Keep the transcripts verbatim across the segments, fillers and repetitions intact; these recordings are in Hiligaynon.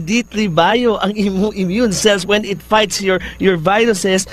D three Bio ang imo immune cells when it fights your your viruses.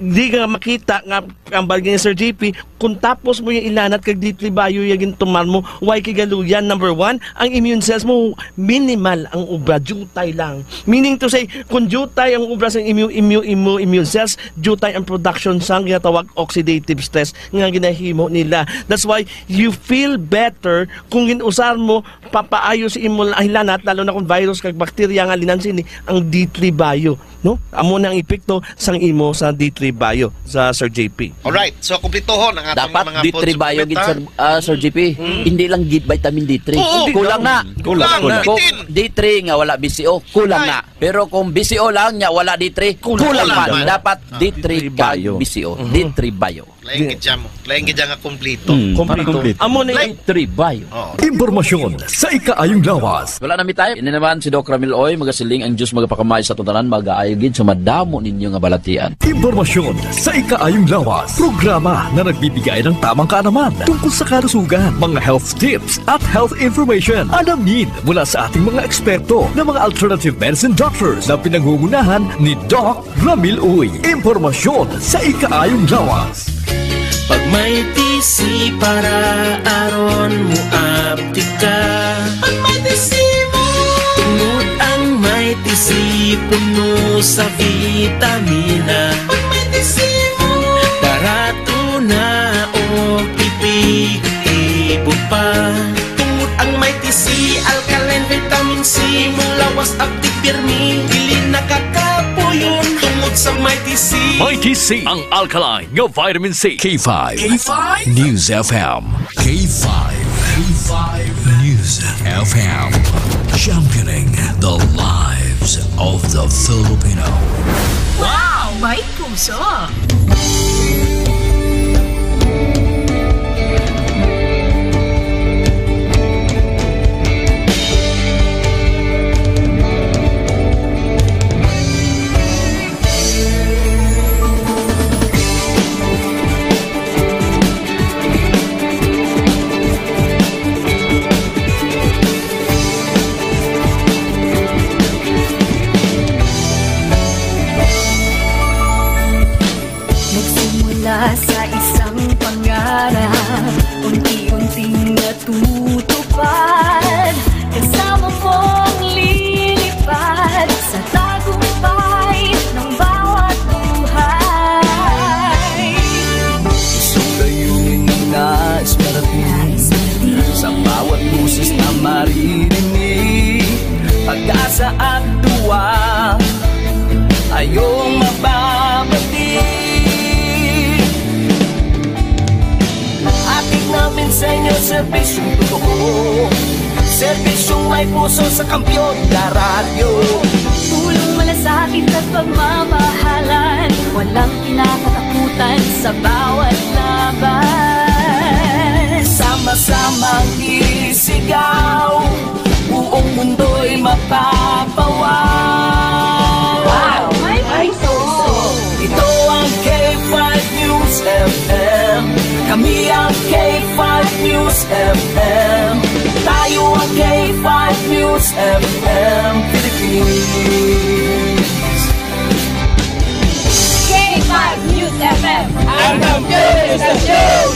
Di ka makita nga ang balgi ni Sir J P, kung tapos mo yung ilanat kag D three Bio yung gintumar mo, why kigaluyan? Number one, ang immune cells mo minimal ang obra, jutay lang. Meaning to say, kung jutay ang obra sa immune, immune, immune, immune cells, jutay ang production sa ginatawag oxidative stress nga ginahimo nila. That's why you feel better kung ginusar mo papaayo sa imo hilanat, lalo na kung virus kag bakterya nga linan sini ang D three Bio, no? Amo na ang epekto sang imo sa D three Bio, sa Sir J P. Alright, so kumpletohon ang aton Dapat mga D three Bio gid, sir, ah, Sir J P. Mm. Hindi lang gid vitamin D three. Oo. Kulang na. Kulang, Kulang kulang. na. Kung Itin. D three nga wala B C O, kulang Ay. na. Pero kung B C O lang nya wala D three, Kulang kulang man. man. Dapat Ah. D three D three kag Bio. B C O. Mhm. D three Bio. Lain Di- gid siya mo. Lain gid siya nga kompleto. Mm, Kompleto. para kompleto. Amo na Like- yung D three Bio. Oo. Impormasyon sa ikaayong lawas. Wala na mi time. Ini naman si Doc Ramil Oy, magasiling ang Diyos magapakamay sa aton tanan, magaayo gid sa madamo ninyo nga balatian. Impormasyon sa ikaayong lawas. Programa na nagbibigay ng tamang kaalaman tungkol sa kalusugan, mga health tips at health information. Alamin mula sa ating mga eksperto na mga alternative medicine doctors na pinangungunahan ni Doc Ramil Uy. Impormasyon sa ikaayong lawas. Pag may T C para aron mo aptika. Pag may T C mo. Tungod ang may T C puno sa vitamina. Pag may T C mo. Barato na o epektibo pa. Tungod ang may T C, alkaline vitamin C, mulawas aptik pirmi, dili nakakapuyon tungod sa may T C. May T C, ang alkaline nga vitamin C. K five. K five? News F M. K five. K five News F M. Championing the lives of the Filipino. Wow! May puso! Nagsimula sa isang pangarap, unti-unting natutupad. Kasama mong lilipad sa tagumpay ng bawat buhay. Isang layunin na nais marating, sa bawat boses na maririnig. Pag-asa at duwa, ayong mababati. Hatid namin sa inyo serbisyong totoo, serbisyong may puso sa Kampiyon na Radyo. Pulong malasakit at pagmamahalan, walang kinakatakutan sa bawat laban. Sama-samang isigaw, buong mundo'y mapapawaw. Wow! May puso! Ito ang K five News F M. Kami ang K five News F M. Tayo ang K five News F M Philippines. K five News F M. Ang kampiyon sa show!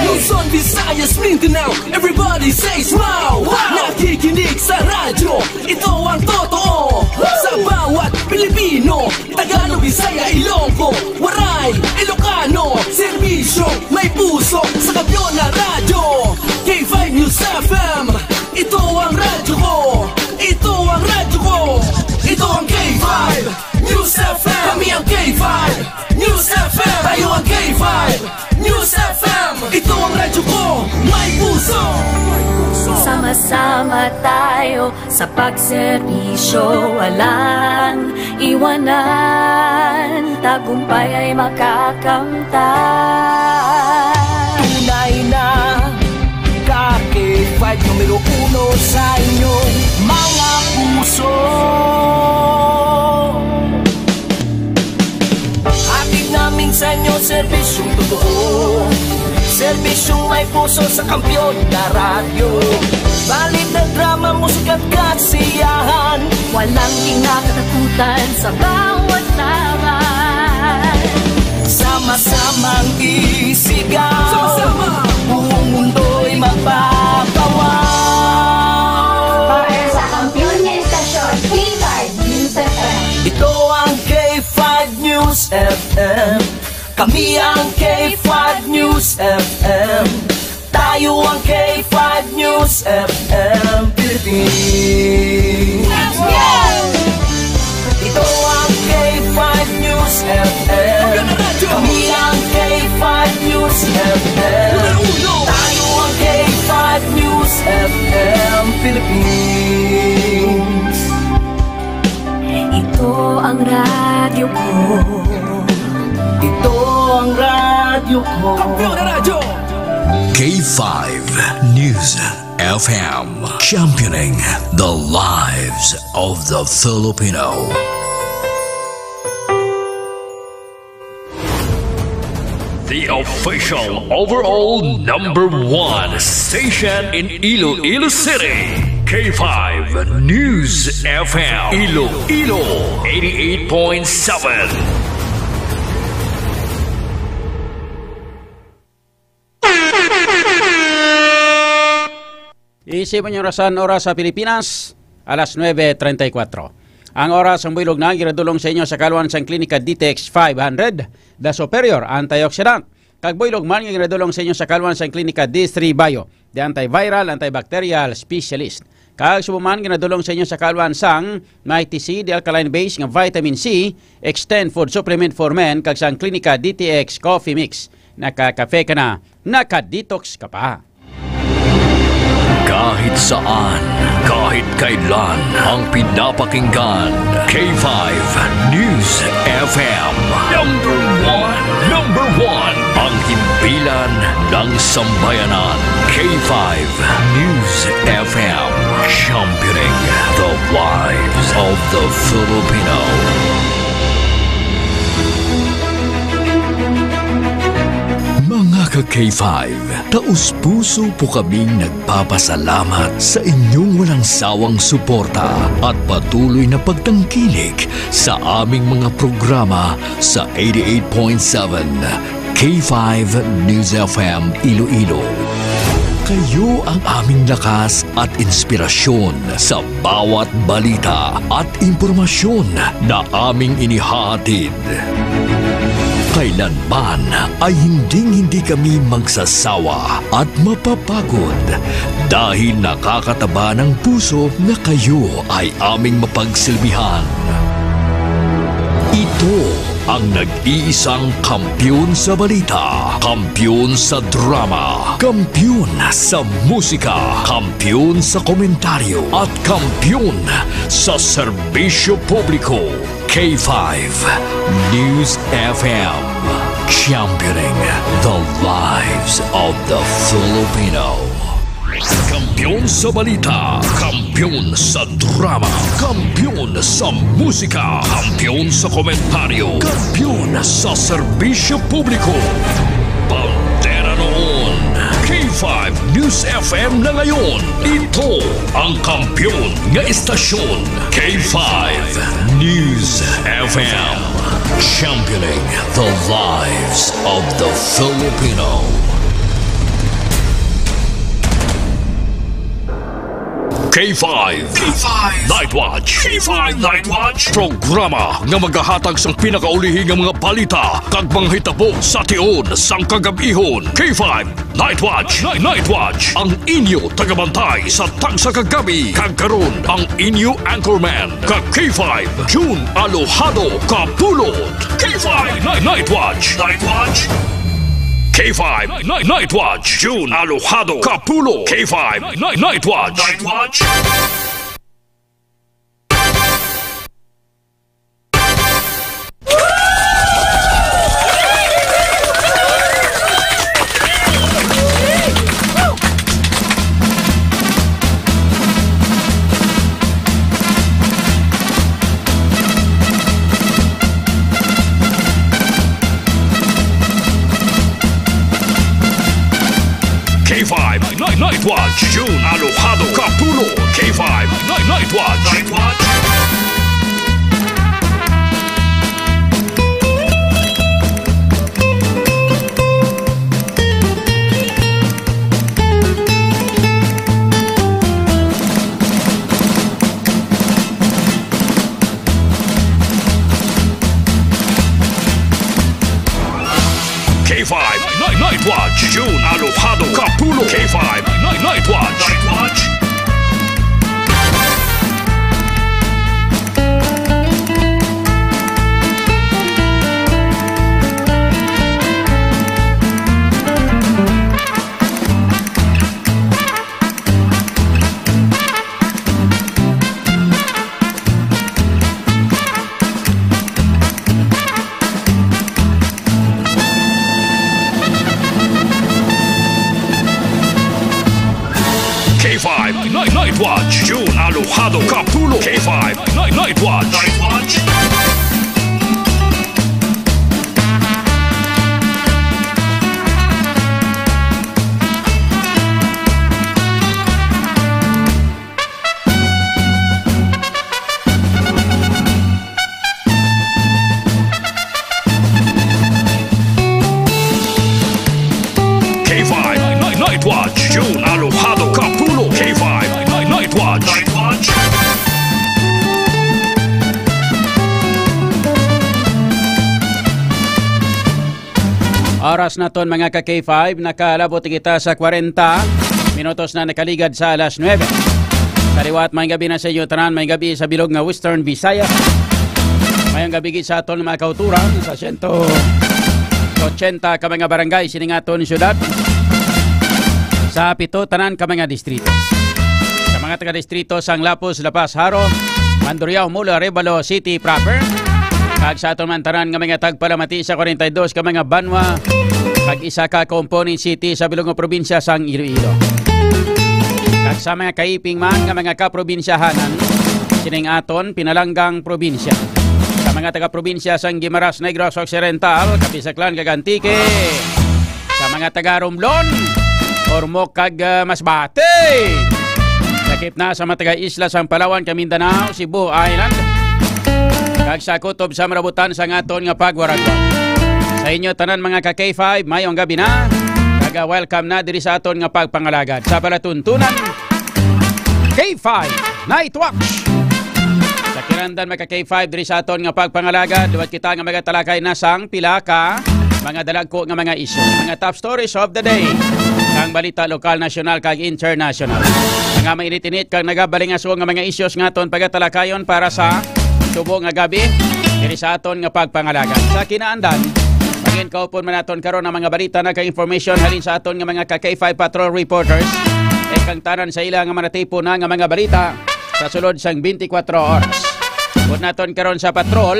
Luzon, Visayas, Mindanao, everybody say wow! Wow! Nakikinig sa radyo, ito ang totoo. Sa bawat Pilipino, Tagalog, Bisaya, Ilonggo, Waray, Ilocano, serbisyo, may puso, sa Kampiyon na Radyo. K five News F M, ito ang radyo ko. Ito ang radyo ko. Ito ang K five News F M. Kami ang K five News F M. Tayo ang K five News F M. Ito ang radyo ko. May puso. Sama-sama tayo sa pagserbisyo, walang iwanan. Tagumpay ay makakamtan. Tunay na Ka K five numero uno sa inyong mga puso. Hatid namin sa inyo serbisyong totoo, serbisyong may puso sa Kampiyon na Radyo. Balita, drama, musika at kasiyahan. Walang kinakatakutan sa bawat laban. Sama-samang isigaw. Sama-sama. Buong mundo'y magpapawaw. Para sa kampiyon nga estasyon, K five News F M. Ito ang K five News F M. Kami ang K five News F M. Tayo ang K five News F M Philippines. Ito ang K five News F M. Kami ang K five News F M. Tayo ang K five News F M Philippines. Ito ang radyo ko. Ito ang radyo ko. Kampiyon na radyo! K five News F M, championing the lives of the Filipino. The official overall number one station in Iloilo City, K five News F M, Iloilo, eighty-eight point seven. Isip ang orasan, oras sa Pilipinas, alas nuebe treinta y cuatro. Ang oras ang buylog na, ginadulong sa inyo sa kaluan sang Klinika D T X five hundred, The Superior Antioxidant. Kag buylog man nga ginadulong sa inyo sa kaluan sang Klinika D three Bio, The Antiviral, Antibacterial Specialist. Kag subong man ginadulong sa inyo sa kaluan sang Mighty C, The Alkaline Base nga Vitamin C, Extend Food Supplement for Men, kag sang Klinika D T X Coffee Mix. Nakakape ka na, naka-detox ka pa. Kahit saan, kahit kailan, ang pinapakinggan, K five News F M. Number one, number one, ang himpilan ng sambayanan, K five News F M, championing the lives of the Filipino. Mga ka-K five, taus-puso po kaming nagpapasalamat sa inyong walang sawang suporta at patuloy na pagtangkilik sa aming mga programa sa eighty-eight point seven K five News F M Iloilo. Kayo ang aming lakas at inspirasyon sa bawat balita at impormasyon na aming inihahatid. Kailanman ay hinding-hindi kami magsasawa at mapapagod dahil nakakataba ng puso na kayo ay aming mapagsilbihan. Ito ang nag-iisang kampiyon sa balita, kampiyon sa drama, kampiyon sa musika, kampiyon sa komentaryo, at kampiyon sa serbisyo publiko. K five News F M, championing the lives of the Filipino. Kampiyon sa balita, kampiyon sa drama, kampiyon sa musika, kampiyon sa komentaryo, kampiyon sa serbisyo publiko. Bandera noon, K five News F M na ngayon. Ito ang kampiyon nga estasyon, K five News F M. Championing the lives of the Filipino. K five. K five Night Watch. K five Night Watch. Programa nga magahatag sang pinakaulihi nga mga balita kag mga hitabo sa tion sang kagab-ihon. K five Night Watch. Night, Night Watch. Ang inyo tagabantay sa tagsa ka gabi. Kag karon, ang inyo anchorman, ka K five, June Alojado Kapulot. K five Night, Night Watch. Night Watch. K five Night, Night Watch. June Alojado Kapulot. K five Night, Night Watch. Night Watch. K five Night, Night Watch, June Alojado Kapulo, K five Night, Night Watch. Night Watch. K five Night, Night Watch, June Alojado Kapulo, K five Night, Night Watch. Night Watch. K five Night, Night Watch, June Alojado Kapulo, K five Night, Night Watch. Night Watch. K five Night, Night Watch, June Alojado Kapulo, K five Night, Night Watch. Night Watch. Oras naton, mga ka K five, nakalabot kita sa kwarenta minutos na nakaligad sa alas nuebe. Sa liwat, may gabi na sa inyo tanan, may gabi sa bilog nga Western Visayas. Mayong gabi gid sa aton mga kauturan sa sento ochenta ka mga barangay sining aton syudad. Sa pito tanan ka mga distrito. Sa mga taga-distrito sang Lapuz, La Paz, Jaro, Mandurriao, Jumolo, Arevalo City proper, kag sa aton man tanan nga mga tagpalamati sa kwarenta y dos ka mga banwa, kag isa ka component city sa bilog nga probinsya sang Iloilo. Kag sa mga kaiping man nga mga kaprobinsyahanan sining aton pinalanggang probinsya. Sa mga taga-probinsya sang Guimaras, Negros Occidental, Capiz, Aklan, kag Antique. Sa mga taga Romblon, Ormoc kag, ah, Masbate. Lakip na sa mga taga-isla sang Palawan, kag Mindanao, Cebu Island, kag sa kutob sa marabutan sang aton nga pagwaragwag. Sa inyo tanan, mga ka K five, mayong gabi na. Kag, ah, welcome na diri sa aton nga pagpangalagad sa palatuntunan K five Night Watch. Sa kinahanglan, mga ka K five, diri sa aton nga pagpangalagad, liwat kita nga magatalakay na sang pila ka mga dalagko nga mga issues, mga top stories of the day, ang balita lokal, nasyonal, kag international. Mga mainit-init kag nagabalingaso nga mga issues nga aton pagatalakayon para sa subo nga gabi diri sa aton nga pagpangalagad. Sa kinahanglan, pangin kaupon man naton karon ang mga balita na kag information halin sa aton nga mga ka K five patrol reporters, kag ang tanan sa ila nga manatipo na nga mga balita sa sulod sang twenty-four oras. Upod naton karon sa patrol,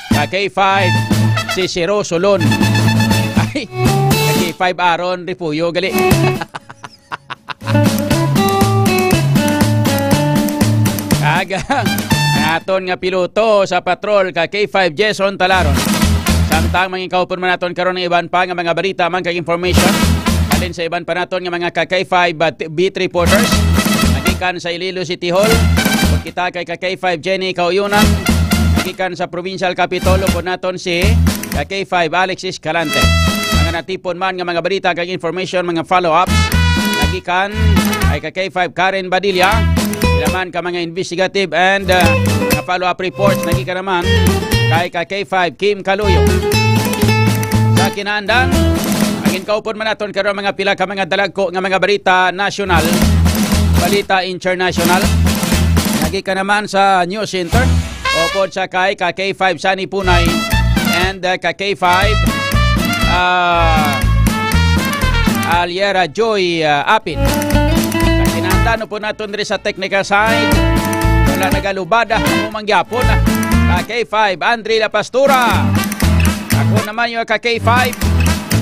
ka K five, si Siro Solon. Ay, ka K five Aaron Refugio gali. Kag ang aton nga piloto sa patrol, ka K five Jason Talaron. Samtang mangin kaupon man naton karon ang iban pa nga mga balita man kag information halin sa iban pa naton nga mga ka K five, uh, t-, beat reporters nagikan sa Iloilo City Hall. Upod kita kay ka K five Jenny Kauyunan, nagikan sa Provincial Capitol, upod naton si ka K five Alexis Calante. Mga natipon man nga mga balita kag information, mga follow-ups nagikan kay ka K five Karen Badilla. Sila man ka mga investigative and, uh, mga follow-up reports nagikan naman kay ka K five Kim Kaluyo. Sa kinahanglan, ang inkaupon man naton karon mga pila ka mga dalagko nga mga balita nasyonal, balita international. Nagikan naman sa News Center, upod sa kay ka K five Sunny Punay and, uh, ka K five, uh, Aliera Joy, uh, Apin. Sa kinahanglan, upod naton diri sa technical side, wala nagalubad, ah, amo man gyapon, ah. Ka K five, Andre La Pastura. Ako naman yung ka K five,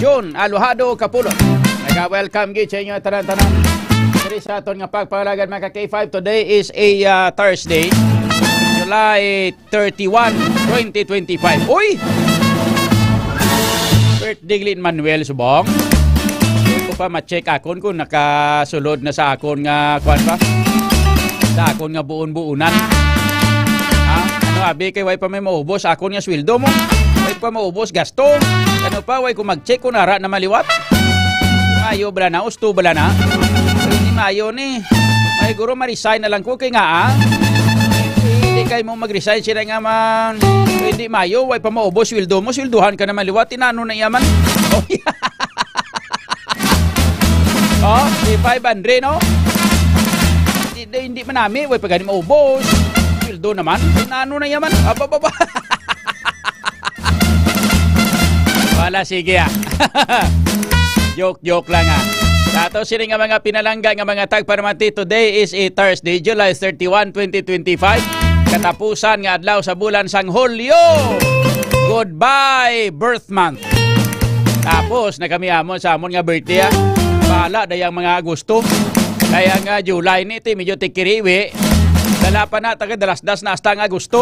June Alojado Kapulo. Naga-welcome gid sa inyo tanan-tanan diri sa aton nga pagpangalagad, mga ka K five. Today is a, ah, Thursday, July thirty-one, twenty twenty-five. Uy! Birthday ni Manuel Subong. Ko pa ma-check akon kung nakasulod na sa akon nga, kuwan ba? Sa akon nga buon-buonan. Ha? Ano, abi, kay way pa may maubos akon nga sweldo mo. Way pa maubos gasto. Ano pa, way ko mag-check kung ara na maliwat. Mayo bala na, usto bala na. Ni Mayo ni. May guro ma-resign na lang ko kay nga, ah. Hindi kay mo mag-resign sila nga man. Hindi Mayo, way pa maubos sweldo mo, swelduhan ka na maliwat. Tinano na iya man. Oh, yeah. Oh, si five hundred, no? Hindi, hindi man nami, way pa gani maubos. Sweldo naman. Ano na yaman? Aba, aba, aba. Wala, sige, ah. Joke, joke lang, ah. Sa ato sini nga mga pinalangga nga mga tagparamati, today is a Thursday, July thirty-one, twenty twenty-five. Katapusan nga adlaw sa bulan sang Hulyo. Goodbye, birth month. Tapos na kami amon sa amon nga birthday, ah. Bahala day ang mga Agosto. Kaya nga July ni ti medyo tikiriwi. Dala pa na taga dalasdas na hasta nga Agosto.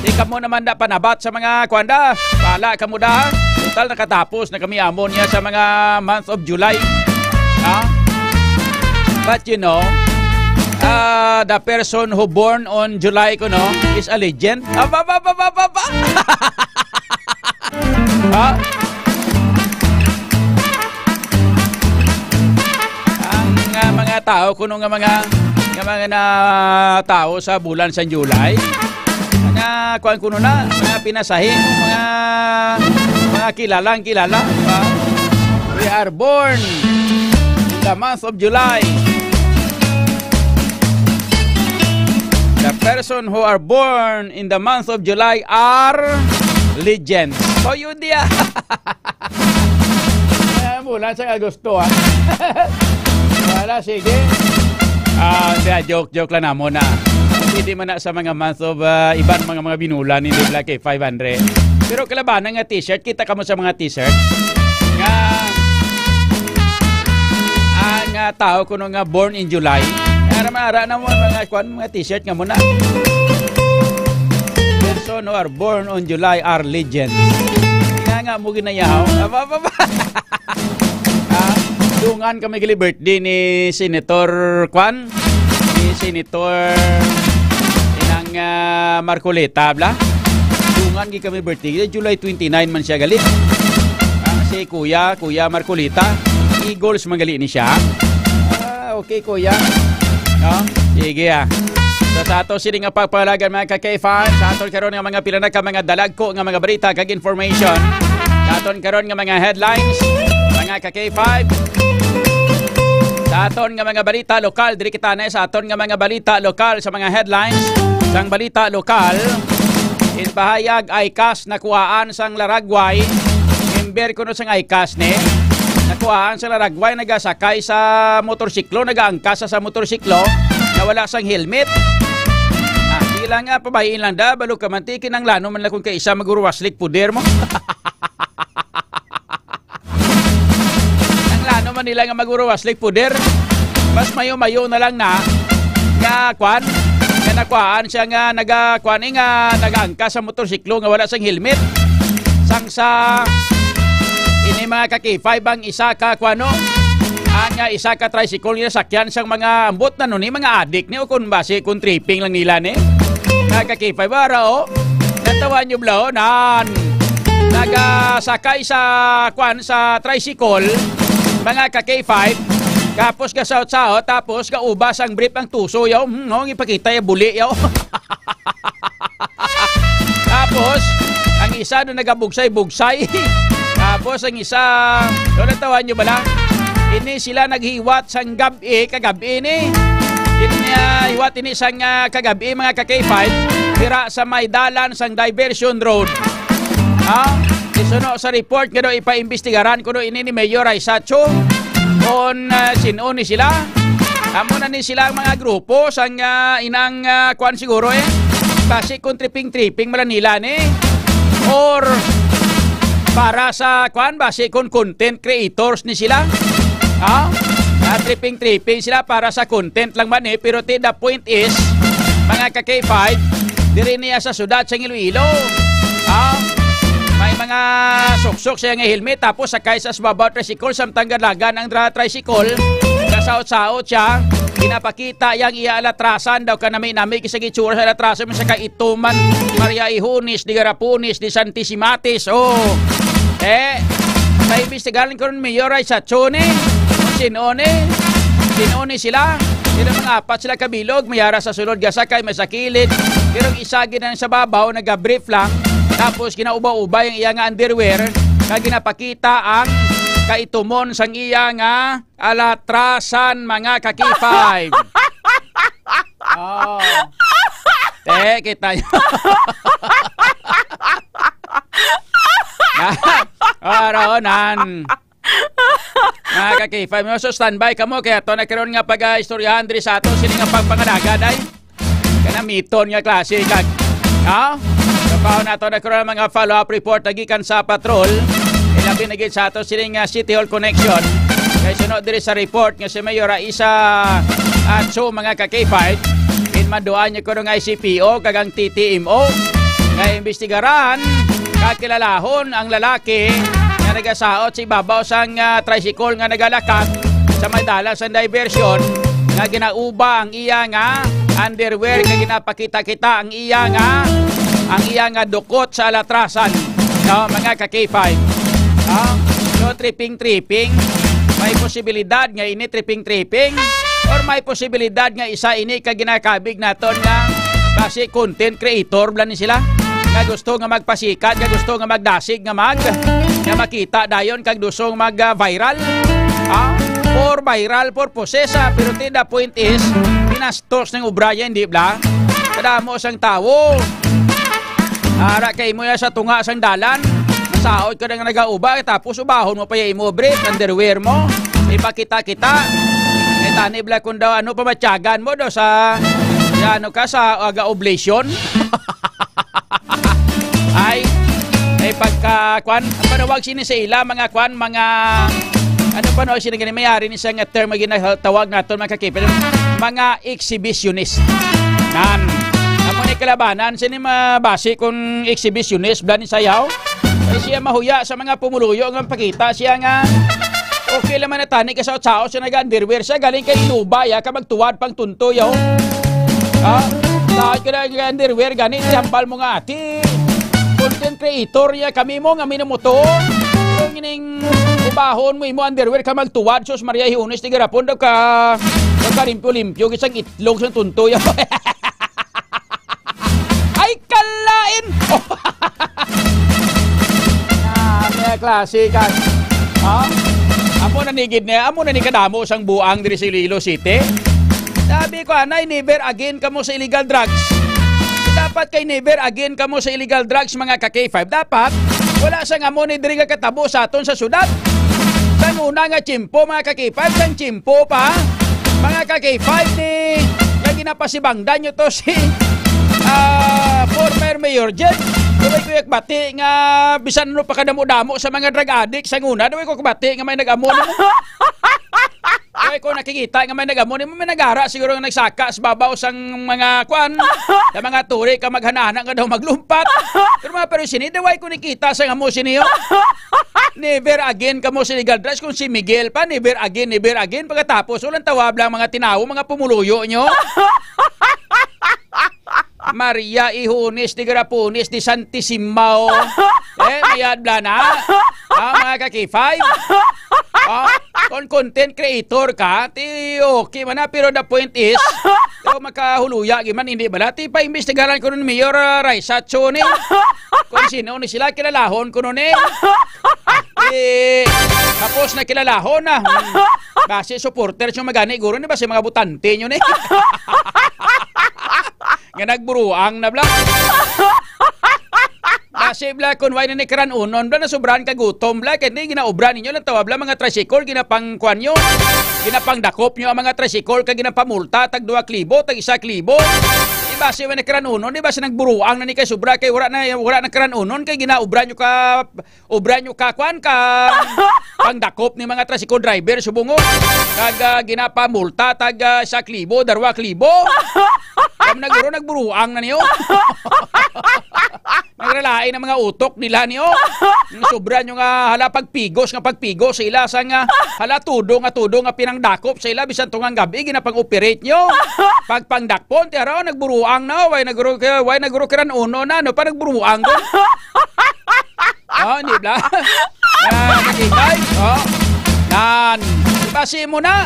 Di kamo naman na panabat sa mga kwanda. Bahala kamo da. Total nakatapos na kami amon niya sa mga month of July. Ha? But you know, ah, the person who born on July kuno is a legend. Aba, ba, ba, ba, ba, ba. Ha? Ang, ah, mga tao kuno nga mga, nga mga na tao sa bulan sa July, mga kuan kuno na, mga pinasahi, mga, mga kilalang kilala, ha? We are born in the month of July. The person who are born in the month of July are legends. So, yun diya. Ah, mula sa Agosto, ah. Wala, sige. Ah, hindi, ah, joke, joke lang namon, ah. Hindi man na sa mga month of, ah, iban mga, mga binulan, hindi Black K five hundred. Pero kalabanan nga t-shirt, kita ka mo sa mga t-shirt. Nga, ang, ah, tao kuno nga born in July. Ara, ara na mo, mga kwan, mga t-shirt nga mo na. Person who are born on July are legends. Nga nga mo ginayaw. Aba, aba, aba. Ah, dungan kami gali birthday ni Senator Kwan, ni Senator Inang, ah, Marcoleta, bla. Dungan gi kami birthday. July twenty-nine man siya gali. Ah, si Kuya, Kuya Marcoleta. Eagles man gali ni siya. Ah, okay, Kuya. No? Sige, ah. So, sa ato sini nga pagpalagan, mga ka-K five, sa aton karon nga mga pila na ka mga dalagko nga mga balita kag information, sa aton karon nga mga headlines, mga ka-K five, sa aton nga mga balita lokal, diri kita na sa aton nga mga balita lokal, sa mga headlines sang balita lokal. Ginpahayag, ICAS nakuhaan sang Laragway. Member kuno sang ICAS ni. Nakuhaan sa Laragway, nagasakay sa motorsiklo, nagaangkas sa, sa motorsiklo na wala sang helmet. Ah, sige lang nga, pabahiin lang da, balo ka man, ti, kinanglano man lang kung kaisa maguruwaslik puder mo. Nanglano man nila nga maguruwaslik puder. Mas mayo-mayo na lang na nga, kwan, nga nakuhaan siya nga naga, kwan, eh, nga nagaangkas sa motorsiklo nga wala sang helmet. Sang sa ini mga ka-K five ang isa ka, kwan, no? Ang, ah, isa ka tricycle nga sakyan sang mga ambot na, no, ni mga adik ni o kung basi kung tripping lang nila ni. Mga ka-K five, ara, oh. Natawan nyo, bla, oh, nan. Nagasakay sa, kwan, sa tricycle, mga ka-K five, tapos gasaot-saot, tapos gaubas ang brief ang tuso, yaw. Hmm, no, ipakita yung buli, yaw. Tapos, ang isa na nagabugsay-bugsay. Tapos, ang isa, ano, natawan nyo ba lang? Ini sila naghiwat sang gab-i, kagab-i ni. Ini, ah, hiwat ini sang, ah, kagab-i, mga ka-K five, dira sa may dalan sang Diversion Road. Ha? Isuno sa report nga daw ipaimbestigaran kuno ini ni Mayor Raiza Chung kung, ah, sin-o ni sila. Amo na ni sila ang mga grupo sang, ah, inang, ah, kwan siguro, eh. Basi kung tripping-tripping man lang nila ni. Or para sa, kwan, basi kung content creators ni sila. Ha? Ah, tripping-tripping sila para sa content lang man, eh. Pero ti, the point is, mga ka-K five, diri niya sa syudad sang Iloilo. Ha? May nga suksok siya nga helmet, tapos sakay sa subabaw tricycle, samtang galagan ang dra-, tricycle, gasaot-saot siya, ginapakita yang iya alatrasan daw, kanami-nami kisa gitsura sa alatrasan mo sa kaituman, Maria Ihones, di Garapones, di Santisimates, oh. Eh, sa imbestigahan ko rin, Mayor, ay sa Chone, kung sino ni, sino ni sila, sila mga apat sila kabilog, may ara sa sulod nga sakay, may sa kilid, pero ang isa gid ang sa babaw, nagabrief lang, tapos ginauba-uba ang iya nga underwear, kag ginapakita ang kaitumon sang iya nga alatrasan, mga ka-K five. Oh. Te, kita nyo. Na, oh, raonan. Mga ka-K five, so standby kamo, kaya to na karon nga pag-istoryahan diri sa ato, sini nga pagpangalaga, day. Kanamiton nga klase kag, ha? Kapaw nato na karon ang mga follow-up report na gikan sa patrol. Ilabi na gid sa ato sining, ah, City Hall Connection. Kay suno diri sa report nga si Mayor Raisa Atso, mga ka-K five, ginmanduan niya kuno nga I C P O kag ang T T M O nga imbestigaran, kakilalahon ang lalaki nga nagasaot sa ibabaw sang, ah, tricycle nga nagalakat sa may dalan sang diversion, nga ginauba ang iya nga underwear, kag ginapakita-kita ang iya nga, ang iya nga dukot sa alatrasan, no, mga ka-K five. No? So, tripping-tripping, may posibilidad nga ini tripping-tripping, or may posibilidad nga isa ini ka ginakabig naton nga basi content creator bala ni sila, nga gusto nga magpasikat, nga gusto nga magdasig, nga mag, nga makita dayon kag gusto nga mag, ah, viral. Ah, for viral purposes, ah, pero ti the point is, binastos ng obra niya, hindi bala? Kadamo sang tawo. Ara kay mo ya sa tunga sang dalan, saot ka na nga nagauba, tapos ubahon mo pa yung imo brief, underwear mo, ipakita-kita. May tani bala kung daw ano pamatyagan mo daw sa, ya, ano ka, sa aga oblation. Ay, ay pagka, kwan, ang panawag sini sa ila, mga kwan, mga, ano pa no, sini gani, may ari ni sa nga term nga ginatawag naton, mga kakipil, mga exhibitionist. Nan, amo ni kalabanan, sini mabasi kung exhibitionist, bala ni sayaw. Ay siya mahuya sa mga pumuluyo nga pakita siya nga okay lang man na tani ka sa otsaos siya nag-underwear siya, galing kay inuba ya, ka magtuwad pang tunto ya, oh. Ha? Lahat ka na nga underwear, gani, ihambal mo nga, ati, content creator ya kami mo, nga minamoto. Kung ining ubahon mo, imo underwear ka magtuwad, sus Maria Hiunis, di garapon daw ka, daw ka limpyo-limpyo, gisang itlog sa tunto ya. Ay, kalain! Ah, may klase ka. Ha? Amo na ni gid niya, amo na ni kadamo sang buang diri sa Iloilo City. Sabi ko, anay, never again kamo sa illegal drugs. Dapat kay never again kamo sa illegal drugs, mga ka-K five. Dapat, wala sang amo ni diri nga katabo sa aton sa syudad. Sang una nga tiyempo, mga ka-K five, sang tiyempo pa, mga ka-K five, ni, nga ginapasibangdan nyo to si, ah, former Mayor Jed. Kung may kuyak bati nga bisan ano pa kadamo-damo sa mga drug addict sang una, daw ko kabati nga may nag-amo nimo. Kaya ko nakikita nga may nag-amo nimo, may nagara siguro nga nagsaka sa babaw sang mga kwan, sa mga turi ka maghana-hana nga daw maglumpat. Pero mga pero sini, daway ko nakita sa amo sini, oh. Never again kamo sa illegal drugs. Kung si Miguel pa, never again, never again. Pagkatapos, walang tawab lang mga tinawo, mga pumuluyo nyo. Maria Ihones de Garapones de Santisimao. Eh, mayad bala na. Ah, mga ka-K five. Ah, kung content creator ka, ti okay man na, pero the point is, so makahuluya gid man, hindi bala? Ti paimbestigaran ko nun, Mayor, ah, Raisa Chone. Kung sino ni sila, kilalahon ko nun eh. Eh, tapos na kilalahon na. Hmm. Basi supporters yung magani, guro ni, basi mga butante nyo ni. Nga nagburuang na bala. Basi bala, kung way na ni karanunon bala, nasubrahan ka gutom bala, kay di ginaobra ninyo lang tawa bala, mga tricycle, ginapang kwan nyo, ginapang dakop nyo ang mga tricycle, kay ginapamulta, tag duwa klibo, tag isa klibo. Di basi way na karanunon, di basi nagburuang na ni kay sobra, kay wala na, wala na karanunon, kay ginaobra nyo ka obra nyo ka, kwan, ka pangdakop ni mga tricycle driver subong, oh. Kag, ah, ginapamulta tag, ah, sa klibo, darwa klibo. Kamo na guro, nagburuang na niyo. lain ang mga utok nila niyo. Ang sobra nyo nga, hala, pagpigos nga pagpigos sa ila sa nga, hala, tudo nga tudo nga pinangdakop sa ila, bisan tungang gabi, ginapang-operate nyo. Pagpangdakpon, ti araw, nagburuang na, way nagro-, way nagro-, kiran uno na, no, pa nagburuang ko. Oh, hindi bla. Ah, nakikay. Oh. Nan. Basi mo na.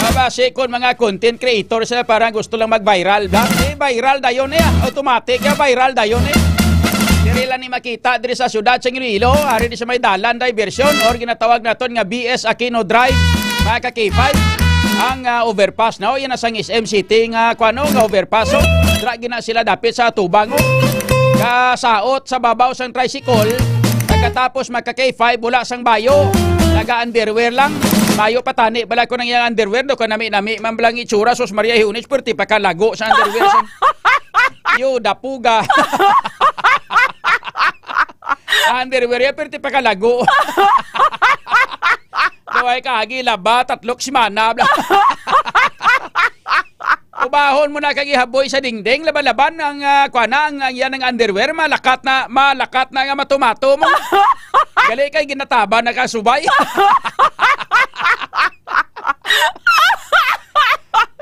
Ah, basi kung mga content creator sila, parang gusto lang mag-viral. Bla, di viral dayon eh. Automatic ya viral dayon eh. Diri lang ni makita diri sa syudad sa Iloilo, ari di sa may dalan diversion or ginatawag naton nga B S Aquino Drive. Mga ka-K five, ang, ah, overpass na, oh, yan na sang S M City nga, kuano, nga overpass, oh. Dra gina sila dapit sa atubang, oh. Kasaot sa babaw sang tricycle, pagkatapos magka-K five, wala sang bayo. Naga-underwear lang. Bayo pa tani bala ko nang iyang underwear, do ka nami-nami man bala ang itsura, sus Maria Hiunis, perti pa kalago sa underwear sang yuda puga. Underwear ya, perti pa kalago. Kaway ka, agi, laba, tatlok simana, bla. Ubahon mo na kag ihaboy sa dingding, laban-laban ang, ah, kuan na, ang, ang yan ang underwear, malakat na, malakat na nga matumato mo. Gali kay ginataba na kasubay.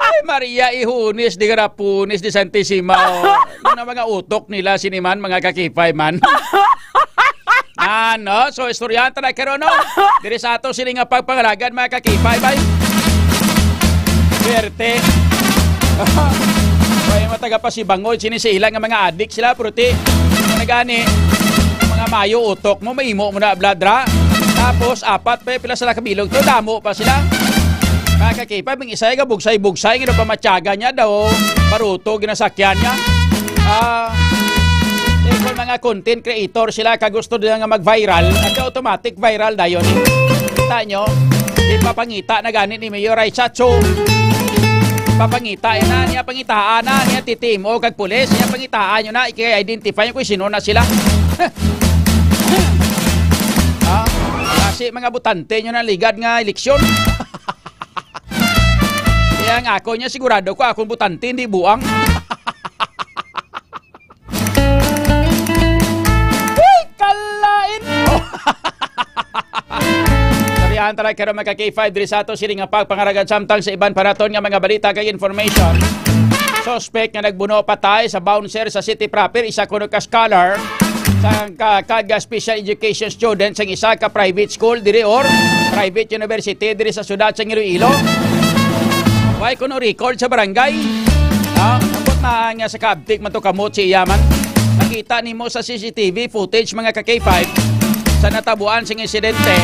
Ay, Maria Ihunis di Garapunis di Santisima, oh. Ano na mga utok nila, siniman, mga kakipay man. Ano? So, istoryahan ta na karon, no? Diri sa ato sini nga pagpangalagad, mga kakipay, bay. Swerte. May mga taga Pasibangon, sini sa ila nga mga adik sila, pero ti, ano na gani, mga mayo utok mo, mahimo mo na, bladra. Tapos, apat pa, pila sila kabilog to, damo pa sila. Mga kakipay, may isa nga bugsay-bugsay, nga pamatyaga niya daw, paruto, ginasakyan niya. Ah, eh, kung mga content creator sila, ka gusto nila nga mag-viral, ang automatic viral dayon. Kita nyo, ipapangita na gani ni Mayor Raichacho. Ipapangita, yan na, niya pangitaan na, niya titimo kag pulis, niya pangitaan nyo na, i-identify nyo kung sino na sila. Ah, kasi mga butante nyo na ligad nga eleksyon. Kaya nga ako niya, sigurado ko akong butante, hindi buang. Uy, kalain! Sarihan tayo karon, mga ka-K five, diri sa ato sining nga pagpangaragan samtang sa iban pa naton nga mga balita kag information. Suspect nga nagbuno patay sa bouncer sa city proper, isa kuno ka scholar sa ka-, kag special education student sang isa ka private school diri or private university diri sa syudad sang Iloilo. Way kuno record sa barangay. Ah, ambot na nga sa kaabtik man to kamot si iya man. Nakita nimo sa C C T V footage, mga ka-K five, sa natabuan sing insidente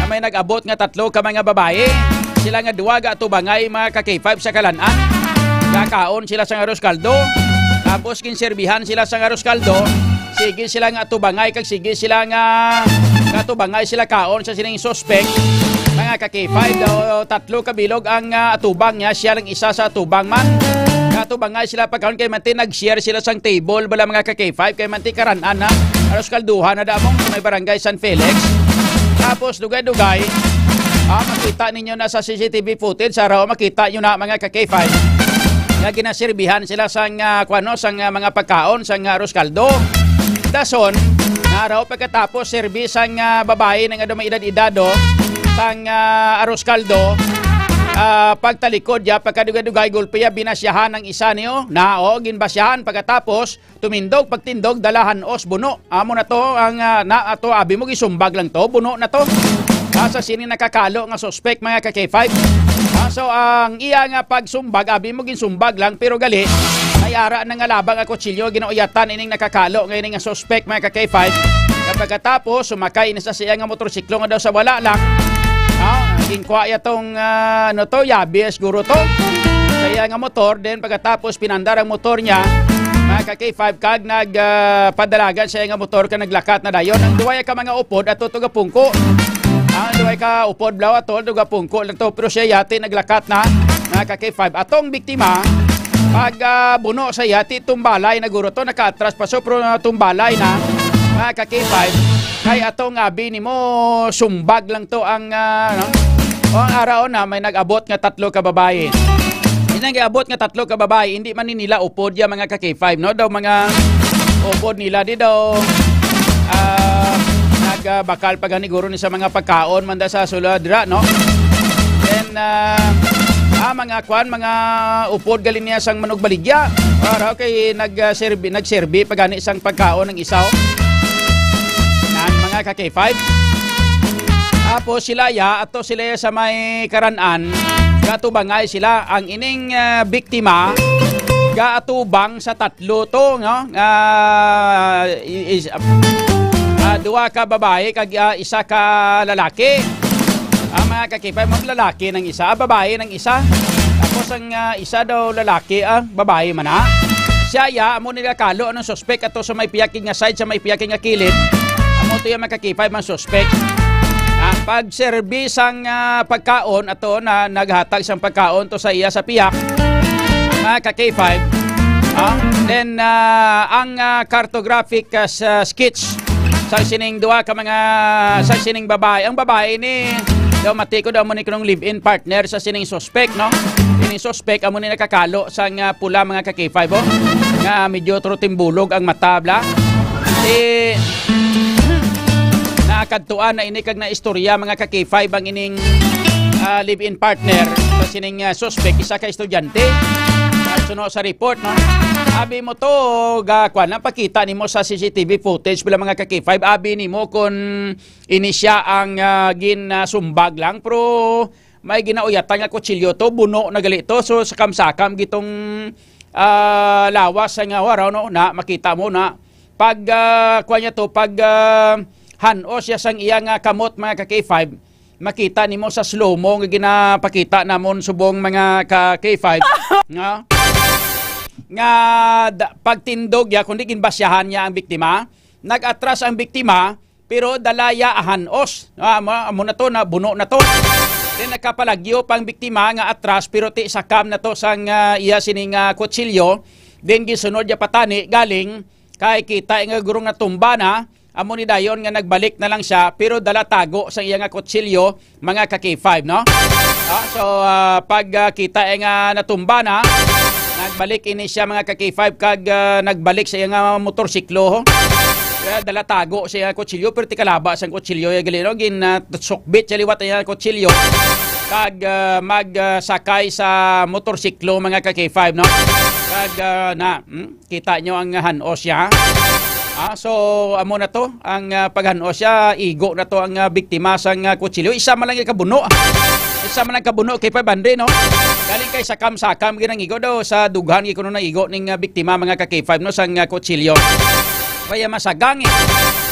na may nag-abot nga tatlo ka mga babayi. Sila nga duwa gaatubangay, mga ka-K five, sa kalan-an. Gakaon sila sang arroz caldo. Tapos ginserbihan sila sang arroz caldo. Sige sila nga atubangay kag sige sila nga, nga atubangay sila kaon sa sining suspect. Mga ka-K five, daw tatlo ka bilog ang, ah, atubang niya, siya lang isa sa atubang man. Nga atubangay sila pagkaon kay manti nag-share sila sang table bala, mga ka-K five, kay manti karan-an na. Aros kalduhan na damong may barangay San Felix. Tapos dugay-dugay, ah, makita ninyo na sa C C T V footage, sa raw makita nyo na, mga ka-K five, nga ginasirbihan sila sang, ah, kuano, sang, ah, mga pagkaon, sang, ah, arroz caldo. Dason, naraw pagkatapos serbi sang, ah, babayi na nga daw may edad-edad, oh, sang, ah, arroz caldo, ah, pagtalikod ya, pagkadugay-dugay, gulpi ya, binasyahan ang isa niyo. Na, oh, ginbasyahan. Pagkatapos, tumindog, pagtindog, dalahan os, buno. Amo na to ang, ah, na ato, abi mo, gisumbag lang to, buno na to. Ah, sa sini nakakalo nga suspect, mga ka-K five. Ah, so, ang iya nga pagsumbag, abi mo, ginsumbag lang, pero gali, may ara na nga labang nga kutsilyo, ginauyatan ining nakakalo nga ini nga suspect, mga ka-K five. Nga pagkatapos, sumakay ini sa siya nga motorsiklo nga daw sa wala lang. Ah, ginkuha iya tong, ah, ano to, yabi siguro to. Sa iya nga motor, then pagkatapos, pinandar ang motor niya, mga ka-K five, kag nag, ah, padalagan siya nga motor ka naglakat na dayon. Ang duwa ka mga upod ato tugapungko. Ang duwa ka upod blaw ato tugapungko lang to, pero siya yati naglakat na, mga ka-K five. Atong biktima, pag, ah, buno sa yati, tumbalay na guro to, nakaatras pa so, pero, ah, tumbalay na, mga ka-K five. Kay atong abi nimo, sumbag lang to ang, ah, ano? O ang araw na may nag-abot nga tatlo ka babayi. Nang giabot nga tatlo ka babae, hindi man ni nila upod ya, mga ka K five, no? Daw mga upod nila di daw, ah, nagbakal pa gani guro ni sa mga pagkaon man da sa sulod dira, no? Then, ah, ah, mga kwan, mga upod gali niya sang manugbaligya. Para kay nag, ah, serbi, nagserbi pa gani sang pagkaon ang isa, oh. Nan, mga ka K five. Tapos sila ya, ato sila ya sa may Karan-an, gatubangay sila. Ang ining, ah, biktima gaatubang sa tatlo to, no? Ah, i-, is-, ah, duha ka babae kag, ah, isa ka lalaki. Ang mga ka K five, mga lalaki ng isa, ah, babae ng isa. Tapos ang, ah, isa daw lalaki, ah, babae man na. Siya ya, amo nila kalo anong suspek ato sa may piyakig nga side, sa may piyakig nga kilid. Amo to yung mga ka K five, mga suspek. Ah, pagserbi sang, ah, pagkaon ato na naghatag sang pagkaon to sa iya sa piyak, mga ka K five. Ah, then, ah, ang, ah, cartographic, ah, sa sketch sa sining duha ka mga, sa sining babae. Ang babae ni, daw mati ko daw mo ni kanong live-in partner sa sining suspect, no? Sining suspect, amo ni nakakalo sang, ah, pula, mga ka K five, oh. Nga medyo trotimbulog ang mata, bla. Di, nakadtuan na ini kag naistorya, mga ka K five, ang ining, ah, live-in partner sa sining, ah, suspect, isa ka estudyante. Suno sa report, no? Abi mo to, ga, kwan, ang pakita nimo sa C C T V footage, pila, mga ka K five, abi nimo kung ini siya ang, ah, ginasumbag lang, pero may ginauyatan nga kutsilyo to, buno na gali to. So, sakam-sakam gitong, ah, lawas sa nga waraw, no? Na, makita mo na. Pag, ah, kuha niya to, pag, ah, hanos siya sang iya nga kamot, mga ka K five, makita nimo sa slow-mo nga ginapakita namon subong mga ka K five, nga, nga da-, pagtindog ya, kundi ginbasyahan niya ang biktima. Nag-atras ang biktima, pero dala ya ahan-os. Ah, amo, amo na to, na buno na to. Then nakapalagyo pang biktima nga atras, pero ti sakam na to sang, ah, iya sining, ah, kutsilyo. Then gisunod ya patani galing kay kita nga guro nga tumba na. Amo ni dayon nga nagbalik na lang siya, pero dala tago sa iya nga kutsilyo, mga ka K five, no? Ah, so, ah, pag, ah, kita, eh, nga natumba na, nagbalik ini siya, mga ka K five, kag, ah, nagbalik sa iya nga motorsiklo, ho. Kaya dala tago sa iya nga kutsilyo, pero ti kalaba sang kutsilyo, ya gali, no? Gin, ah, sukbit siya liwat iya nga kutsilyo. Kag, ah, mag, ah, sakay sa motorsiklo, mga ka K five, no? Kag, ah, na, hmm? Kita nyo ang hanos siya, ha? Ah, so, amo na to, ang, ah, paghanos siya, igo na to ang, ah, biktima sang, ah, kutsilyo. Isa man lang kabuno. Isa man lang kabuno kay five hundred, no? Galing kay sakam-sakam ginang igo daw sa dughan, gikuno na igo ning, ah, biktima, mga ka K five, no, sang, ah, kutsilyo. Kaya masagang, eh,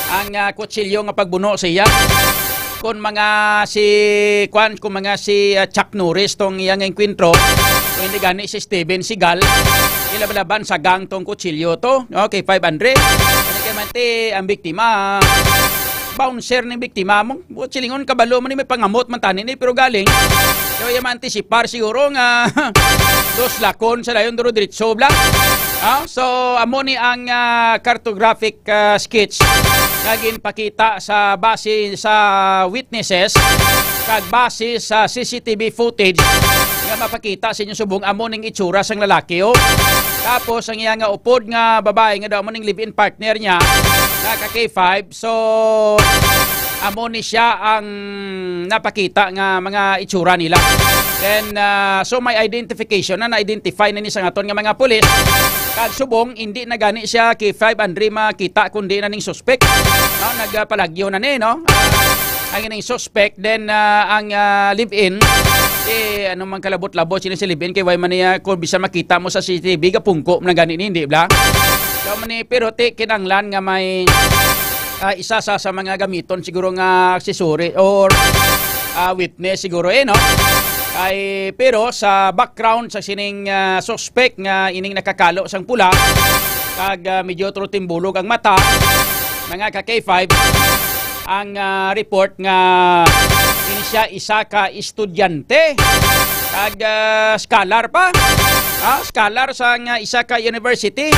ang, ah, kutsilyo nga pagbuno sa iya. Kung mga si, kwan, kung mga si, ah, Chuck Norris tong iyang engkwentro, kung hindi gani si Steven Seagal, ilabalaban sa gang tong kutsilyo to, no? Kay five hundred. Kani kay manti ang biktima, bouncer ning biktima mo. Buot silingon, kabalo man ni may pangamot man tani ni, pero galing. So, iya manti si par siguro nga dos lakon sa dayon duro diretso bla. Ah, so, amo ni ang, ah, cartographic, ah, sketch nga ginpakita sa base sa witnesses kag base sa C C T V footage nga mapakita sa inyo subong, amo ning itsura sang lalaki, oh. Tapos ang iya nga upod nga babae nga daw amo ning live-in partner niya, nga ka K five. So, amo ni siya ang napakita nga mga itsura nila. Then, ah, so may identification na, na-identify na ni sa aton nga mga pulis. Kag subong, hindi na gani siya kay five Andre makita, kundi na ning suspect. No, nagpalagyo na ni, no? Ah, ang ining suspect, then, ah, ang, ah, live-in, eh, ano man kalabot-labot sila sa live-in, kay why man niya, kung bisan makita mo sa C C T V, gapungko man gani ni, hindi bla? So, man ni, pero ti, kinahanglan nga may, ah, isa sa, sa mga gamiton siguro nga accessory or, ah, witness siguro, eh, no? Ay, pero sa background sa sining, ah, suspect nga ining nakakalo sang pula, kag, ah, medyo trotimbulog ang mata, mga ka K five, ang, ah, report nga ini siya isa ka estudyante, kag, ah, scholar pa. Ah, scholar sa nga isa ka university,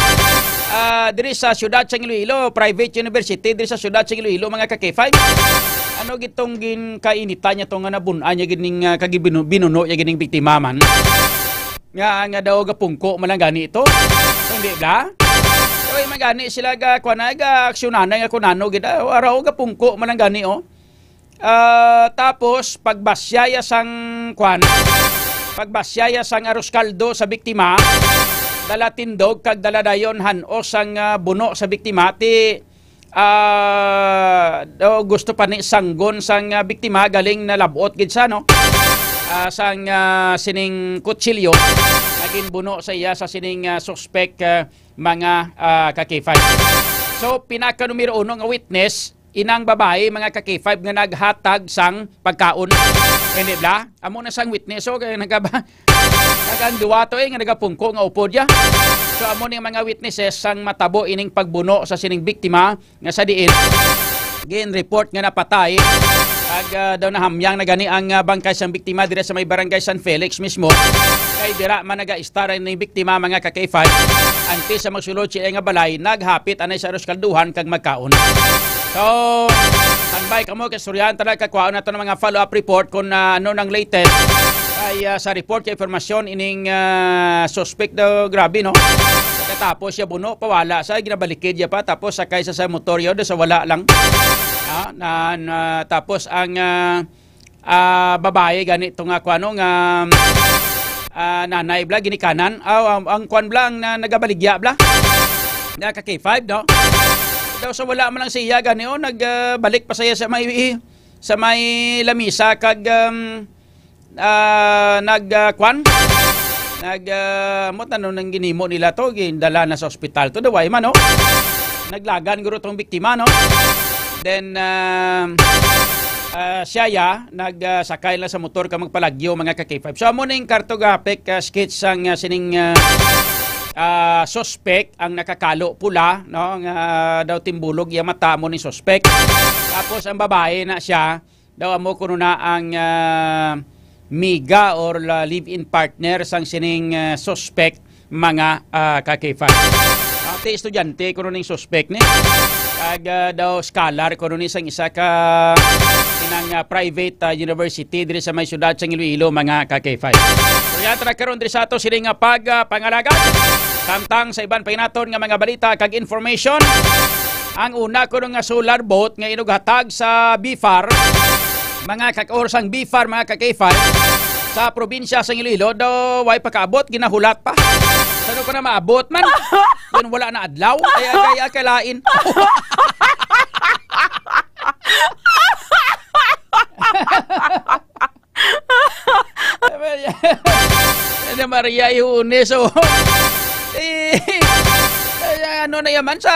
ah, diri sa siyudad sa Iloilo, private university diri sa siyudad sa Iloilo, mga ka K five. Ano gitong ginkainitan niya to nga nabun-an niya gining, ah, kag binu-, binuno niya gining biktima man? Nga, nga daw gapungko man lang gani ito. Hindi bla? Kay magani sila ga, kuwan na, ga aksyonan na nga kung ano gid, ah, araw gapungko man lang gani, oh. Ah, tapos, pagbasyaya sang, kuwan, pagbasyaya sang arroz caldo sa biktima, dala tindog kag dala dayon han-os sang, ah, buno sa biktima, ti, ah, daw gusto pa ni sanggon sang, ah, biktima, galing nalab-ot gid sa, no? Ah, sang, ah, sining kutsilyo, naging buno sa iya sa sining, ah, suspek, ah, mga, ah, ka-K five. So, pinaka numero uno nga witness, inang babayi, mga ka-K five, nga naghatag sang pagkaon. Hindi bla? Amo na sang witness, oh, kay nagaba-, nagandua to, eh, nga nagapungko nga upod ya. So, amo ni mga witnesses sang matabo ining pagbuno sa sining biktima nga sa diin gin-report nga napatay. Kag, ah, daw nahamyang na gani ang, ah, bangkay sang biktima dira sa may barangay San Felix mismo. Kay dira man nagaistar ang biktima, mga ka-K five. Antes sa magsulod siya nga balay, naghapit anay sa arroz kalduhan kag magkaon. So, tambay kamo kay istoryahan ta lang kag kwaon nato ng mga follow-up report kung, ah, ano nang latest. Kay, ah, sa report kay informasyon ining, ah, suspect daw, grabe, no? Pagkatapos siya buno, pawala sa, ginabalikid niya pa, tapos sakay sa, sa motor yun, sa wala lang. Ah, na, na, tapos ang, ah, ah, babae gani to nga kuano nga, ah, nanay bla, ginikanan. Aw, ang, ang kuan bla, ang na, nagabaligya bla. Na ka-K five, no? Daw sa wala man lang siya gani, oh, nag, ah, balik pa siya sa may, sa may lamisa kag, um, ah, nag, ah, kwan? Nag, ah, mo tanong nang ginimo nila to, gindala na sa ospital to, daway man, no? Naglagan guro tong biktima, no? Then, ah, ah, siya ya, nag, ah, sakay lang sa motor ka magpalagyo, mga ka-K five. So, amo ning cartographic, ah, sketch sang, ah, sining, ah, ah, suspect ang nakakalo pula, no? Nga daw timbulog iya mata mo ni suspect. Tapos ang babae na siya, daw amo kuno na ang, ah, miga or la-, live-in partner sang sining, ah, suspect, mga, ah, ka-K five. Ati estudyante kuno ning suspect ni. Kag, ah, daw scholar kuno ni sang isa ka inang, ah, private, ah, university diri sa may siyudad sang Iloilo, mga ka-K five. So, yan, tara karon diri sa ato sini nga pag, ah, pangalagad. Samtang sa iban pa naton nga mga balita kag information, ang una kuno nga solar boat nga inughatag sa BFAR, mga kag-, or sang BFAR, mga ka-K five, sa probinsya sa Iloilo, daw way pakaabot, ginahulat pa. Sano pa na maabot man? Yun, wala na adlaw. Ay, ay, ay, ay, kalain. Ano, Maria, ihunes, oh. Eh, eh, ano na yaman sa,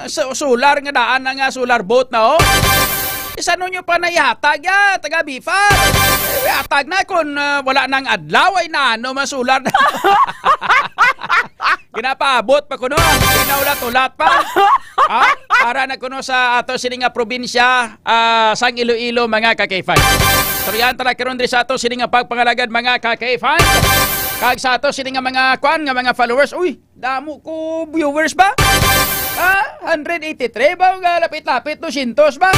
sa solar nga daan na nga solar boat na, oh. Isa no nyo pa na ihatag, ya, taga BFAR. Eh, ihatag na kung, ah, wala nang adlaw, ay na, ano, masular na. Ginapaabot pa kuno, ginaulat-ulat pa. Ha? Para na kuno sa ato sini nga probinsya, ah, sang Iloilo, mga ka-K five. Istoryahan ta na karon diri sa ato sini nga pagpangalagad, mga ka-K five. Kag sa ato sini nga mga kwan, nga mga followers, uy, damo ko viewers ba? Ha? Hundred eighty-three ba? Nga lapit-lapit, dosyentos ba?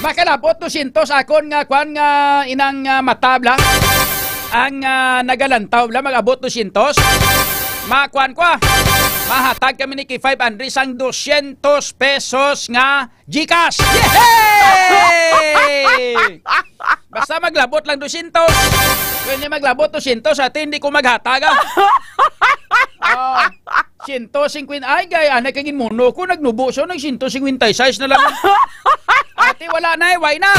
Makalabot dosyentos akon nga kwan nga inang, ah, mata bla. Ang, ah, nagalantaw bla, mag-abot dosyentos. Makuan ko, ah. Mahatag kami ni K five Andres ang dosyentos pesos nga GCash. Yehey! Basta maglabot lang dosyentos. Kung hindi maglabot dosyentos, ate, hindi ko maghatag, ah. Oh, siyento singkwenta. Ay, gay, anay kay ginmuno ko, nagnubo siya, nag siyento singkwenta y seis na lang. Ate, wala na eh, why na?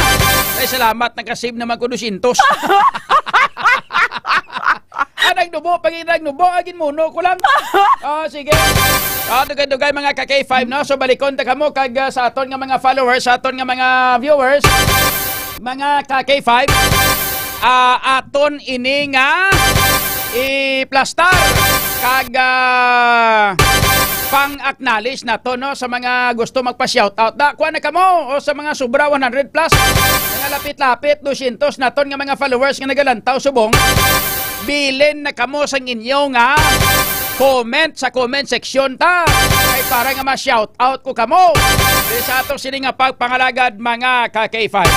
Ay, salamat, nakasave naman ko dosyentos. Ah, nagnubo, pag nagnubo, ah, ginmuno ko lang. Oh, sige. Ah, dugay-dugay, mga ka-K five, no? So, balikon ta kamo kag, ah, sa aton nga mga followers, sa aton nga mga viewers, mga ka-K five, ah, aton ini nga iplastar kag, ah, pang-acknowledge nato, no, sa mga gusto magpa-shoutout. Da, kuha na kamo, o sa mga sobra one hundred plus, mga lapit-lapit, dosyentos naton nga mga followers nga nagalantaw subong. Bilin na kamo sang inyo nga comment sa comment section ta. Kay para nga ma-shoutout ko kamo. Diri sa ato sini nga pagpangalagad, mga ka-K five.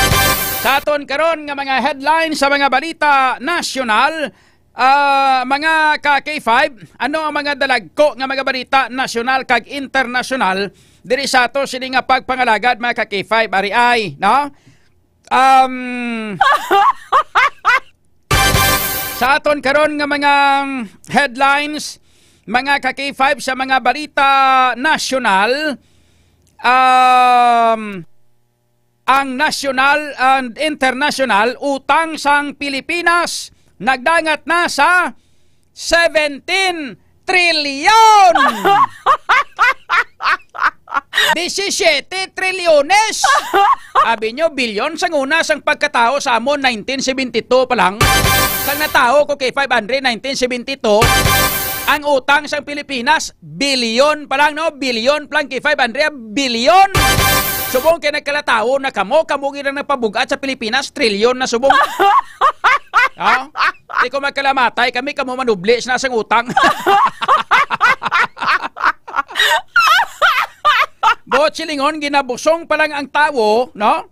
Sa aton karon nga mga headlines sa mga balita nasyonal, Ah, mga ka K five, ano ang mga dalagko nga mga balita nasyonal kag internasyonal diri sa ato sini nga pagpangalagad, mga ka K five? Ari ay, no? Um, sa aton karon nga mga headlines, mga ka K five, sa mga balita nasyonal, um, ang nasyonal and internasyonal utang sang Pilipinas nagdangat na sa seventeen trilyon. Disisiete trilyones. Abi nyo, bilyon sang una sang pagkatawo sa amon, nineteen seventy-two pa lang. Sang natawo ko kay five hundred, nineteen seventy-two, ang utang sang Pilipinas, bilyon pa lang, no? Bilyon pa lang, kay five hundred, bilyon. Subong kay nagkalatawo na kamo, kamo gid ang nagpabugat sa Pilipinas, trilyon na subong. Ha? Di ko magkalamatay, kami kamo manubli sa nasang utang. Buot silingon, ginabusong pa lang ang tawo, no?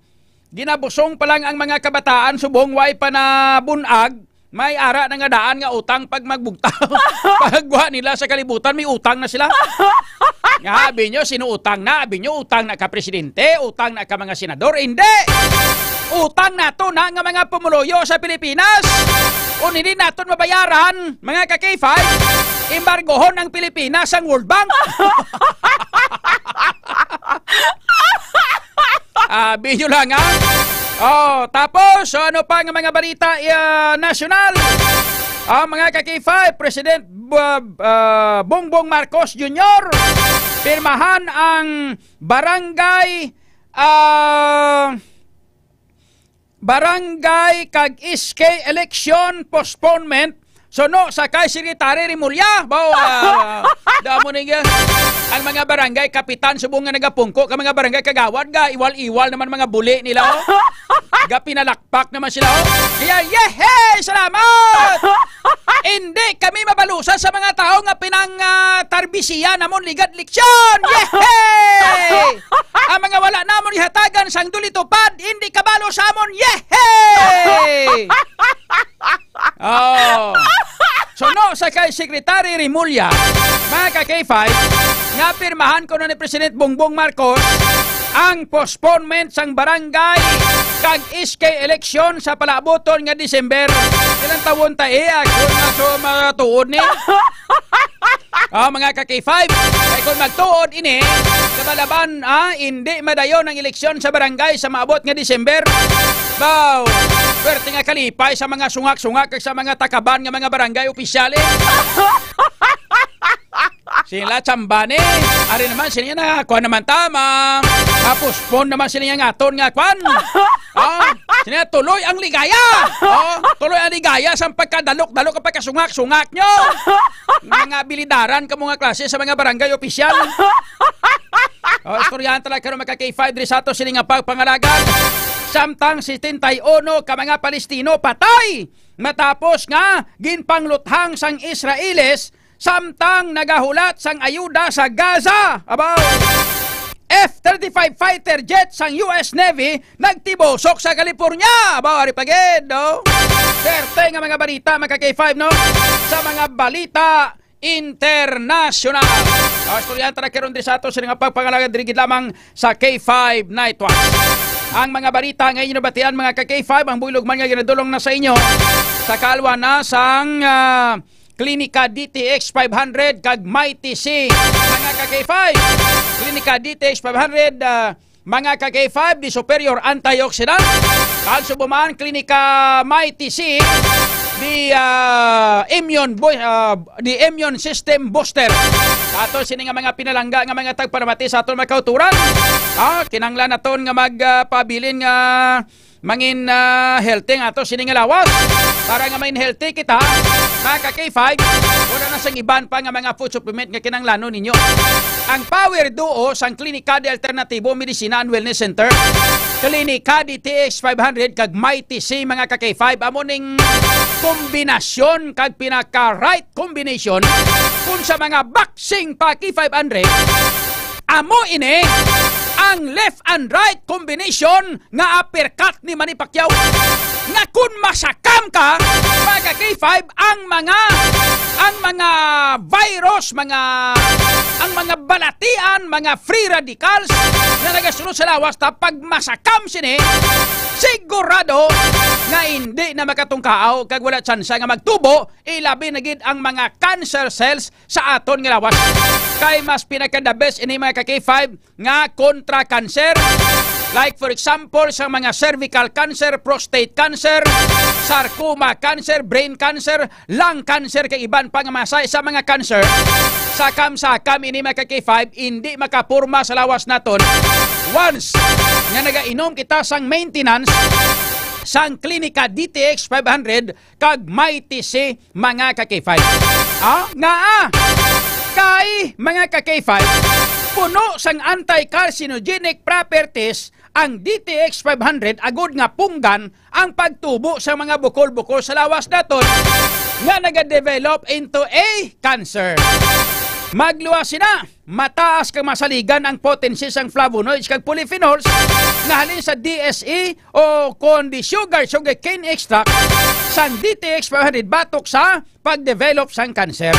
Ginabusong pa lang ang mga kabataan, subong way pa na bunag, may ara na nga daan nga utang pag magbugtaw. Pagwa nila sa kalibutan, may utang na sila. Nga, abi nyo, sino utang na? Abi nyo, utang na ka presidente, utang na ka mga senador? Hindi! Utang nato na nga mga pumuluyo sa Pilipinas. Kung hindi naton mabayaran, mga ka K five, embargohon ang Pilipinas ang World Bank. Ah, video lang, ha? Oh, tapos, so ano pa nga mga balita, ah, nasyonal? Ah, mga ka K five, President, ah, ah, Bongbong Marcos Junior, pirmahan ang barangay, ah, barangay kag S K election postponement. So, no, sa kay Secretary Remulla, baw, ah, damo ni nga. Ang mga barangay kapitan, subong nga nagapungko ka mga barangay kagawad, ga iwal-iwal naman mga buli nila, oh. Ga pinalakpak naman sila, oh. Kaya, yehey! Salamat! Hindi kami mabalusan sa mga tao nga pinang, ah, tarbisiya namon ligad eleksyon. Yehey! Ang mga wala namon ihatagan sang duli tupad, hindi kabalo sa amon. Yehey! Oh. So, no, sa kay Secretary Remulla, mga ka K five, nga pirmahan ko na ni President Bongbong Marcos ang postponement sang barangay kag S K election sa palabuton nga December. Ilang tawon ta, eh, ako na so matuod ni. Ah, mga ka K five, kay kung magtuod ini, kabalaban, ah, hindi madayon ang eleksyon sa barangay sa maabot nga December. Baw, pwerte nga kalipay sa mga sungak-sungak kag sa mga takaban nga mga barangay opisyal, eh. Sila tsamba ni. Ari naman, sila na, kuwan naman tama. Postpone naman sila nga aton nga kuwan. Oh, sila tuloy ang ligaya. Oh, tuloy ang ligaya sa pagkadalok-dalok, ang pagkasungak-sungak nyo. Mga bilidaran ka mga klase sa mga barangay opisyal. Oh, istoryahan talaga karon mga ka K five diri sa ato sini nga pagpangalagad. Samtang setenta y uno ka mga Palestino patay matapos nga ginpangluthang sang Israelis samtang nagahulat sang ayuda sa Gaza. Abaw! F thirty-five fighter jet sang U S Navy nagtibusok sa California. Abaw, ari pa gid, no? Perte nga mga balita, mga K five, no? Sa mga balita internasyonal. O, istoryahan ta na karon diri sa ato sa nga pagpangalagad diri gid lamang sa K five Night Watch. Ang mga balita nga inyo nabatian, mga ka K five, ang buylog man nga ginadulong na sa inyo sa kalwa na sang, ah, Klinika D T X five hundred kag Mighty C, mga ka K five. Klinika D T X five hundred, ah, mga ka K five, the superior antioxidant. Kag subuman, Klinika Mighty C, the, ah, immune bo-, ah, the immune system booster. Ato sini nga mga pinalangga nga mga tagparamati sa aton mga kauturan. Ah, kinahanglan naton nga magpabilin nga mangin, ah, healthy nga ato sini nga lawas. Para nga main healthy kita, mga ka K five, wala na sang iban pa nga mga food supplement nga kinahanglanon ninyo. Ang Power Duo sang Klinika de Alternatibo Medicina and Wellness Center, Klinika D T X five hundred kag Mighty C, mga ka K five, amo ning kombinasyon kag pinaka-right combination kung sa mga boxing pa K five hundred, amo ini ang left and right combination nga uppercut ni Manny Pacquiao. nga kung masakam ka, mga ka-K five, ang mga, ang mga virus, mga, ang mga balatian, mga free radicals nga nagasunod sa lawas ta, pag masakam sini, sigurado nga hindi na makatungkaaw kag wala tsansa nga magtubo, ilabi na gid ang mga cancer cells sa aton nga lawas. Kay mas pinaka the best ini, mga ka-K five, nga kontra cancer. Like, for example, sa mga cervical cancer, prostate cancer, sarcoma cancer, brain cancer, lung cancer, kay iban pa nga masay sa mga cancer. Sakam-sakam ini, mga ka-K five, hindi makapurma sa lawas naton. Once nga nagainom kita sang maintenance sang Klinika D T X five hundred, kag Mighty C, mga ka-K five. Ah, ngaa? Kay, mga ka-K five, puno sang anti-carcinogenic properties ang D T X five hundred agud nga punggan ang pagtubo sa mga bukol-bukol sa lawas naton nga nagadevelop into a cancer. Magluwas sina, mataas kag masaligan ang potency sang flavonoids kag polyphenols nga halin sa D S E o kon di sugar, sugarcane extract sang D T X five hundred batok sa pagdevelop sang cancer.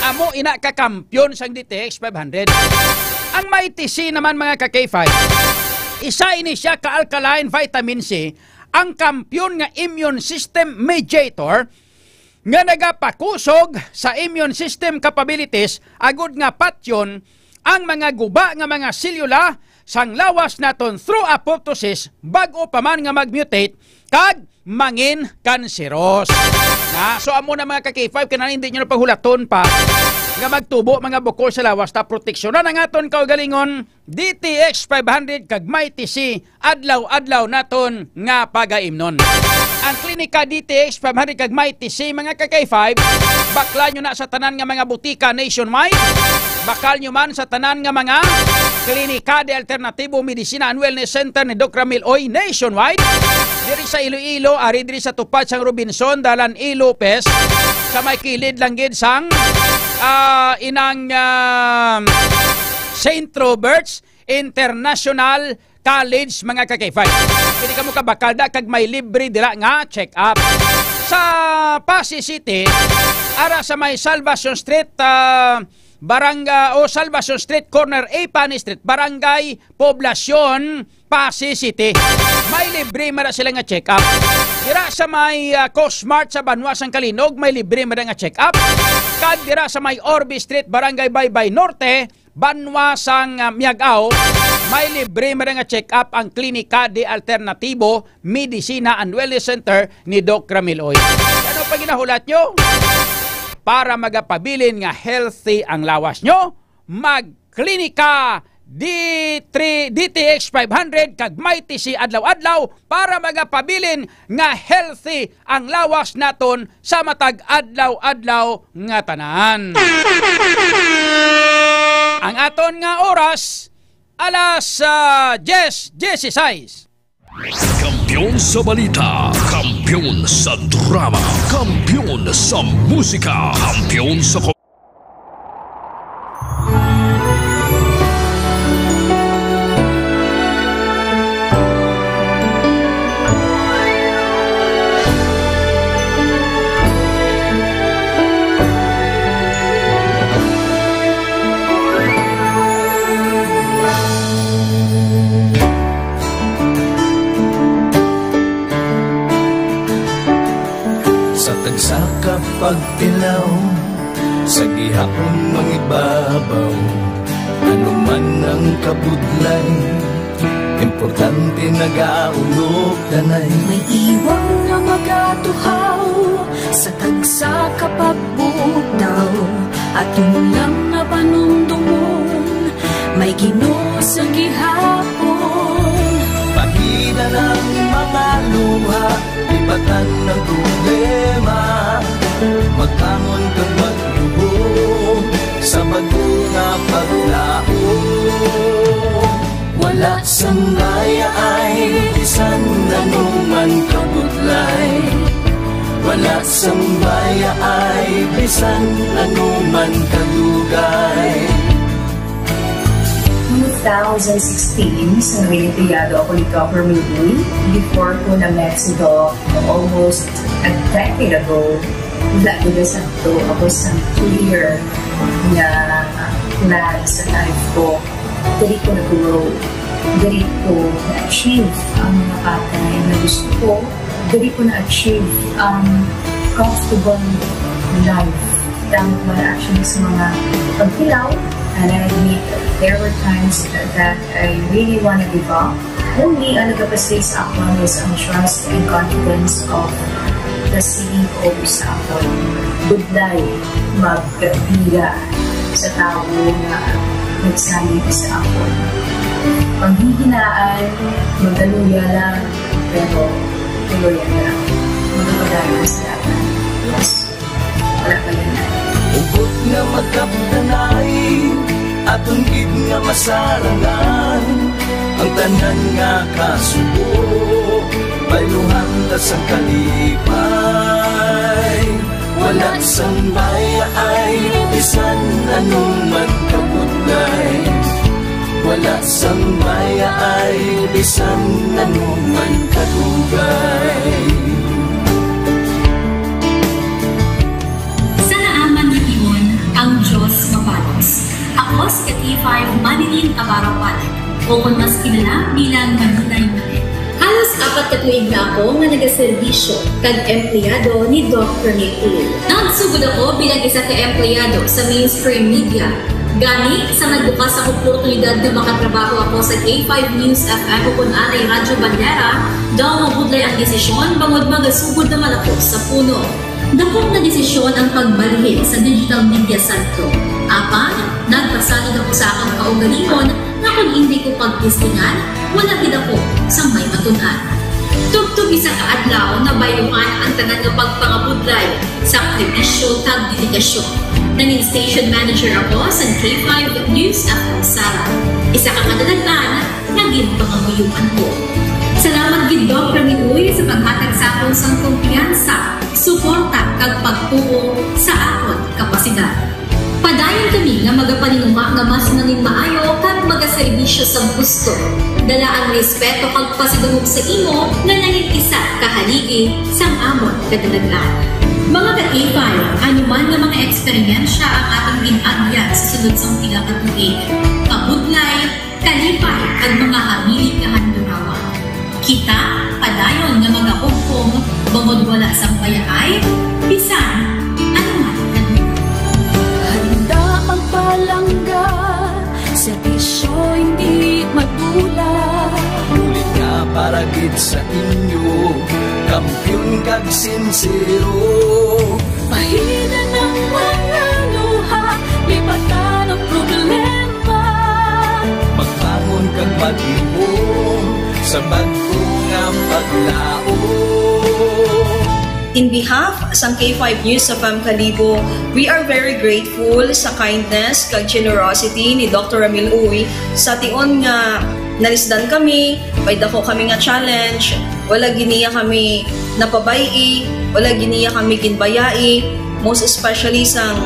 Amo ina ka kampiyon sang D T X five hundred. Ang Mighty C naman, mga ka-K five, isa ini siya ka alkaline vitamin C, ang kampiyon nga immune system mediator nga nagapakusog sa immune system capabilities agud nga patyon ang mga guba nga mga selula sang lawas naton through apoptosis, bag-o pa man nga mag-mutate kag mangin kanseros. Na, so amo na, mga ka-K five, kanang hindi nyo na paghulaton pa nga magtubo mga bukol sa lawas ta proteksyonan ang aton kaugalingon. D T X five hundred kag Mighty C adlaw-adlaw naton nga pagaimnon. Ang Klinika D T X five hundred kag Mighty C, mga ka-K five, bakla nyo na sa tanan nga mga butika nationwide. Bakal nyo man sa tanan nga mga Klinika de Alternatibo Medicina and Wellness Center ni Doc Ramil Oy nationwide. Diri sa Iloilo, ari diri sa tupad sang Robinson, Dalan E. Lopez, sa may kilid lang gid sang, ah, inang, ah, Saint Robert's International College, mga ka-K five. Pwede kamo kabakal da kag may libre dira nga check-up. Sa Passi City, ara sa may Salvacion Street, ah, barangay, o Salvacion Street, corner A Pani Street, Barangay Poblacion, Passi City. May libre man na sila nga check-up. Dira sa may, ah, Cosmart sa Banwa sang Calinog, may libre man na nga check-up. Kag dira sa may Orbe Street, Barangay Baybay Norte, Banwa sang, ah, Miag-ao, may libre man nga check-up ang Klinika de Alternatibo Medicina and Wellness Center ni Doc Ramil Oy. Ano pa ginahulat nyo? Para magapabilin nga healthy ang lawas nyo, magklinika D three, D T X five hundred kag Mighty C adlaw-adlaw para magapabilin nga healthy ang lawas naton sa matag adlaw-adlaw nga tanan. Ang aton nga oras, alas, ah, diyes dieciséis. Kampiyon sa balita, kampiyon sa drama, kampiyon sa musika, kampiyon sa Sa tagsa ka pagtilaw, sa gihapon mangibabaw, ano man ang kabudlay, importante nagaulog tanay. May iwang nga magatuhaw sa tagsa ka pagbutaw, aton lang nga panumdumon, may Ginoo sa gihapon. Pahina lang mga luha, ibatan ang problema, magbangon kag magluhod sa bag-o nga paglaom. Wala sang mayaay bisan ano man kabudlay. Wala sang mayaay bisan ano man kadugay. Move two thousand sixteen, sa naging empleyado ako ni Governor Lee, before ko na-met si Doc almost a decade ago, wala ko na sakto ako sa clear nga plan sa life ko. Diri ko nag-grow. Diri ko na-achieve ang mga bagay na gusto ko. Diri ko na-achieve ang comfortable life. Thank God actually sa mga pagkilaw. And I admit there were times that I really wanna give up. Only ang nagapasig sa akon is ang trust and confidence of the C E O sa akon. Budlay magpira sa tawo nga nagsalig sa akon. Panghihinaan, magaluya lang, pero tuloy lang. Magpapadayon sa dapat. Yes. Wala pa yan. Hugot nga magkapdanay, aton gid nga masarangan. Ang tanan nga kasubo, bayluhan ta sang kalipay. Wala sang bayaay, bisan ano man kabudlay. Wala sang bayaay, bisan ano man kadugay. Sa naaman nga tion, ang Dios mabalos. Ako si K five Manilin Navarro Palit, o kon mas kilala bilang Manilay Manilin. Halos apat ka tuig na ako nga nagaserbisyo kag empleyado ni Doc Ramil Uy. Nagsugod ako bilang isa ka empleyado sa mainstream media. Gani, sa nagbukas ang oportunidad nga makatrabaho ako sa K five News F M o kon anay Radyo Bandera, daw mabudlay ang desisyon bangod magasugod naman ako sa puno. Dako nga desisyon ang pagbalhin sa digital media sentro. Apan, nagpasalig ako sa akon kaugalingon nga kon indi ko pagtistingan, wala gid ako sang may matun-an. Tubtob isa ka adlaw, nabayluhan ang tanan nga pagpangabudlay, sakripisyo kag dedikasyon. Nangin station manager ako sa K five News F M Sara. Isa ka kadalag-an nga ginpangamuyoan ko. Salamat gid, Doc Ramil Uy, sa paghatag sa akon sang kumpiyansa, suporta, kag pagtuo sa akon kapasidad. Padayon kami nga magapaninguha nga mas manginmaayo kag magaserbisyo sa gusto. Dala ang respeto kag pasidungog sa imo nga nangin isa ka haligi sang amon kadalag-an. Mga ka-K five, ano man nga mga eksperyensya ang aton gin-agyan sa sulod sang pila ka tuig, kabudlay, kalipay, kag mga hamilit nga handurawan. Kita padayon nga magahugpong bangod wala sang bayaay, bisan ano man. Handa magpalangga, serbisyo hindi madula. Bulig nga para gid sa inyo, kampiyon kag sinsero. Pahina ng mga luha, lipatan ang problema. Magbangon kag maghimo sa bag-o nga paglaom. In behalf sang K five News F M Kalibo, we are very grateful sa kindness kag generosity ni Doctor Ramil Uy sa tion nga nalisdan kami, may dako kami nga challenge, wala gid niya kami napabay-i, wala gid niya kami ginbayai, most especially sang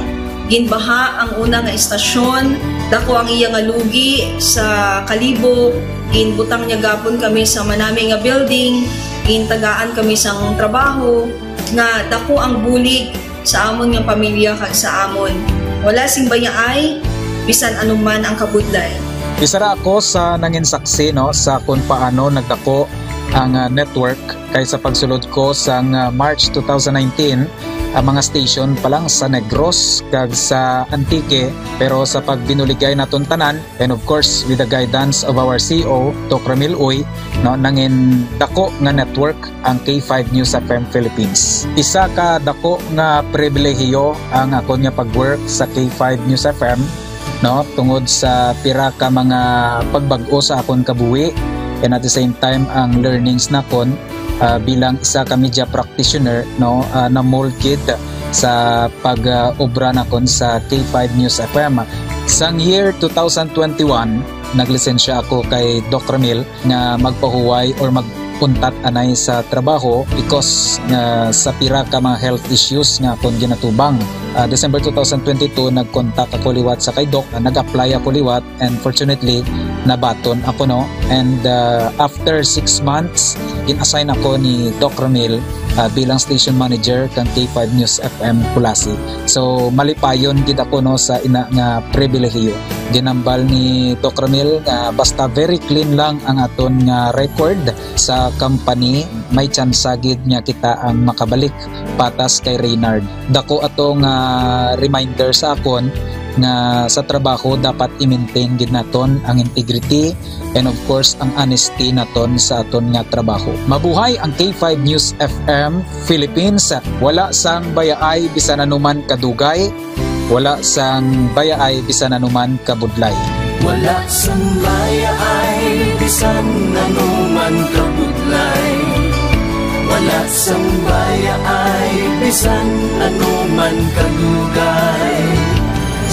ginbaha ang una nga istasyon, dako ang iya nga lugi sa Kalibo, ginbutang niya gapon kami sa manami nga building, gintagaan kami sang trabaho, nga dako ang bulig sa amon nga pamilya kag sa amon. Wala sing bayaay, bisan ano man ang kabudlay. Isa ra ako sa nangin saksi, no, sa kung paano nagdako ang, ah, network, kay sa pagsulod ko sang, ah, March two thousand nineteen, ang mga station pa lang sa Negros kag sa Antique, pero sa pagbinuligay naton tanan, and of course, with the guidance of our C E O, Doc Ramil Uy, no, nangin dako nga network ang K five News F M Philippines. Isa ka dako nga pribilehiyo ang akon nga pag-work sa K five News F M, no, tungod sa pira ka mga pagbag-o sa akon kabuhi, and at the same time ang learnings nakon, ah, bilang isa ka media practitioner, no, ah, na-mold gid sa pag-obra nakon sa K five News F M. Sang year two thousand twenty-one, naglisensya ako kay Doc Ramil nga magpahuway or mag-untat anay sa trabaho because nga sa pira ka mga health issues nga akon ginatubang. Ah, December two thousand twenty-two, nag-contact ako liwat sa kay Doc, ah, nag-apply ako liwat, and fortunately, nabaton ako, no? And, ah, after six months, gin-assign ako ni Doc Ramil, ah, bilang station manager kang K five News F M Culasi. So, malipayon gid ako, no, sa ina nga pribilehiyo. Ginambal ni Doc Ramil nga basta very clean lang ang aton nga record sa company, may tsansa gid nga kita ang makabalik patas kay Reynard. Dako ato nga reminder sa akon nga sa trabaho dapat i-maintain gid naton ang integrity and, of course, ang honesty naton sa aton nga trabaho. Mabuhay ang K five News F M Philippines. Wala sang bayaay bisan anuman kadugay, wala sang bayaay bisan anuman kabudlay. Wala sang bayaay bisan anuman kabudlay. Wala sang bayaay bisan anuman kadugay.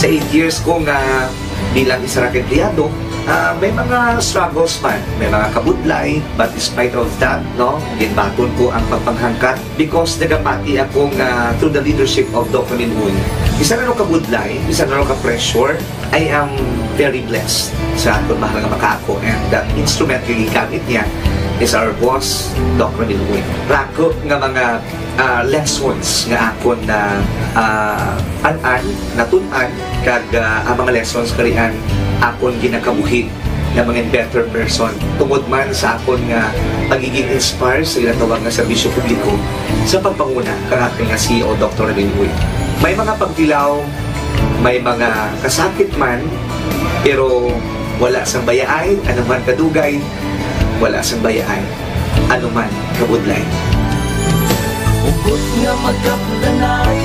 Sa eight years ko nga bilang isa ra ka empleyado, ah, may mga struggles man, may mga kabudlay, but despite of that, no, ginbaton ko ang pagpanghangkat because nagapati ako nga through the leadership of Doc Ramil Uy, bisan ano kabudlay, bisan ano ka-pressure, I am very blessed sa aton mahal nga makaako, and the instrument nga gigamit niya is our boss, Doc Ramil Uy. Rako nga mga, ah, lessons nga akon na, ah, an-an, natun-an, kag, ah, ang mga lessons karian akon ginakabuhi nga mga better person tungod man sa akon nga pagiging inspire sa ginatawag nga serbisyo publiko sa pagpanguna kang aton nga C E O, Doctor Ramil Uy. May mga pagtilaw, may mga kasakit man, pero wala sang bayaay, anuman kadugay, wala sang bayaay, anuman kabudlay. Hugot nga magkablanay,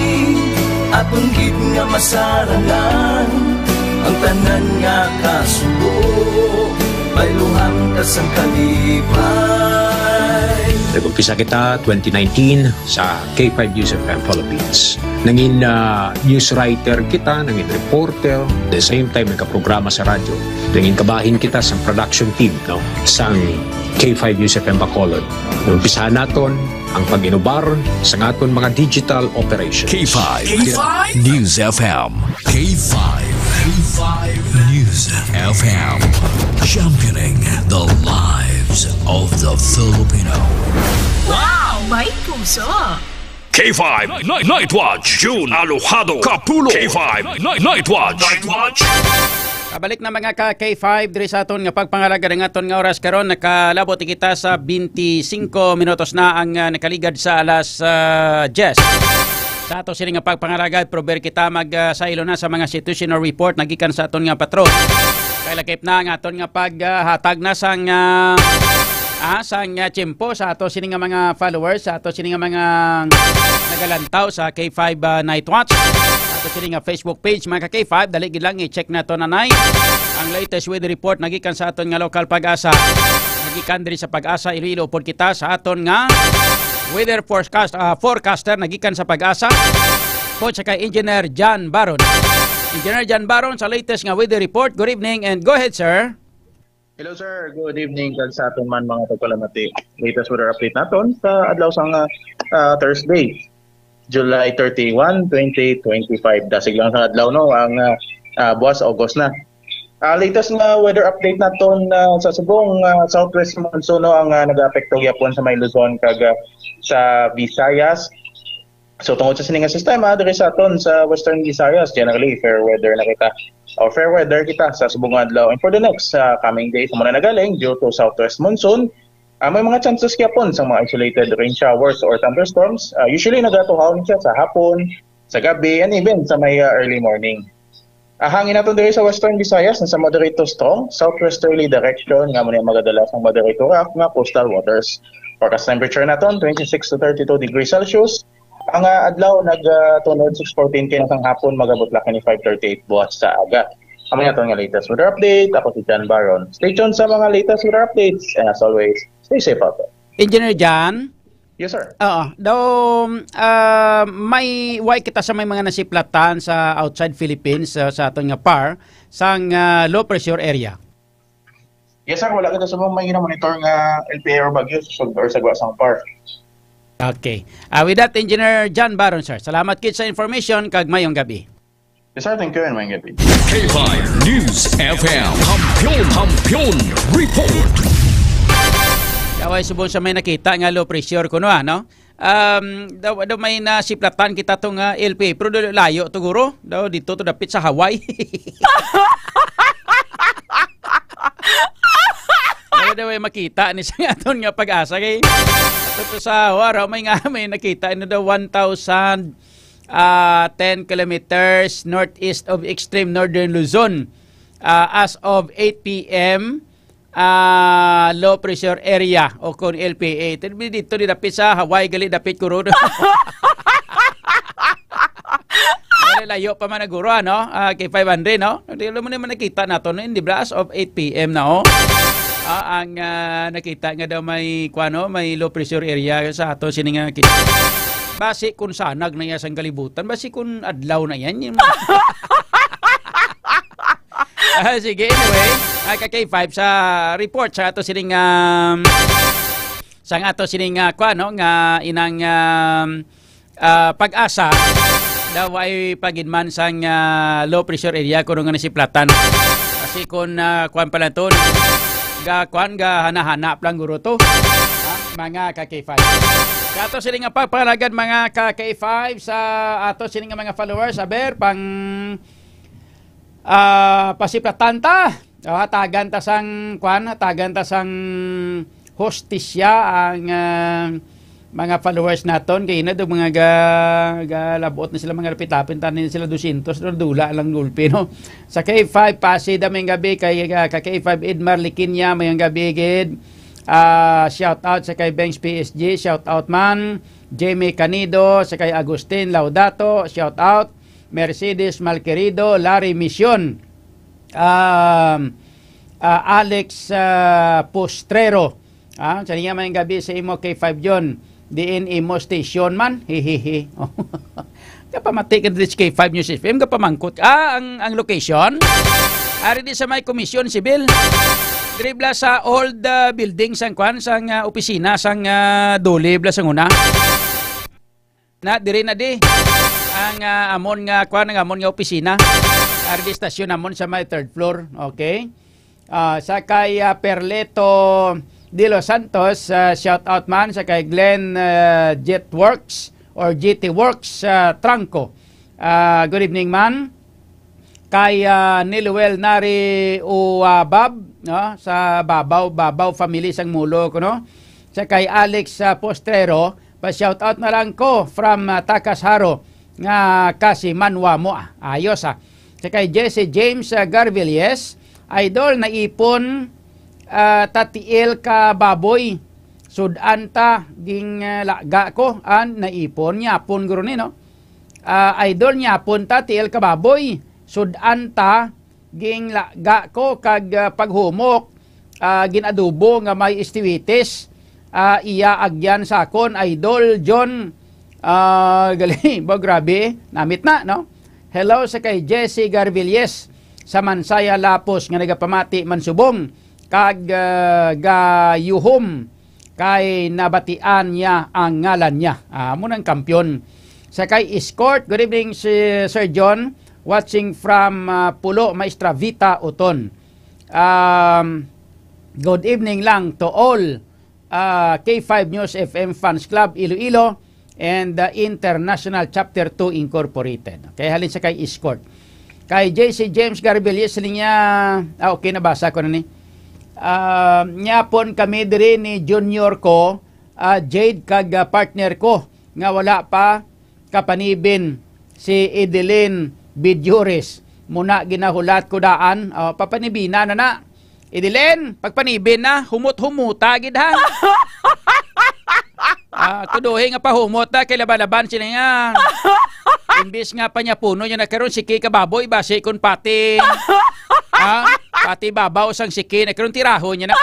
aton gid nga masarangan, ang tanan nga kasubo, bayluhan ka sang kalipay. Nag-umpisa kita twenty nineteen sa K five News F M Philippines. Nangin, ah, news writer kita, nangin reporter, the same time nagkaprograma sa radyo. Nangin kabahin kita sa production team, no, sang K five News F M Bacolod. Umpisahan naton ang pag-inubar sa aton mga digital operations. K five. K five News F M. K five. K five News F M. Championing the lives of the Filipino. Wow! May puso! K five Night, Night Watch, June Alojado Kapulo. K five Night, Night Watch. Night Watch. Pabalik na, mga ka K five, diri sa aton nga pagpangalaga ng aton nga oras karon. Nakalabot kita sa twenty-five minutos na ang, ah, nakaligad sa alas, ah, diyes. Sa ato sini nga pagpangalagad, pero before kita mag, ah, saylo na sa mga situational report nagikan sa aton nga patrol. Kay lakip na ang aton nga paghatag na sang, ah, ah, sang, ah, tiyempo sa ato sini nga mga followers, sa ato sini nga mga nagalantaw sa K five, ah, Night Watch, sa ato sini nga Facebook page, mga ka K five. Dali gid lang, i-check nato, nanay, ang latest weather report nagikan sa aton nga lokal PAGASA. Nagikan diri sa PAGASA Iloilo, upod kita sa aton nga weather forecast, ah, forecaster nagikan sa PAGASA, po sa kay Engineer John Baron. Engineer John Baron, sa latest nga weather report. Good evening and go ahead, sir. Hello, sir. Good evening kag sa aton man mga pagpalamati. Latest weather update naton sa adlaw sang, ah, ah, Thursday, July thirty-one, twenty twenty-five. Dasig lang sa adlaw, no, ang, ah, ah, buwas August na. Ah, latest nga weather update naton, ah, sa subong, ah, southwest monsoon, no, ang, ah, nagaapekto gyapon sa may Luzon kag, ah, sa Visayas. So, tungod sa sini nga sistema, diri sa aton sa Western Visayas, generally, fair weather na kita, o fair weather kita sa subong nga adlaw. And for the next, uh, coming days, muna na galing, due to southwest monsoon, ah, may mga chances gyapon sa mga isolated rain showers or thunderstorms. Ah, usually, nagatuhaw siya sa hapon, sa gabi, and even sa may, ah, early morning. Ah, hangin naton diri sa Western Visayas, nasa moderate to strong southwesterly direction, nga muna magadala sang moderate to rough nga coastal waters. Forecast temperature naton, twenty-six to thirty-two degrees Celsius. Ang, ah, adlaw nag, ah, tunod, six fourteen kina sang hapon, magabot lang kini five thirty-eight buwas sa aga. Amo naton nga latest weather update. Ako si John Baron. Stay tuned sa mga latest weather updates. And as always, stay safe out there. Engineer John? Yes, sir. Oo. Daw, ah, may, why kita sa may mga nasiplatan sa outside Philippines, ah, sa aton nga par, sang, ah, low pressure area? Yes, sir. Wala kita sa mga may monitor nga L P A or bagyo sa sulod or sa gwa sang par. Okay. Ah, with that, Engineer John Baron, sir. Salamat kit sa information, kag mayong gabi. Yes, sir. Thank you, and mayong gabi. K five News F M. Kampiyon, kampiyon report. Kaway subong sa may nakita nga low pressure kuno, ano? Um, daw, daw may nasiplatan kita to nga L P A, pero daw layo to, guro. Daw dito to dapit sa Hawaii. Wala daw may makita ni sa aton nga pag-asa kay to, to sa Hawaii, may nga may nakita, ano daw, one thousand, ah, ten kilometers northeast of extreme northern Luzon. Ah, as of eight p m, ah, low pressure area o kon L P A. Ito, dito ni dapit sa Hawaii, gali dapit ko ron. Wala, layo pa man naguro, ano? Ah, kay five hundred, no? Di, alam mo naman, nakita nato, no? Hindi ba, as of eight p m na, oh. Ah, ang, ah, nakita nga daw may, kuwan, no? May low pressure area sa ato, sini nga ki-, basi kung sanag na iya sang kalibutan, basi kung adlaw na yan, yun. Ah, sige, anyway, ah, ka K five, sa report sa ato sining, um, sang ato sining, ah, kuwan, no, nga inang, um, ah, pag-asa daw ay pagidman sang, ah, low pressure area kuno nga nasiplatan. Kasi kung, ah, kuwan pala to, ga kuwan, ga hana-hana pa lang guro to, ha, mga ka K five. Sa ato sining nga pagpangalagad, mga ka K five, sa ato sining nga mga followers, aber, pang ah, pasiplatan ta. O, hatagan ta sang, kwan, hatagan ta sang hustisya ang, ah, mga followers naton. Kay ina do mga ga-, galabot na sila, mga lapit-lapit, tanin sila dosyentos, no, dula lang gulpi, no? Sa K five, Pasi, daming gabi kay, ah, ka K five, Edmar Liquiña, mayong gabi gid. Ah, shout out sa kay Bengs P S G, shout out man. Jamie Canido, sa kay Agustin Laudato, shout out. Mercedes Malquerido, Larry Mission, um, ah, Alex, ah, Postrero. Ah, sa niya, may gabi sa imo, K five John. Diin imo station man. Hihihi. Kapamati ka dito sa K five News F M, kapamangkot. Ah, ang, ang location? Ari di sa may Komisyon Sibil. Diri bala sa old, ah, building sang kwan, sang, ah, opisina sang, ah, Dole bala sang una. Na, diri na di. Ang, ah, amon nga, kwan, ang amon nga opisina. Ari di stasyon amon sa may third floor. Okay? Ah, sa kay, ah, Perleto de los Santos, ah, shout out man sa kay Glenn, ah, Jetworks or G T Works, ah, Trangco. Ah, good evening man. Kay, ah, Niluel Nari Uabab, no, sa Babaw, Babaw family sang Mulo, kuno. Sa kay Alex, ah, Postrero, pa-shout out na lang ko from, ah, Takas Haro nga kasi manwa mo, ah. Ayos, ah. Sa kay Jesse James, ah, Garvilies, idol, naipon, ah, ta tiil ka baboy. Sud-an ta, ging, ah, laga ko, an naipon, yapon guro ni, no? Ah, idol, yapon ta tiil ka baboy. Sud-an ta, ginglaga ko kag, ah, paghumok, ah, gin-adobo nga may istiwitis. Ah, iya agyan sa akon, Idol John, ah, gali, ba, grabe, namit na, no? Hello sa kay Jesse Garvilies sa Mansaya Lapos nga nagapamati man subong kag, ah, gayuhom kay nabatian niya ang ngalan niya. Ah, amo nang kampiyon. Sa kay Escort, good evening, si Sir John, watching from, ah, Pulo, Maestra Vita Uton. Um, good evening lang to all, ah, K five News F M Fans Club Iloilo and the International Chapter two Incorporated. Okay, halin sa kay Escort. Kay J C James Garbeles niya, ah, okay, nabasa ko na ni. Ah, niya pon kami diri ni junior ko, ah, Jade, kag, ah, partner ko nga wala pa kapanibin, si Edeline Bidjures. Muna ginahulat ko daan, oh, papanibina na na. Edeline, pagpanibin na, humot-humuta gid, ha. Ah, kuduhi nga pahumot na kay laban-laban sila nga. Imbis nga panyapuno niya na karon, siki ka baboy, basi kun pati, ha? Pati babaw sang siki na karon, tirahon niya na.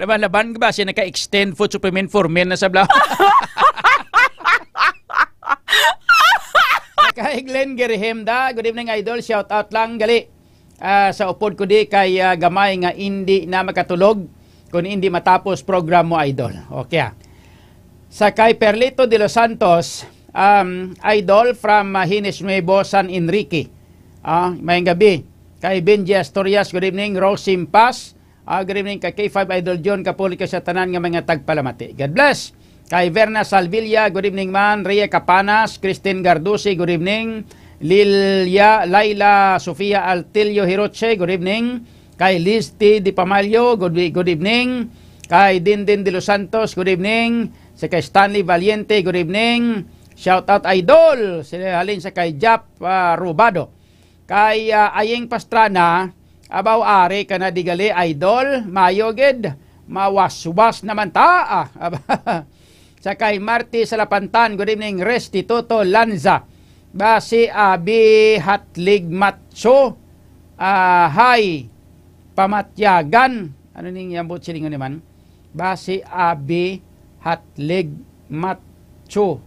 Laban-laban ba siya naka-extend food supplement for men na sa bla-? Kay Glenn Gerhemda, good evening, idol. Shout out lang gali. Ah, sa upod ko di kay, ah, gamay nga indi na makatulog. kung hindi matapos program mo, idol. Okay, ah. Sa kay Perlito de los Santos, um, idol from, ah, Hines Nuevo, San Enrique. Ah, mayang gabi. Kay Benji Asturias, good evening. Rose Simpas, ah, good evening. Kay K five Idol John, kapuli ka sa tanan nga mga tagpalamati. God bless. Kay Verna Salvilla, good evening man. Rhea Capanas, Christine Gardusi, good evening. Lilia, Laila Sofia Altillo Hiroche, good evening. Kay Liz T. Di Pamalyo, good, good evening. Kay Dindin de los Santos, good evening. Sa kay Stanley Valiente, good evening. Shout out, idol. Sila halin sa kay Jap, ah, Robado. Kay, ah, Aying Pastrana, abaw, ari ka na digali, idol. Mayo gid, mawaswas naman ta, ah. Sa kay Marty Salapantan, good evening, Restituto Lanza. Basi abi hatlig matso, ah, hay pamatyagan. Ano ning yambot silingon ni man? Basi abi hatlig matso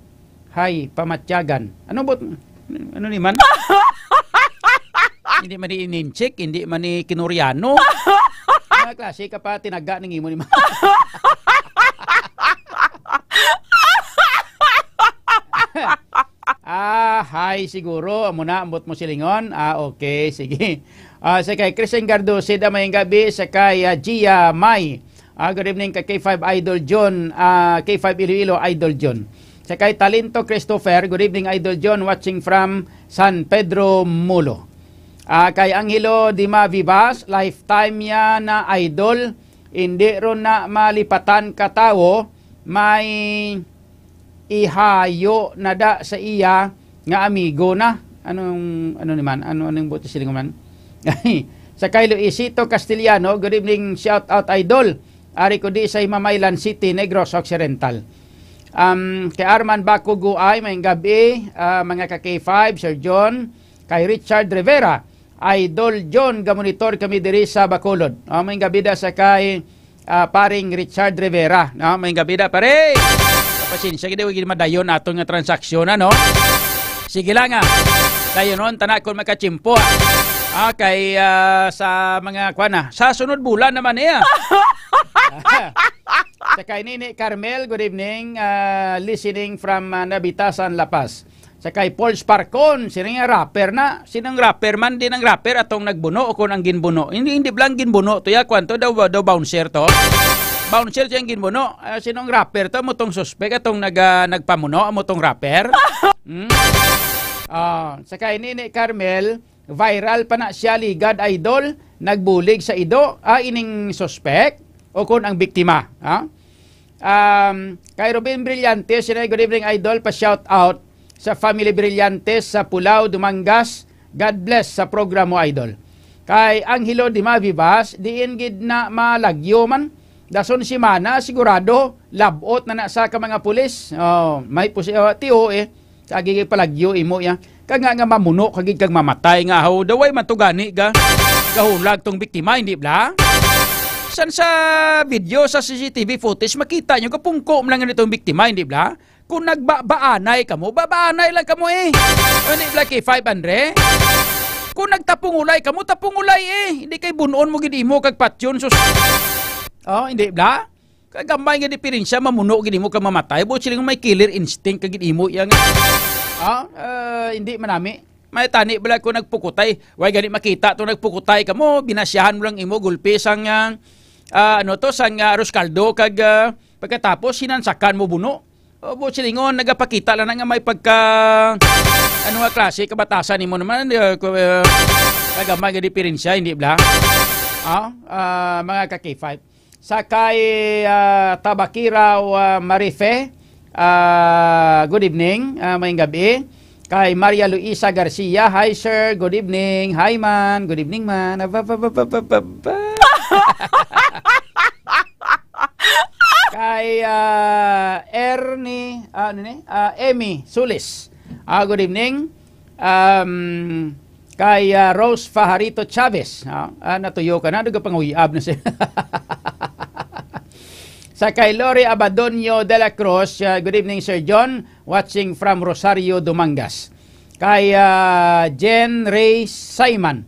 hay pamatyagan. Ano bot? Ano ni man? Hindi man ni Ininchik, hindi man ni Kinoriano. Mga klase ka pa, tinaga ning imo ni man. Ah, hi, siguro. Amo na, ambot mo silingon. Ah, okay, sige. Ah, sa kay Christian Gardo, Sida, mayang gabi. Sa kay, ah, Gia May. Ah, good evening kay K five Idol John. Ah, K five Iloilo Idol John. Sa kay Talento Christopher, good evening, Idol John, watching from San Pedro Mulo. Ah, kay Angelo Dima Vivas, lifetime niya na idol. Hindi ron na malipatan ka tawo, may ihayo na da sa iya nga amigo na. Anong, ano ni man? Ano, anong buti siling man? Sa kay Luisito Castellano, good evening, shout out, idol. Ari ko di sa Himamaylan City, Negros Occidental. Um, kay Arman Baco Guay, mayang gabi, ah, mga ka K five, Sir John. Kay Richard Rivera, Idol John, gamonitor kami diri sa Bacolod. Ah, mayang gabi da sa kay, ah, paring Richard Rivera. No, mayang gabi da, pare. Pasensya gid, wa gid madayon aton nga transaksyon, ano? Sige lang, ah. Dayonon tana kung makachimpo, ah. Ah, kay, ah, sa mga, kuwan, ah, sa sunod bulan naman niya. Sa kay Nini Carmel, good evening. Ah, listening from, ah, Nabitasan, La Paz. Sa kay Paul Sparcon, sino nga rapper na? Sinong rapper man? Di nang rapper atong nagbuno o kung ang ginbuno? Hindi, hindi lang ginbuno to ya, kwan to, daw, daw bouncer to. Bouncer siya ang ginbuno. Ah, sinong rapper to? Mo tong suspek atong nag, ah, nagpamuno, mo tong rapper? Hmm? Ah, sa kay Nini Carmel, viral pa na siya, ligad, idol, nagbulig sa ido. Ah, ining suspek o kon ang biktima, ha? Um, kay Ruben Brillantes, sinay, good evening, idol. Pa-shout out sa family Brillantes sa Pulao, Dumangas. God bless sa programa, idol. Kay Angelo Dimavivas, diin gid na malagyo man. Dason semana, sigurado, labot na na sa ka mga pulis. Oh, may pusi-, oh, tiyo eh. Sa agi palagyo imo ya. Kag nga, nga mamuno ka gid kag mamatay nga, haw, daway man to gani ga. Gahulag tong biktima, hindi bla? San sa video, sa C C T V footage, makita nyo, kapungko man lang itong biktima, hindi bla? Kung nagbabaanay kamo, babaanay lang kamo eh. O, hindi bla, K five Andre? Kung nagtapungulay kamo, tapungulay eh. Hindi kay bunon mo gid imo kag patyon, sus. Oh, hindi bla? Kagamay nga diferensya, mamuno gid imo ka mamatay, buot siling may killer instinct ka gid imo iya nga. Ah, ah, hindi manami. May tani bala ko nagpukutay. Way gani makita to nagpukutay kamo, binasyahan mo lang imo gulpi sang, ah, ah, ano to, sang, ah, arroz caldo kag, ah, pagkatapos sinansakan mo buno. O, buot silingon, nagapakita lang na nga may pagka, ano nga klase, kabatasan nimo naman, ah, ko, ah, kagamay nga diferensya, hindi bla? Ah, ah, mga ka-K five. Sa kay, ah, Tabakiraw, ah, Marife, ah, good evening, ah, mayong gabi. Kay Maria Luisa Garcia, hi sir, good evening. Hi man, good evening man. Aba, ba, ba, ba, ba, ba, ba. Kay, ah, Ernie, ah, ano ni? Ah, Emmy Sulis. Ah, good evening. Um, kay, ah, Rose Fajarito Chavez, ah, ah, natuyo ka na, nagapanguyab na siya. Sa kay Lori Abadonio de la Cruz, ah, good evening, Sir John. Watching from Rosario, Dumangas. Kay, ah, Jen Ray Simon,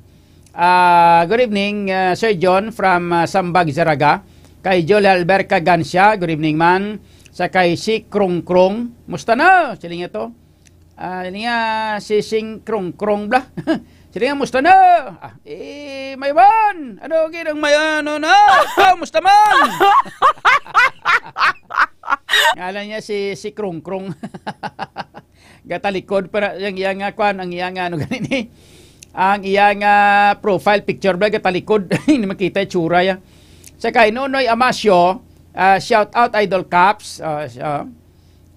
ah, good evening, ah, Sir John, from, ah, Sambag, Zaraga. Kay Joel Albert Cagancia, good evening man. Sa kay si Krong Krong, musta na? Siling niya to. Ah, siling niya si Sing Krong Krong bla. Siling niya, musta na? Ah, eh, may man. Ano, ginang may ano na? Ah, musta man? Ngalan niya si, si Krong Krong. Gatalikod pa na, ang iya nga kwan, ang iya nga ano ganini. Ang iya nga profile picture bla, gatalikod. Hindi makita yung tsura ya. Sa kay Nonoy Amasio, ah, shout out Idol Caps. Ah, siya.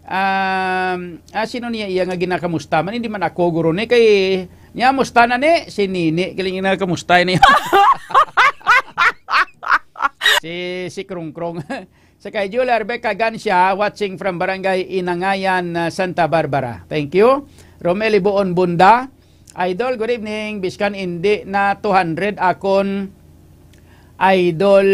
Um, ah, sino niya iya nga ginakamusta man? Hindi man ako, guro, ni kay niya, musta na ni? Si Nini, galing nga kamusta ni. Si, si Krong Krong. Sa kay Julia Rebecca Gancia, watching from Barangay Inangayan, uh, Santa Barbara. Thank you. Romel Ibuon Bunda, Idol, good evening. Biskan indi na two hundred akon, Idol,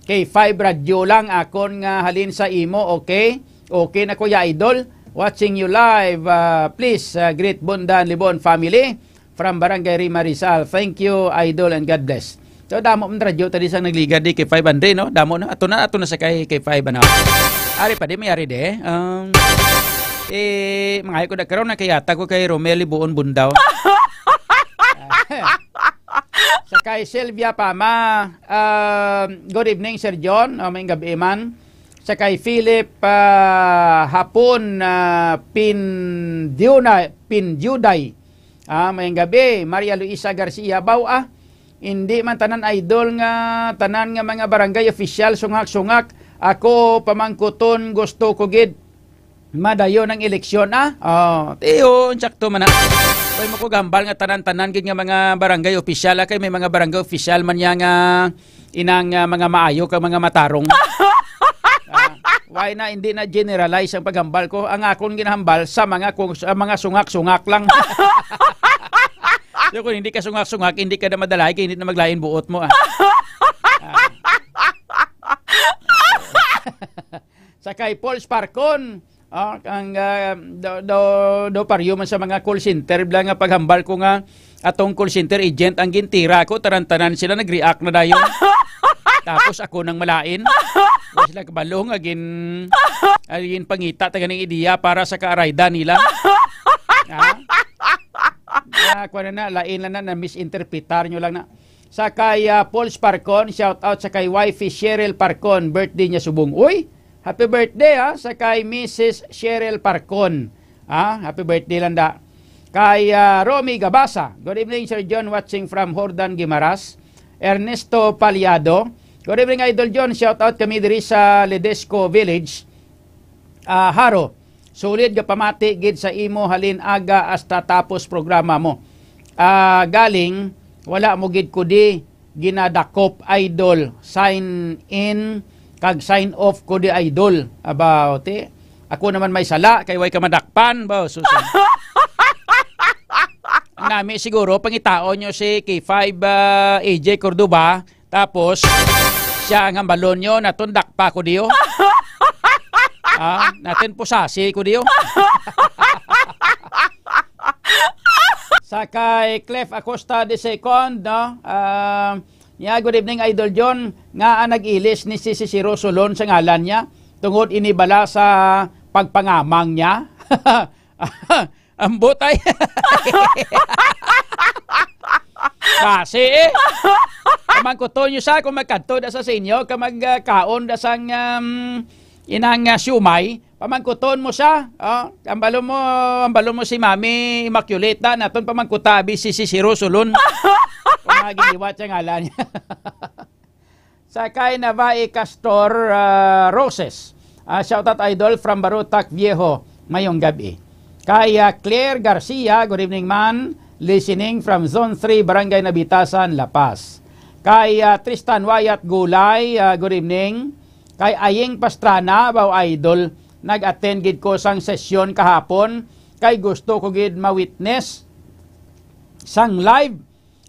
K five radyo lang akon nga halin sa imo, okay? Okay na, Kuya Idol. Watching you live. Uh, please, uh, greet Bunda and Libon family from Barangay Rima Rizal. Thank you, Idol, and God bless. So, damo man radyo tadi sa nagligad di kay five hundred, no? Damo na. Ato na, ato na sa kay, kay five, ano? Ari pa di, may ari di. Um, eh, mangayo ko na karon, nakayata ko kay Romel Ibuon Bundaw. Sa kay Sylvia Pama, um, good evening, Sir John. O, may gabi man. Sa kay Philip, ah, Hapon, ah, Pindiuna-, Pindiuday. Ah, mayang gabi, Maria Luisa Garcia. Baw, ah, hindi man tanan, Idol, nga tanan nga mga barangay official sungak-sungak. Ako, pamangkuton, gusto ko gid madayon ang eleksyon, ah. Oh, tiyo, insakto man na. Pwede mo ko gambal nga tanan-tanan gid nga mga barangay official, ah, kay may mga barangay official man niya nga inang, ah, mga maayo kag mga matarong. Ah, why na hindi na generalize ang paghambal ko? Ang akon ginahambal sa mga kung, sa mga sungak-sungak lang. So, kung hindi ka sungak-sungak, hindi ka na madalay, kay hindi na maglain buot mo, ah. Ah. Sa kay Paul Sparkon, ah, ang, ah, do, do, do paryo man sa mga call center, bla nga paghambal ko nga atong call center agent ang gintira ko, tanan-tanan sila nag-react na dayon. Tapos ako nang malain. Wa sila kabalo nga gin, ah, ginpangita ta ganing ideya para sa kaaraydan nila. Ha? Ah, kuwan na na, lain lang na, na-misinterpretar nyo lang na. Sa kay, ah, Paul Sparcon, shout out sa kay wifey Cheryl Parcon, birthday niya subong. Uy, happy birthday, ha, sa kay Missus Cheryl Parcon. Ah, happy birthday lang da. Kay, ah, Romy Gabasa, good evening, Sir John, watching from Jordan Guimaras. Ernesto Paliado, good evening, Idol John, shout out kami diri sa Ledesco Village. Ah, Haro, solid nga pamati gid sa imo halin aga hasta tapos programa mo. Ah, galing, wala mo gid ko di ginadakop, Idol. Sign in kag sign off ko di, Idol. About, eh, ako naman may sala kay way ka madakpan ba? Susun. Nami siguro pangitaon nyo si K five, ah, A J Cordova. Tapos, siya ang hambalon nyo, natundak pa ko diyo. Ah, natin pusasi ko diyo. Sa kay Clef Acosta the second, no? Ah, niya, good evening, Idol John. Nga ang nag-ilis ni si Cicero Solon sa ngalan niya, tungod inibala sa pagpangamang niya. Ambot ay. Kasi, eh. Pamangkuton nyo sa kung magkadto da sa sa inyo, ka magkaon da sang, um, inang, ah, siumay, pamangkuton mo sa, oh, ambalo mo, ambalo mo si Mami Immaculate da, naton pamangkutabi si, si Siro Sulon. Kung nga giliwat siya ngalan. Sa kay Navai Castor, ah, Roses. Ah, shout out, Idol, from Barotac Viejo. Mayong gabi. Kay, ah, Claire Garcia, good evening, man. Listening from Zone three, Barangay Nabitasan, La Paz. Kay, ah, Tristan Wyatt Gulay, ah, good evening. Kay Aying Pastrana, baw, Idol, nag-attend gid ko sang sesyon kahapon. Kay gusto ko gid ma-witness sang live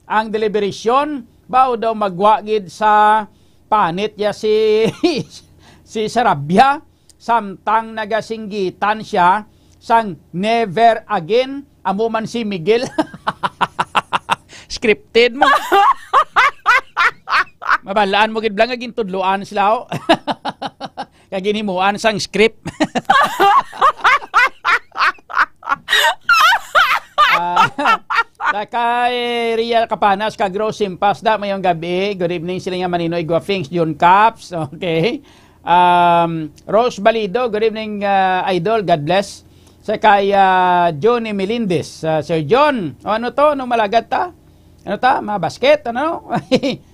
ang deliberasyon, baw daw magwa gid sa panit ya si, si Sarabia, samtang nagasinggitan siya sang never again, amo man si Miguel. Scripted mo. Mabalaan mo gid lang nga gintudloan sila, oh. Kag ginhimuan sang script. Ah, sa kay Real Capanas, kag Rose Simpas, da, mayong gabi. Good evening sila nga Maninoy Guafings, Jun Caps. Okay. Um, Rose Balido, good evening, uh, Idol. God bless. Sa kay, uh, Johnny Melendez. Uh, Sir John, o ano to? Anong malagad ta? Ano ta? Mga basket? Ano?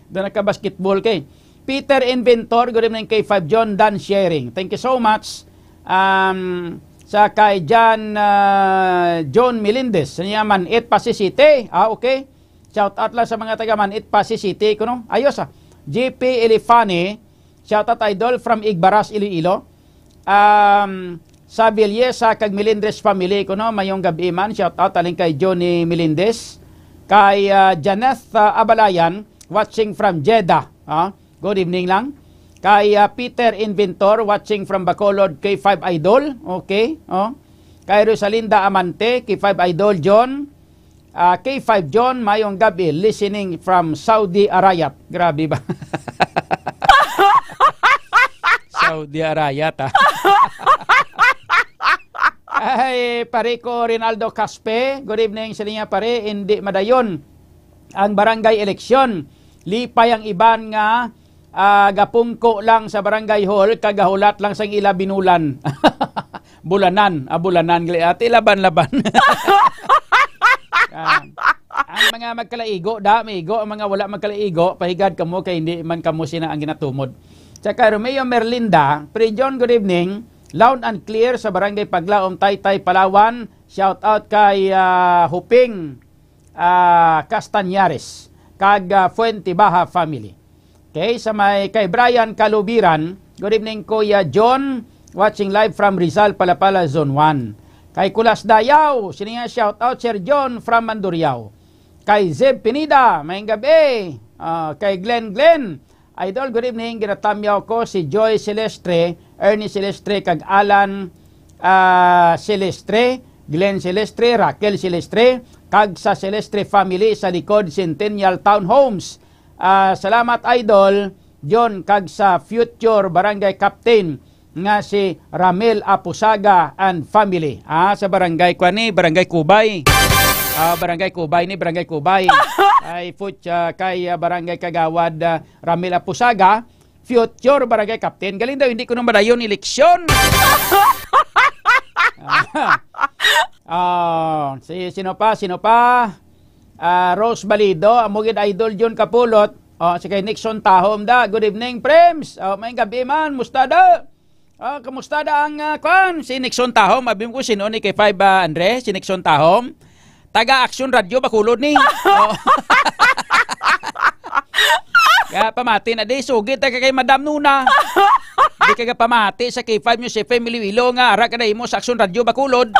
Doon nagka-basketball kay Peter Inventor, good evening kay five John Dan Sharing. Thank you so much. Um, sa kay John, uh, John Melendez, sa niya Manit, Passi City. Ah, okay. Shout out lang sa mga taga Manit, Passi City, kuno. Ayos, ah. G P Elefani, shout out, Idol, from Igbaras, Iloilo. Um, sa Villesa kag Melendez family, kuno, mayong gabi man. Shout out, aling kay Johnny Melendez. Kay, ah, Janeth, ah, Abalayan, watching from Jeddah. Ah, good evening lang. Kay, ah, Peter Inventor, watching from Bacolod, K five Idol. Okay, oh. Kay Rosalinda Amante, K five Idol, John. Ah, K five John, mayong gabi, listening from Saudi Arayat. Grabe ba? Saudi Arayat, ah. Ay, pare ko Rinaldo Caspe, good evening sa niya, pare. Hindi madayon ang barangay eleksyon. Lipay ang iban nga, ah, gapungko lang sa barangay hall kag gahulat lang sang ila binulan. Bulanan, ah, bulanan gali ati, laban-laban. Ah, ang mga magkalaigo, da, maigo, ang mga wala magkalaigo, pahigad kamo kay hindi man kamo sina ang ginatumod. Tsaka Romeo Merlinda, Pre John, good evening. Loud and clear sa Barangay Paglaom, Taytay, Palawan. Shout out kay, ah, Huping, ah, Castañares, kag, ah, Fuente Baja family. Okay, sa may kay Brian Kalubiran, good evening, Kuya John, watching live from Rizal, Palapala, Zone one. Kay Kulas Dayaw, sini nga shout out, Sir John from Mandurriao. Kay Zeb Pinida, mayong gabi. Ah, kay Glenn Glenn, Idol, good evening. Ginatamyaw ko si Joy Silestre, Ernie Silestre, kag Alan, ah, Silestre, Glenn Silestre, Raquel Silestre, kag sa Silestre family sa likod Centennial Townhomes. Ah, salamat, Idol John, kag sa future barangay captain nga si Ramil Apusaga and family. Ah, sa barangay, kuwan ni, Barangay Kubay. Ah, Barangay Kubay ni, Barangay Kubay. Ay, fut-, ah, kay, ah, Barangay Kagawad, ah, Ramil Apusaga, future barangay captain. Galing daw, hindi ko na madayon eleksyon. Ah, ah, si, sino pa, sino pa? Ah, Rose Balido, amo gid Idol John Kapulot. Oh, si kay Nixon Tahom da. Good evening, Prems. Oh, may gabi man. Musta da? Oh, kamusta da ang, ah, kwan? Si Nixon Tahom. Abi mo ko sino ni kay five, ah, Andre? Si Nixon Tahom. Taga Action Radio Bacolod ni. Oh. Kaya pamati na di, sugid ta kay Madam Nuna. Di ka pamati sa K five News F M Iloilo nga ara ka na imo sa Action Radio Bacolod.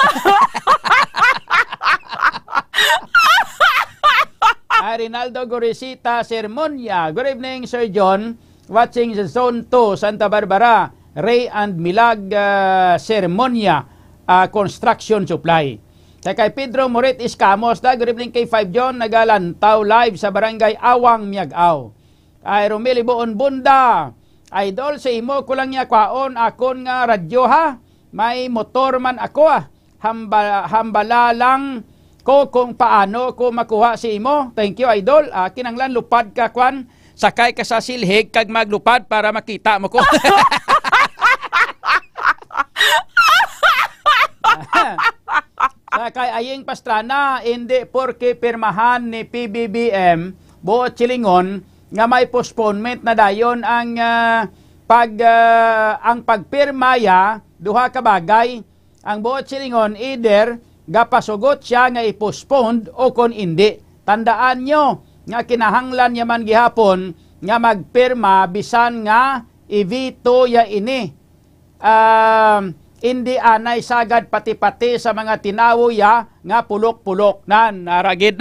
Ah, Rinaldo Gorisita Sermonia. Good evening, Sir John. Watching sa Zone two, Santa Barbara. Ray and Milag, ah, Sermonia, ah, Construction Supply. Sa kay Pedro Moret Escamos, da, good evening kay five John, nagalantaw live sa Barangay Awang, Miag-aw. Ay, Romel Iboon Bunda, Idol, sa imo ko lang niya kwaon akon nga radyo, ha. May motor man ako, ah. Hamba-, hambala lang ko kung paano ko makuha si imo. Thank you, Idol. Ah, kinanglan lupad ka, kwan. Sakay ka sa silhig kag maglupad para makita mo ko. Sa kay Aying Pastrana, hindi porke pirmahan ni P B B M, buot silingon nga may postponement na dayon ang, ah, pag, ah, ang pagpirma ya duha ka bagay. Ang buot silingon, either gapasugot siya nga i-postpone o kon indi. Tandaan nyo nga kinahanglan niya man gihapon nga magpirma bisan nga i-veto ya ini. Um, indi anay sagad pati-pati sa mga tinawo ya nga pulok-pulok nan. Ara gid.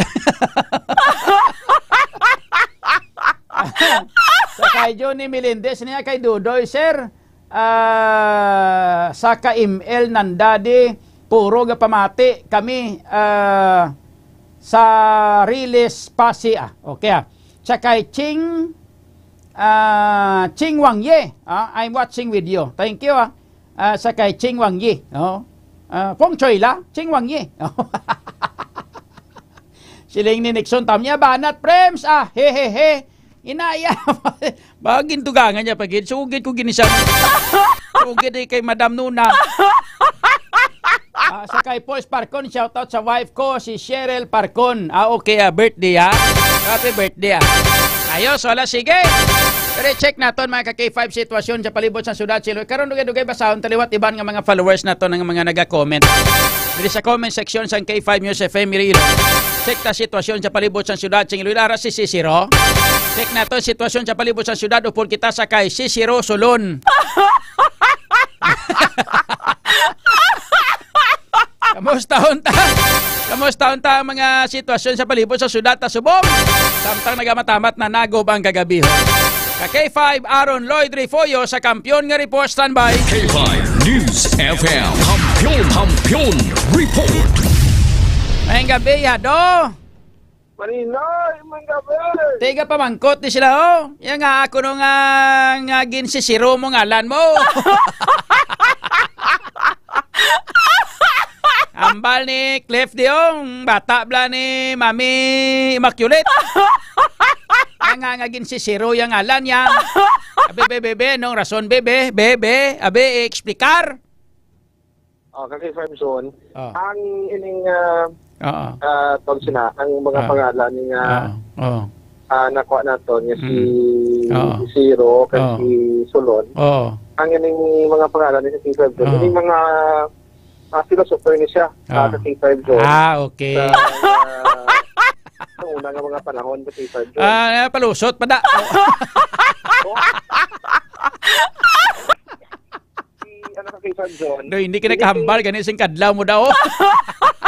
Sa kay Johnny Melendez niya kay Dudoy, sir. Ah, sa ka M L nandadi, puro gapamati kami, ah, sa Riles Pasi, ah. Okay, ah. Sa kay Ching, Ah, Ching Wang Ye, ah, I'm watching with you. Thank you, ah. Ah, sa kay Ching Wang Ye, oh. Ah, Feng Shui la, Ching Wang Ye. Siling ni Nixon, "Tam niya banat, Prems, ah, he, he, he." Inaya, bagin tugangan niya pa gid. Sugid ko gini siya. Sugid eh kay Madam Nuna. Ah, sa kay Poise Parcon, shoutout sa wife ko, si Cheryl Parcon. Ah, okay, ah, birthday, ah. Happy birthday, ah. Ayos, wala, sige. Pero check naton, mga ka K five, sitwasyon sa palibot sa syudad, Siloy. Karon, dugay-dugay basahon ta liwat iban nga mga followers naton nga mga naga-comment. Diri sa comment section sang K five News F M Iloilo. Check ta sitwasyon sa palibot sa syudad sang Iloilo. Ara si Cicero. Check naton sitwasyon sa palibot sa syudad. Upod kita sa kay Cicero Solon. Kamusta unta? Kamusta unta ang mga sitwasyon sa palibot sa syudad ta subong? Samtang nagamatamat na nagob ang kagabihon. Ka K five, Aaron Lloyd Refollo sa Kampiyon nga Report. Standby. K five News F M. Kampiyon, Kampiyon Report. Maayong gabi, Yado. Maninay, maayong gabi. Tiga pamangkot ni sila, oh. Yan nga, ako no nga, nga ginsisiro mo ngalan mo. Ambal ni Cliff Diong, bata bla ni Mami Immaculate. Yan nga, nga ginsisiro yung ngalan niya. Abi, be, be, be, nung rason, be, be, be, be, abi, i-explicar. Oh, kay Farm Zone, Oh. ang ining, ah, Oo. ah, tawag sina, ang mga Ah. pangalan ni nga, Oo. Oo. ah, nakuha naton nga si Mm. Oo. Zero, kag Oo. si Solon. Oo. Ang ining mga pangalan ni si Farm Zone, Oo. ining mga, ah, philosopher ni siya, ah, Oo. sa K five Zone. Ah, okay. Sa, ah, sa una nga mga panahon sa K five Zone. Ah, palusot pa da. Si, ano ka, K five Zone? No, hindi ka Hindi nakahambal, kay gani sing kadlaw mo daw.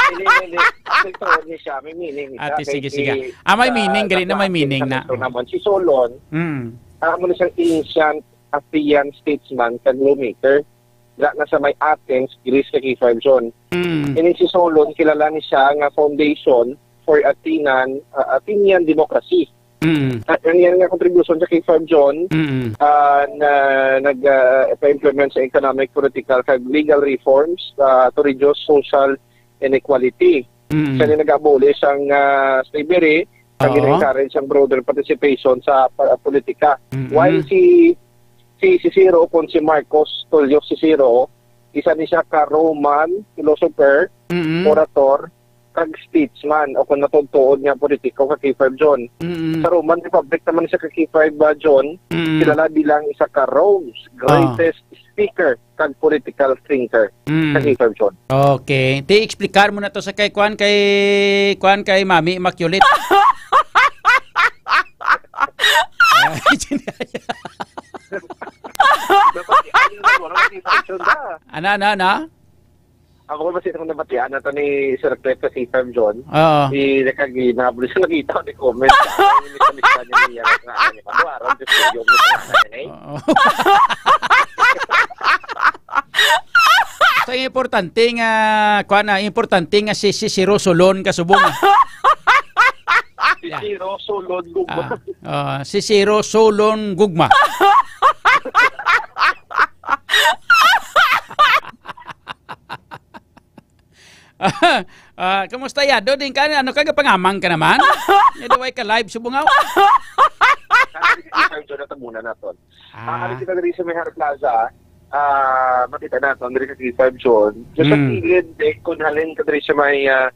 Hindi, hindi, hindi. May tuod ni siya, may meaning Ah, siya. ti, Kay sige, si, sige. Ah, may sa meaning, gali na may Laplace, meaning sa na. Metro naman. Si Solon, Mm. ah, amo na siyang ancient Athenian statesman kag lawmaker. Diha na sa may Athens, Greece, kag K five Zone. Mm. Ini si Solon, kilala ni siya nga foundation for Athenan, ah, Athenian democracy. Mm. At ang iya nga kontribusyon sa K five Zone, Mm. ah, na nag, ah, pa-implement sa economic, political, kag legal reforms, ah, to reduce social inequality. Mm. Siya ni nag-abolish ang, ah, slavery, kag Oo. gina-encourage ang broader participation sa pa-, politika. Mm-mm. While si, si Cicero, kung si Marcus Tullius Cicero, isa ni siya ka Roman philosopher, Mm-mm. orator, kag statesman, o kung matuod-tuod nga politiko ka K five Zone. Mm-mm. Sa Roman Republic naman siya ka K five, ah, Zone, Mm-mm. kilala bilang isa ka Rome's Ah. greatest speaker kag political thinker Mm. sa K five Zone. Okay. Ti, explicar mo na to sa kay kwan, kay kwan, kay Mami Immaculate. Ay, Dapat, ano na, wala na K five Zone ba? Ano, ano, ano? Ako ba siya nabatian na to ni Sir Cliff sa K five Zone? Oo. Si Nakagina, bulis na nakita ko ni comment. Ang miss-miss niya niya nga, ano, ano, ano, ano, ano, eh. Oo. Sa importante nga, kuwan na, importante nga si, si, si Rosolon kasubong. Si, yeah. Si Rosolon Gugma. Ah, ah, si, si Rosolon Gugma. Ah, kamusta, Yado? Din ka, ano ka, gapangamang ka naman? Yado, way ka live, subungaw? Sabi ni Sir Jonathan muna naton. Ah. Ah, ano kita diri sa may Haro Plaza? Ah, makita naton diri sa K five Zone. Just sa Mm. kilid, eh, kung halin ka diri sa may, ah,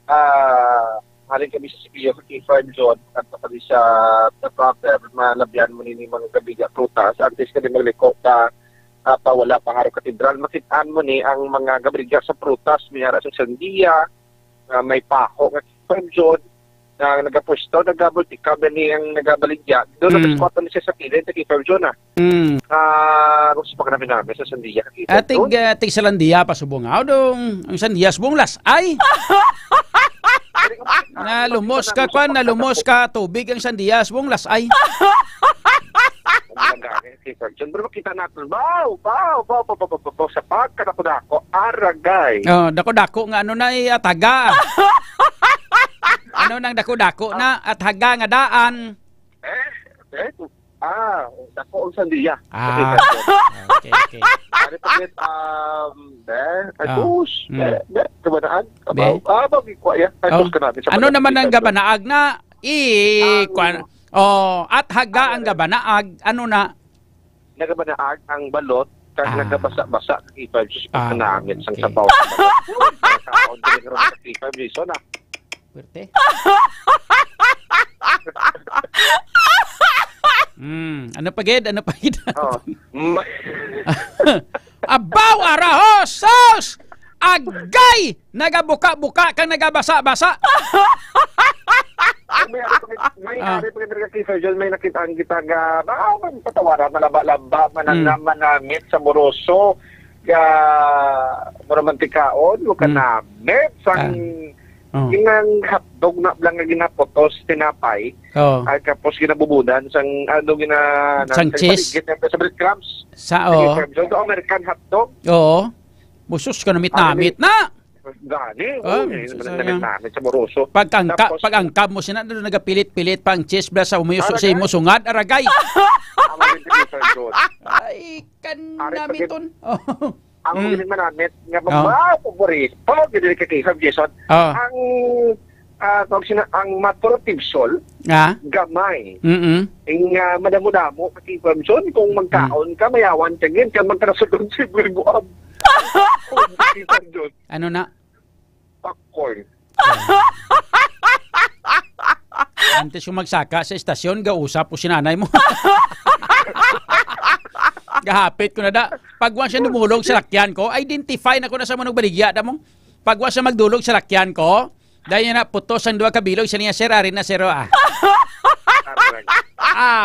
ah, halin kami sa C P U sa K five Zone, at pa diri sa, sa proper, malabyan mo nini mga gabi nga prutas. Antes ka din magliko ka, ah, pa wala pa Haro Katedral, makit-an mo ni ang mga gabriga sa prutas, may ara sa sandia, ah, may paho nga K five Zone, na nagapwesto, nagabultika, gani ang nagabaligya. Doon Mm. nag-squat na siya sa kilid, sa K five Zone, ah. Mm. Ah, gusto pa ka namin namin sa sandia, K five Atig, Zone. Ah, tig salandia pa subong. Aw, dong, ang sandia subong las. Ay! Na lumos ka, kwan, na lumos ka, tubig ang sandia subong las. Ay! Ang gagawin, K five Zone. Pero makita natin, wow, wow, wow, wow, sa pagkadako-dako, aragay. Oh, dako-dako nga ano na, eh, ataga. Ano nang dako-dako na, ataga nga daan. Eh, eh, Ah, dako ang sandiya. Ah, okay, okay. Ano pa gid, um, be, Ah, antos, mm. be, be, kabanaag, Be. abaw, ah, abaw, gikuha ya. Antos Oh. ka namin sa Ano balot, naman ang ikaw. gabanaag na? I, Ang kwan, oh, at haga ang Ano? gabanaag, ano na? Nagabanaag ang balot, kag Ah. nagabasa-basa, kag iba, Diyos ko, Ah, kanangit sang okay. sabaw. Ang kaon, tinigro na sa iba, Jason, ah. Pwerte. Mm, ano pa gid? Ano pa gid? Oh. Ma- Abaw, araho, sus! Agay! Nagabuka-buka kang nagabasa-basa. Ay, may ari pa gid, may Ah. ari pa gid, Sir John, may nakita ang kita nga, ah, patawaran, malaba-laba, mananam, Mm. manamit, saboroso, ka, maromantikaon, o Mm. kanamit, sang Ah. Oh. Ginang hotdog na lang nga ginaputos, tinapay. Oh. Ay, tapos ginabubudan sang, ano, gina-, Sang sang cheese? paligid, siyempre, sa breadcrumbs. Sa, Sige, oo. Sir John, so, American hotdog. Oo. Busos ka namit-namit Ano, na. Gani, Ah, oo, eh, sa-, namit-namit sa moroso. Pag angka-, Tapos pag angkab mo sina, doon nagapilit-pilit pa ang cheese bla sa umiyo, Ah, sa imo nagay? sungad, aragay. Ang mga hindi, Sir John. Ay, Ari pa gid. kanamiton. Oh. Ang Mm. hindi manamit nga Oh. mga paborito, gid ka kay Sir Jason. Oh. Ang, ah, tawag sina, ang maturutibsol, Ah. gamay. Mm-mm. Ing, ah, madamo-damo, kay Sir Jason, kung Mm. magkaon ka, mayawan ka gid, kaya magkarasulod si Bulbuab. Kay Sir Jason. Ano na? Popcorn. Antes ko magsaka sa estasyon, gausap ko si nanay mo. Gahapit ko na da. Pag wa siya dumulog sa lakyan ko, identify na ko na sa manog baligya, da mo. Pag wa siya magdulog sa lakyan ko, dahil na putos ang duha ka bilog, siya niya, "Sir, ari na, sir, oh, ah." Aray.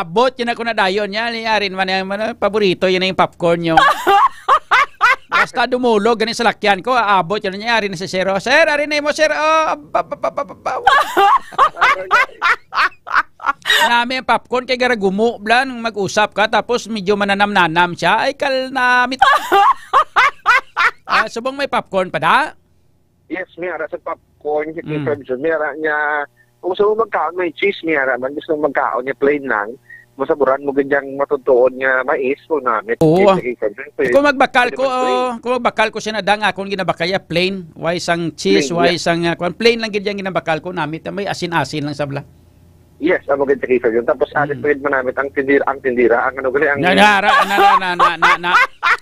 Abot yun ako na dayon niya. Ari man yung, ano, paborito yun yung popcorn nyo. Basta dumulog gani sa lakyan ko, aabot yun niya. Ari na si sir, oh. "Sir, ari na mo, sir." Oh, ba, ba, ba, ba, ba, ba. Nami ang popcorn kay garagumo bla nung mag-usap ka, tapos medyo mananam-nanam siya. Ay, kalnamit. Ah, subong may popcorn pa da? Yes, may ara sa popcorn, si Mm. Sir John. May ara niya, kung gusto mo magkaon, may cheese, may ara man. Gusto mo magkaon niya, plain lang. Masaburan mo gid yang matutuon nga mais, kung namit. Oo. Sige, sige, sige. Kung magbakal Pwede ko, man plain. oh, kung magbakal ko siya na dang akong ginabakal ya, plain. Way sang cheese, Plain, way yeah. sang, ah, kwan. Plain lang gid yang ginabakal ko, namit. May asin-asin lang sabla. Yes, amo gid, sige, sige. Tapos, Mm. alis pa gid manamit ang tindira, ang tindira, ang ano gali, ang Na, na, ra, na, na, na, na, na, na.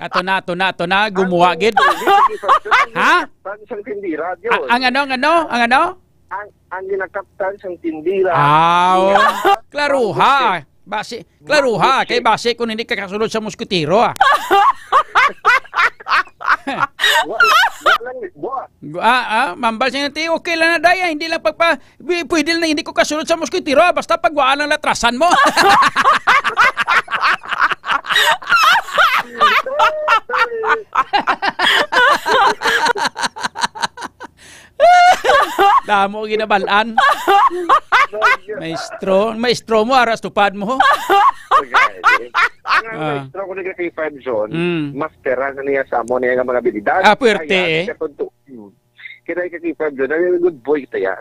Ato na, ato na, ato na. Gumuha Ang gid. tindira, sige, sige. Ha? Ang isang tindira, A-, yun. ang ano, ang ano, ang ano? Ang, ang ginakaptan sang tindira. Ah, oh. Yeah. Klaruha. Ang Basi, klaruha, Ang kay basi kung hindi ka kasulod sa muskitero, ah. Wa, wa lang, wa. Gu-, ah, ah, mambal siya nga, "Ti, okay lang na, daya, hindi lang pagpa-, wi-, pwede lang na hindi ko kasulod sa muskitero, ah, basta pagwaan lang latrasan mo." Damo ginabalan. Maestro, maestro mo, aras tupad mo. Okay. Ang Ah. maestro ko ni K five John, Mm. masteran na niya sa amo niya nga mga abilidad. Ah, puwerte, Kaya, eh. siya kung tu-, hmm. Kaya kay K five John, ay, good boy kita, ya.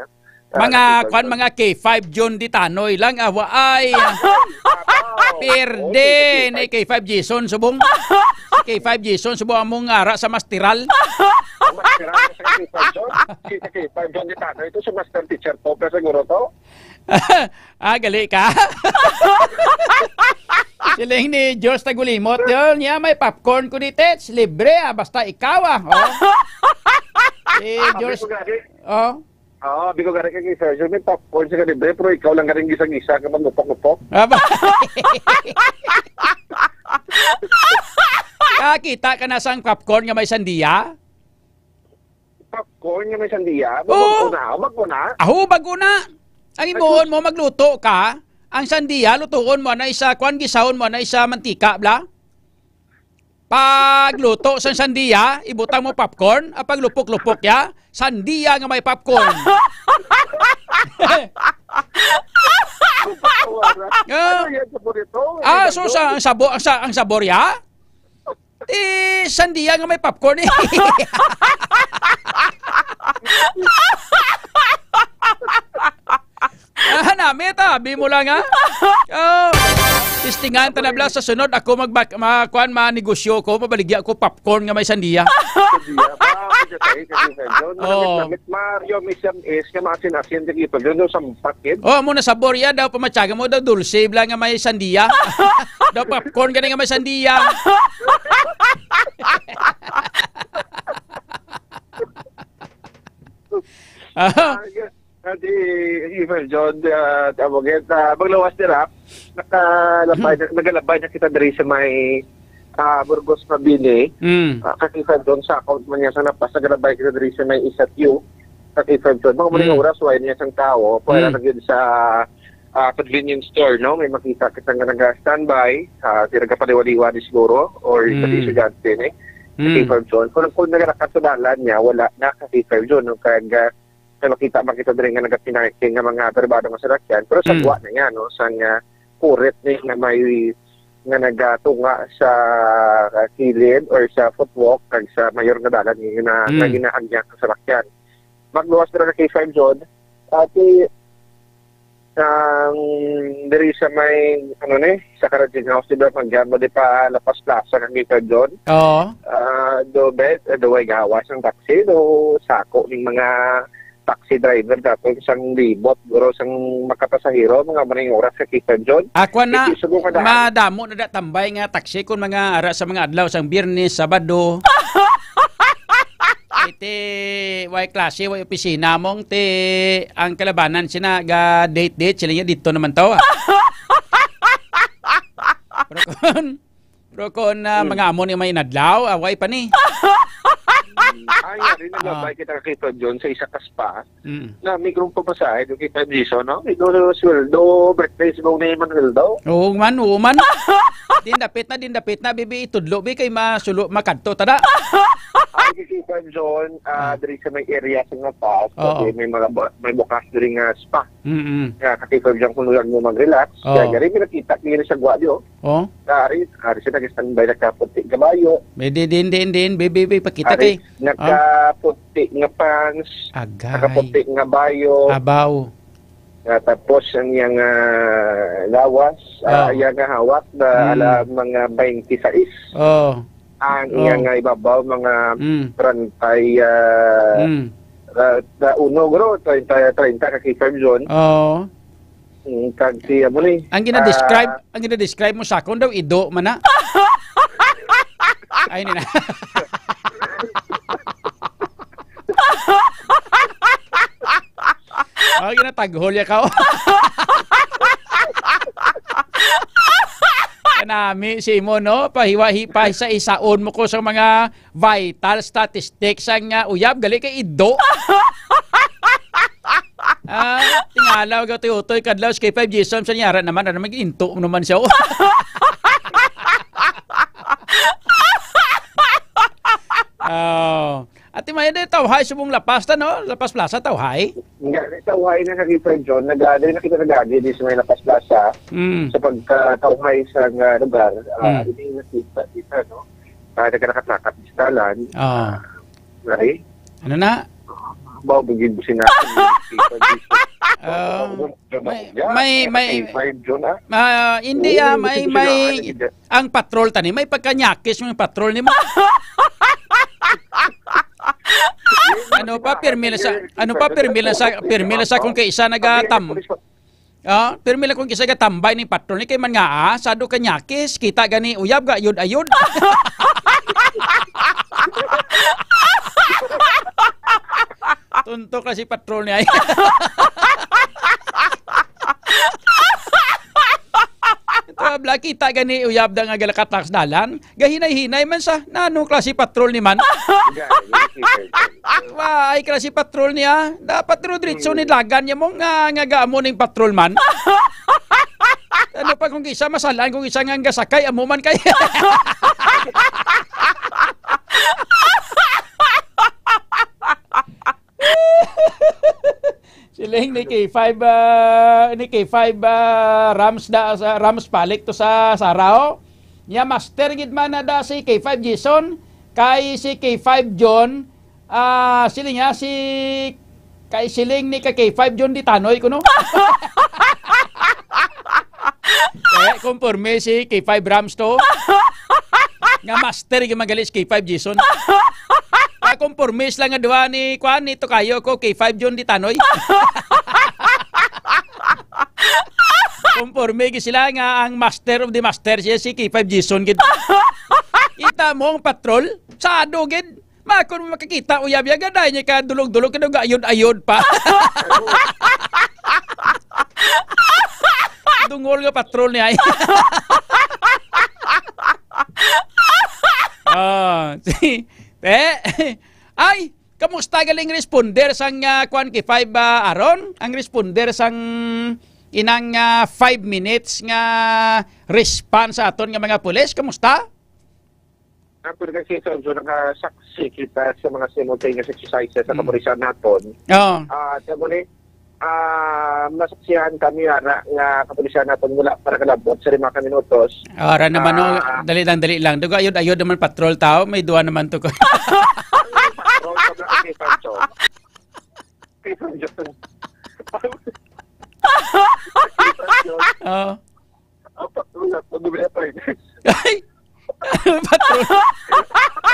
Ah, Mga, K five kwan, John. mga K five John di tanoy lang, awa ay. Abaw. Perde, Okay, na K five Jason, subong. Si K five Jason, subong among ara sa masteral. Ang masteral sa K five John. Si K five John di tanoy ito, si master teacher po, pero siguro to. Ah, gali ka? Siling ni George Tagulimot, yun, niya may popcorn ko ni Tets, libre ah, basta ikaw ah. Oh. Si Ah, George, sabi ko gani. oh. Oo, sabi ko gani kay Sir, may popcorn sa libre, pero ikaw lang ganing gisa-gisa ka magupok-upok. Aba. Kakita ka na sang popcorn nga may sandiya? Popcorn nga may sandiya? Oo. Bago na, bago na. Aho, bago na. Ang Ay, imuon sus. mo, magluto ka. Ang sandiya, lutuon mo na isa, kwan, gisahon mo na isa mantika, bla? Pagluto sa sandiya, ibutang mo popcorn, ah, paglupok-lupok ya, sandiya nga may popcorn. Ah. Ano yan sa burrito? Ah, Ano so yan? sa, ang sabo-, ang sa-, ang sabor ya? Eh, sandiya nga may popcorn eh. Ah, nami, tabi mo lang, ha? Oh. Testingan ta na, Blas, sa sunod ako mag-, ma-, kuan, manegosyo ko, mabaligya ko popcorn nga may sandiya. Sandiya pa, pwede tayo, kasi sa John. Oo. Namit-namit, Mario, may siyam is nga maasin-asin, di ba? Yun, yung sampak, yun. Oh, amo na sabor ya daw, pamatyaga mo daw, dulce, bla, nga may sandiya. Daw popcorn gani nga may sandiya. Ah. Ah, yun. Ati, Evil John, ah, tawag yun, ah, maglawas nila, nakalabay na, nagalabay na kita diri sa may, ah, Burgos, Mabini. Mm. Ah, kasi sa doon sa account man niya sa Napas, nagalabay kita diri sa may Isatyo. Kasi sa doon, mga muling Mm. oras, wala niya isang tao, pwede Mm. na yun sa, ah, convenience store, no? May makita kita nga naga-standby, ah, di nagapaliwa-liwa di siguro, or Mm. sa estudyante, eh. Kasi Mm. sa doon, kung, kung nagalakat sa dalan niya, wala na kasi sa doon, no? Kag, ah, Kay makita, makita diri nga nagapinarking nga mga pribado nga salakyan, pero sa Mm. gwa na yan, no, sang, ah, kurit ni nga may, nga nagatunga sa, ah, kilid or sa footwalk kag sa mayor nga dalan nga, Mm. nga ginaagyan sa salakyan. Magluwas dira na K five John, ati, ang diri sa may, ano ni, sa Karadjing House, di ba, pag mo di pa La Paz Plaza kag K five John? Oo. Ah, do bet, do way gawas ang taxi, do sako ning mga taxi driver dapat sang libot, guro sang makapasahero, mga maning oras sa K five John. Ako na, Iti sugo ka daan. Madamo na da tambay nga taxi kung mga ara sa mga adlaw sang Biyernes, Sabado. Iti, way klase, way opisina mong ti, ang kalabanan sina ga date-date, sila nga dito naman to. Pero kung, pero kung, ah, Hmm. mga amo ni may inadlaw, away pa ni. Ay, yari, Ah. naglabay kita kay Tito John sa isa ka spa. Mm. Na, may grupong pasahe, doon kita, Jason, no? May doon sweldo, birthday, si Bong Neyman, sweldo. Oo man, oo man. Din dapit na, din dapit na, bibi, itudlo, bi, kay masulo, makadto, tada. Ay, si Tito John, ah, Ah. diri sa may area sa Napas, Oo. kasi may mga bu-, may bukas diri nga spa. Mm-mm. Kaya, kasi Tito John, kung lang mo mag-relax, Oo. kaya gari, may nakita, kaya sa Guadio. Oh? Ari, ari siya nag-standby, nagkaputi kabayo. May di, din, din, din, bi, bi, bi, pakita Ari, kay, ah. nagkaputi nga pants, Agay. nagkaputi nga bayo. Abaw. Ah, tapos ang iyang, ah, lawas, ah, Oh. iyang hawak na Mm. ala mga twenty-six. Oh. Ang Oh. iyang, ah, ibabaw, mga Mm. treinta, ah, Mm. ah, ah, uno, guro, treinta, treinta ka K five John. Oh. Mm, kag siya mo ni, Ang gina-describe, ah, ang gina-describe mo sa akon daw, ido man na. Ay, ni na. Oh, ginataghol ya ka, oh. Kanami si mo, no? Pahiwa-hi-, pa sa isaon mo ko sa mga vital statistics ang, ah, uyab, gali kay ido. Ah, tingala, mag-utoy-utoy, kadlaw, si K five Jason, sa niyara naman, ano, mag-into naman siya, oh. Oh. Ati Maya, di tawhay subong La Paz ta, no? La Paz Plaza, tawhay? Nga, tawhay na sa K five John, nag-, ah, dali na kita nag-agi di sa may La Paz Plaza. Mm. Sa pagkatawhay sa nga lugar, ah, Mm. hindi nakita, kita, no? Ah, nagkanakat-nakat di sa dalan. Ah. Ah, right? Ano na? Bao, bugid mo sinabi. Ah, may, may, may, K five John, ah. Ah, hindi, Oo, ah, may, kasi may, sila, ano, ang patrol tani, may pagkanyakis yung patrol ni mo. Ano pa, pirmi lang sa, ano pa, pirmi lang sa, pirmi lang sa kung kaisa nagatam-, ah, pirmi lang kung kaisa gatambay ning patrol ni kay man nga, ah, sado kanyakis, kita gani uyab ga, ayod-ayod. Tuntok na si patrol niya. Ito, abla, kita gani, uyab da nga galakataks dalan. Gahinay-hinay man sa, na anong klase patrol ni man? Wa, ay klase patrol niya. Dapat diretso ni lagan niya mo nga, nga gaamo ning patrol man. Ano pa kung isa masalaan, kung isa nga ang gasakay, amo man kay. Siling ni K five, ah, ni K five, ah, Rams da, sa Rams Palik to sa Sarao. Nya master gid man na da si K five Jason, kay si K five John, ah, siling niya si, kay siling ni ka K five John di tanoy kuno. Eh, konforme si K five Rams to. Nga master yung magalis K five Jason. Ah, konforme sila nga duha ni, kwan, ni Tokayo ko, K five John di Tanoy. Konforme gid sila nga ang master of the master siya si K five Jason gid. Kita mo ang patrol? Sado gid. Makon mo makakita, uyab, ya, gaday niya ka dulog-dulog, kaya gaayod-ayod pa. Dungol nga patrol niya, ay. Ah, si, eh, ay, kamusta galing responder sang, ah, kwan ki five, ah, Aaron? Ang responder sang inang, ah, five minutes nga response sa aton nga mga pulis, kamusta? Ako na kasi, Sir Joe, nakasaksi kita sa mga simultaneous exercises sa Mm. kapulisan naton. Oo. Ah, sa muli, ah, masaksihan kami ara nga kapulisan naton wala para kalabot sa lima ka minutos. Ara naman, no, Ah. dali lang, dali lang. Duga, ayod, ayod naman patrol tao. May duwa naman to ko. Patrol sa mga kapulisan, Joe. Kapulisan, Joe. Oo. Apat na lang, pag-uwi na tayo. Ay! Patrol.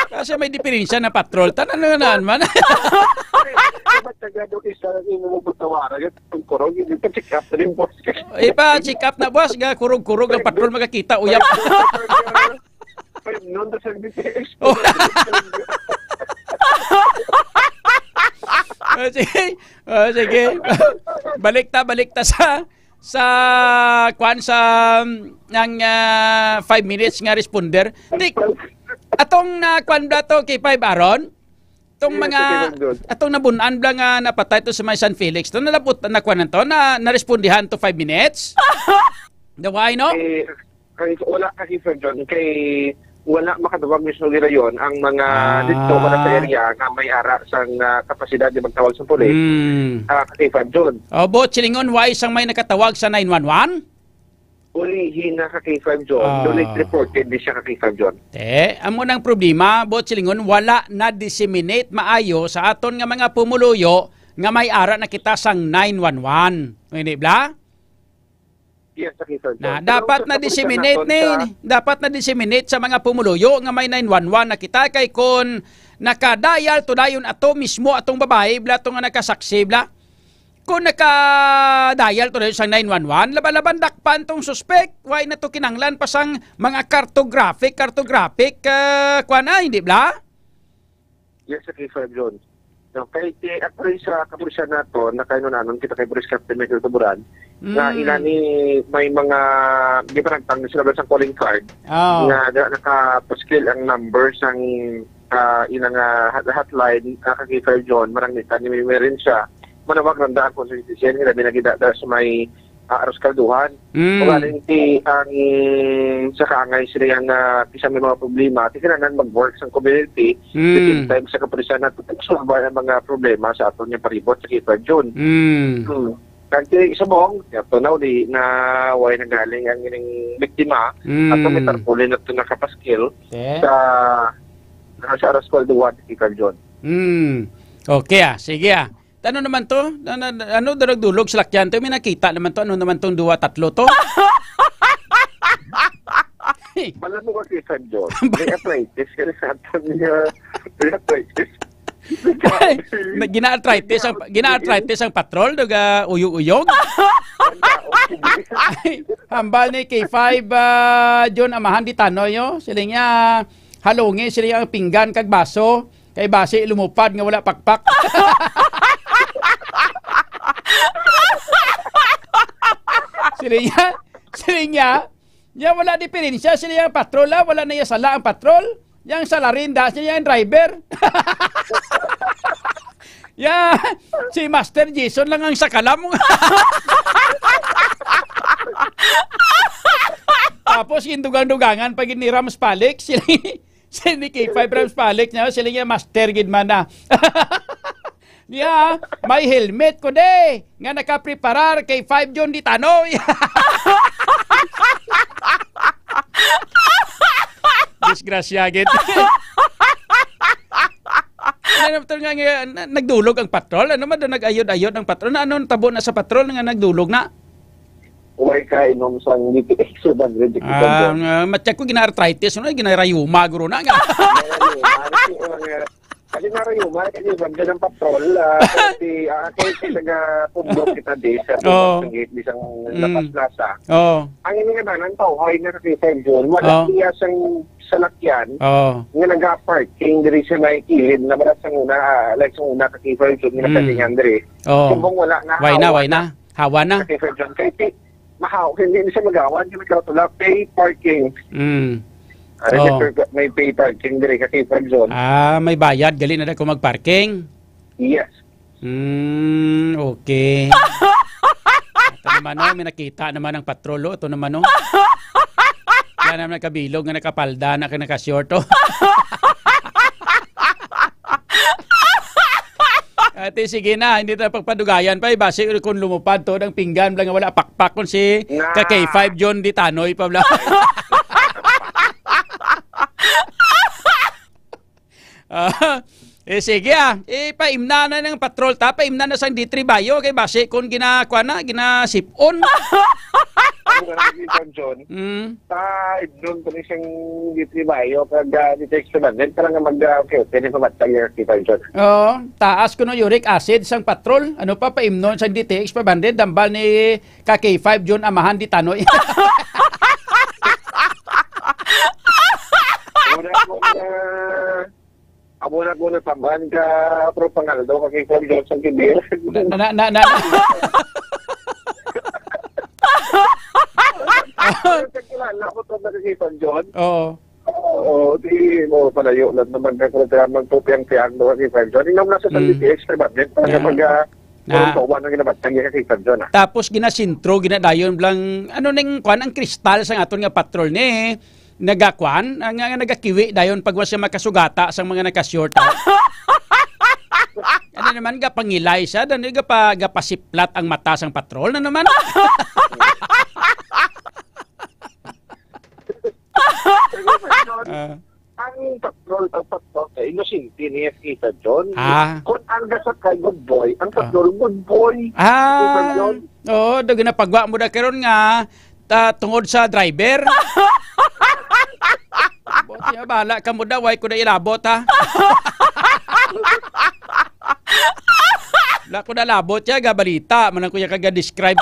Kasi may diferensya na patrol. Tanan na naan man. Dapat kagado isa ang imo mong pagtawaran. Yung kurog, hindi pa check up na yung boss. Ipa-check up na, boss. Nga kurog-kurog ang patrol, makakita. Uyap. Five noon, tas ang D T S. Oh. Oh, sige. Oh, sige. Balik ta, balik ta sa sa kwan sa, mm, ang, ah, five minutes nga responder. Di, atong na kwan ba to, K five Aaron? Atong Yes, mga, K five Aaron. Atong nabun-an bla nga napatay to sa may San Felix, to nalabot na kwan to, na narespondihan to five minutes? The why, no? Eh, kay, wala ka, K five Aaron, kay wala makatawag mismo nila yon ang mga Ah. dito, wala sa area nga may ara sang, ah, kapasidad di magtawag sa pulis. Hmm. Ah, ka K five Aaron. O, buot silingon, why sang may nakatawag sa nine one one? Ulihi na ka K five Aaron. Ah. Duly reported di siya ka K five Aaron. Te, amo nang problema, buot silingon, wala na-disseminate maayo sa aton nga mga pumuluyo nga may ara na kita sang nine one one. Hindi bla? Yes, sa K five Aaron. Na, Pero dapat sa na-disseminate kapulisan ni, naton sa dapat na-disseminate sa mga pumuluyo nga may nine one one na kita, kay kon nakadial to dayon ato mismo atong babayi bla, to nga nakasaksi bla. Kon nakadial to dayon sang nine one one, laban-laban dakpan tong suspek. Why na to kinanglan pa sang mga cartographic, cartographic, ah, kuwan na, hindi bla? Yes, sa K five Aaron. No, kay, kay actually sa kapulisan nato, nakaino nanon kita kay Police Captain Michael Tuburan, nga Mm. ila ni may mga gipanagtang na sila sa calling card Oh. nga na, nakapaskil ang number sang, ah, ila nga hot-, hotline, ah, ka K five Aaron, marang nita ni Merin siya. Manawag lang daan kung sa citizen, nila binagida da sa may ah, Aros Kalduhan. Mm. Kung ano yung ti-, ang sa kaangay sila yang, ah, bisan may mga problema, ti kinahanglan mag-work sa community, Mm. within time sa kapulisan nato, pag-solve ang mga problema sa aton nga palibot sa K five Aaron. Mm. Hmm. Kag ti subong, yato na uli na way nagaling ang ining biktima, Mm. at may tarpaulin na ito nakapaskil Eh? sa, sa Aros Kalduhan, K five Aaron. Mm. Okay, ah. Sige, ah. Ano naman to? Na, na, ano, daragdulog sa lakyan to? May nakita naman to. Ano naman tong duwa, tatlo to? Wala mo kasi sa Diyos. May arthritis ka na sa atin niya. May arthritis. Na, gina-arthritis ang, gina-arthritis ang patrol, duga uyog-uyog. Ay, hambal ni K five, ah, John Amahan di Tanoy, oh. Sila niya, halungi, sila ang pinggan kag baso. Kay basi lumupad nga wala pakpak. Sila niya, sila niya, niya wala diferensya, sila niya patrol, ah, wala na iya sala ang patrol. Yang salarin, da siya yang driver. Ya, si Master Jason lang ang sakalam. Tapos, yung dugang-dugangan, pag ni Rams Palik, sila, Sini K five Rams Palik niya, sila niya master gid man na. Niya, may helmet ko de, nga nakapreparar kay five June di tanoy. Disgrasya gid. Ano naman to nga, nga, na-, nagdulog ang patrol? Ano man daw nag-ayod-ayod ang patrol? Na, ano ang tabo na sa patrol nga nagdulog na? Why ka inom sang D T X two hundred, di ko Ah, nga, matya ko gina-arthritis, no? Ginarayuma, guro na nga. Narayuma, kasi, uh, kasi narayuma, kasi magda ng patrol, ah, kasi, ah, kay sa taga Pumbo kita di, sa Oh. Pumbo, sa gate, di sang Mm. Lapas Plaza. Oh. Ang ini nga tanan, tawhay na kasi sa June, wala Oh. siya sang salakyan Oh. nga naga-parking diri sa may kilid na wala sang una, ah, like, sang una ka K five June, nga Mm. nakalingan diri. Oh. Subong wala na, Why na, hawa why na? na. Hawa na. Sa K five June. Kay ti-, mahaw, hindi na siya magawan, hindi ka tulad, pay parking. Mm. Ano Oh. may per-, may pay parking diri ka K five June. Ah, may bayad, gali na da kung mag-parking. Yes. Hmm, okay. Ito naman, oh, may nakita naman ang patrol, oh. Ito naman, oh. Yan naman nakabilog nga nakapalda na kay naka-short, oh. Ate, sige na, hindi tayo pagpadugayan pa, eh. Basi kung lumupad to, ang pinggan, bala nga wala pakpak, kung si Na. ka K five John di Tanoy pa, bala. Ah, eh, sige, ah. Ipaimna na ng patrol ta, paimna na sang D three Bayo, kay basi kung ginakuha na, ginasipon. Ano nga nag-ipan, John? Mm. Ta, idlon ko ni siyang D three Bayo, kag, ah, D T X two hundred, para nga mag, ah, okay, pwede pa matag yung D three Bayo, John. Oo, taas ko no uric acid sang patrol. Ano pa, paimnon sang D T X five hundred, dambal ni ka K five John, amahan di Tanoy. Una ko na, amo na ko na tamban ka, Pro Pangaldo, ka K five John sa Kibir. Na, na, na, na, na. Kilala ko to, nakikita, John. Oo. Oo, di mo palayo lang naman ka kung kaya magpupiyang-piyang mo kay Fred John. Ikaw nasa sa Mm. D T X, Fred John, para Yeah. mag, ah, Na. Ang bawa ng ginabatang niya kay Fred John, ah. Tapos ginasintro, ginadayon lang, ano ning kwan, ang kristal sa aton nga patrol ni nagakuan, ang, ang nagakiwi dayon pag wala siya makasugata sa mga naka-short, ah. Ano naman, gapangilay siya, dano gapa-, gapasiplat ang mata sang patrol na naman. Ah. Ang patrol, ang patrol kay inosente niya kita, John. Ah. Kung ang gasakay, good boy, ang Ah. patrol, good boy. Ah. Kita, John. Oo, daw ginapagwa mo na karon nga, ta-, tungod sa driver. Buti nga, bahala ka mo daw, why ko na ilabot, ha? Wala ko na labot siya, gabalita, man ang kuya kaga-describe.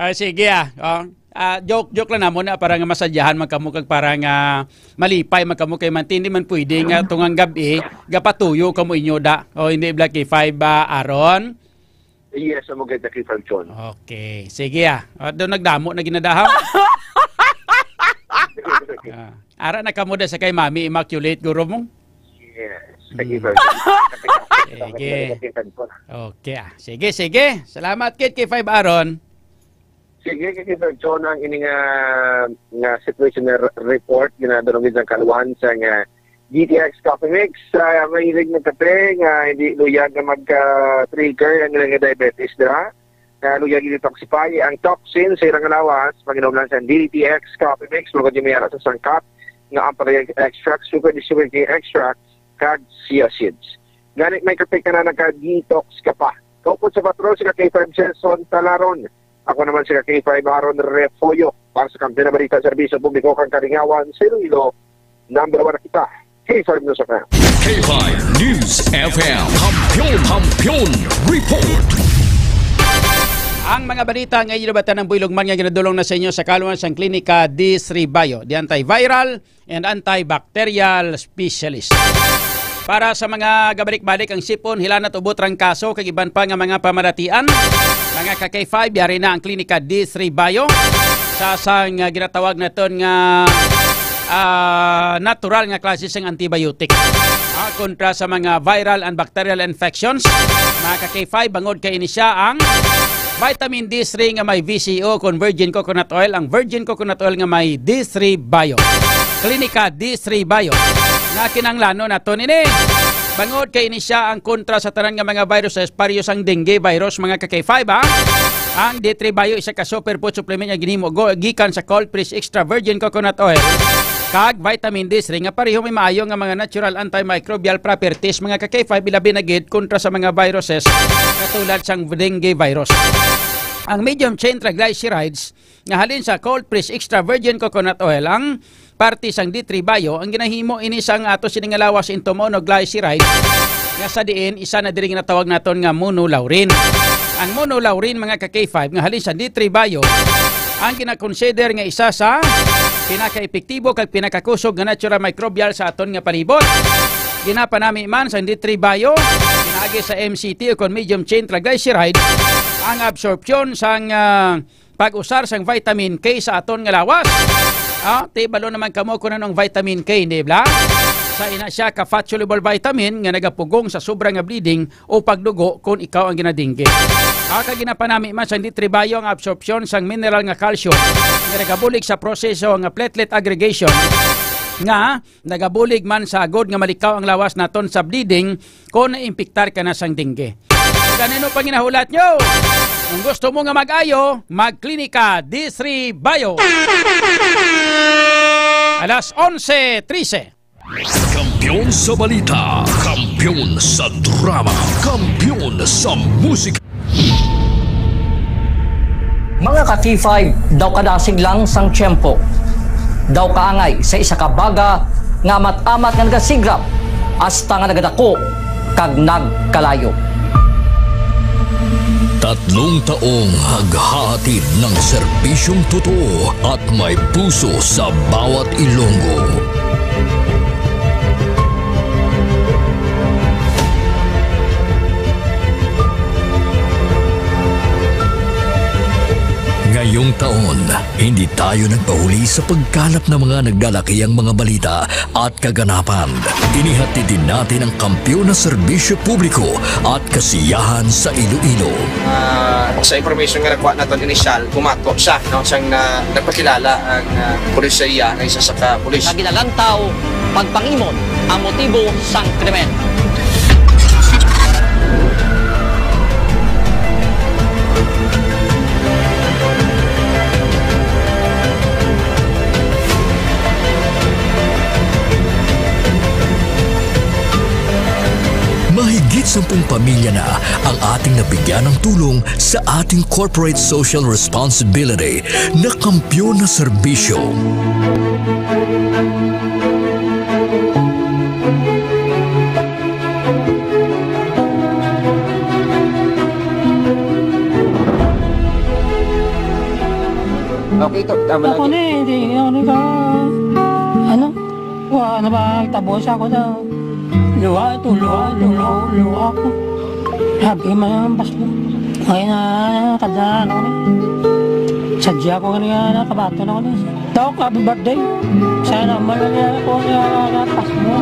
Ah, sige, ah. Oh. Ah, joke, joke lang namon na para nga masadyahan man kamo kag para nga malipay man kamo kay man hindi man pwede nga tungang gab-i gapatuyo kamo inyo da. O hindi, Black K five, ah, Aaron? Yes, amo gid, Black K five, John. Okay. Sige, ah. Ah, daw nagdamo na ginadahaw. Ah, ara na kamo da sa kay Mami Immaculate, guro mo? Yes. Thank you, Mm. Sir. Sige. Okay, ah. Sige, sige. Salamat, Kit, kay Five Aaron. Sige, kay Sir John, ang ini nga, nga situation report, ginadulong sa kalwan sa nga D T X Coffee Mix. Ah, mahilig ng kape nga hindi luyag na magka-trigger ang ilang diabetes, dira. Nga luyag i-detoxify ang toxin sa ilang lawas, pag-inom lang sa D T X Coffee Mix, magod yung may ara sa sangkap, nga ang palay extract, super distributing extract, kag chia seeds. Gani may kape ka na, naka-detox ka pa. Kaupod sa patrol, si ka K five Jason Talaron. Ako naman si ka K five Aaron Refollo. Para sa Kampiyon na Balita, Serbisyo Publiko kang Kalingawan sa Iloilo, number one na kita. K five News F M. K five News F M. Kampiyon, Kampiyon Report. Ang mga balita nga inyo nabatan ang buylog man nga ginadulong na sa inyo sa kaluan sang Klinika D three Bio, the antiviral and antibacterial specialist. Para sa mga gabalik-balik ang sipon, hilanat, ubo, trangkaso, kag iban pa nga mga pamaratian, mga ka K five, yari na ang Klinika D three Bio sa sang, ah, ginatawag naton nga, ah, natural nga klase sang antibiotic. Ah, kontra sa mga viral and bacterial infections, mga ka K five, bangod kay ini siya ang vitamin D three nga may V C O kon virgin coconut oil, ang virgin coconut oil nga may D three Bio. Klinika D three Bio. Nga kinahanglanon nato nini. Bangod kay ini siya ang kontra sa tanan nga mga viruses, pareho sang dengue virus, mga ka K five, ha? Ang D three Bio isa ka superfood supplement nga ginhimo go-, gikan sa cold press extra virgin coconut oil kag vitamin D three nga pareho may maayo nga mga natural antimicrobial properties, mga ka K five, ilabi na gid kontra sa mga viruses katulad sang dengue virus. Ang medium chain triglycerides nga halin sa cold pressed extra virgin coconut oil ang parte sang D three Bio. Ang ginahimo ini sang ato sini nga lawas into monoglyceride nga sa diin isa na diri ginatawag naton nga monolaurin. Ang monolaurin, mga ka K five, nga halin sa D three Bio ang ginakonsider nga isa sa pinakaepektibo kag pinakakusog nga natural microbial sa aton nga palibot. Ginapanami man sang D three Bio, pinaagi sa M C T o kon medium chain triglyceride, ang absorpsyon sang, ah, pag-usar sang vitamin K sa aton nga lawas. Ah, ti balo naman kamo kung ano ang vitamin K, di ba? Sa ina siya ka fat soluble vitamin nga nagapugong sa sobra nga bleeding o pagdugo kon ikaw ang ginadingge. Ah, kag ginapanami man sang D three Bio ang absorpsyon sang mineral nga calcium nga nagabulig sa proseso nga platelet aggregation nga nagabulig man sa agod nga malikaw ang lawas naton sa bleeding kon naimpiktar ka na sang dengue. Kanino panginahulat nyo? Kung gusto mo nga mag-ayo, magklinika D three Bio. Alas onse trese. Kampiyon sa balita, kampiyon sa drama, kampiyon sa musika. Mga ka-T five, daw kadasig lang sang tiyempo. Daw kaangay sa isa ka baga nga amat-amat nga nagasigrap hasta nga nagadako kag nagkalayo. Tatlong taong naghahatid ng serbisyong totoo at may puso sa bawat Ilonggo. Ngayong taon, hindi tayo nagpahuli sa pagkalap ng mga naglalakihang mga balita at kaganapan. Inihatid din natin ang kampiyon na serbisyo publiko at kasiyahan sa Iloilo. Ah, sa information nga nakuha naton inisyal, bumato siya, no, siyang na, nagpakilala ang, ah, pulis sa iya nga isa sa ka pulis. Sa ginalantaw, pagpangimot ang motibo sang krimen. Mahigit sampung pamilya na ang ating nabigyan ng tulong sa ating corporate social responsibility na kampiyon na serbisyo. Okay, to. Tama. Ako lagi ni, hindi ako ni ka, ano? Wa na ba tabo sa ako daw? Luha ito, luha, luha, luha ako. Sabi man ang bas mo. Ngayon na, kada ano ni. Sadya ko nga niya, nakabato na ako ni. Dok, happy birthday. Sana malala ko niya, napas mo.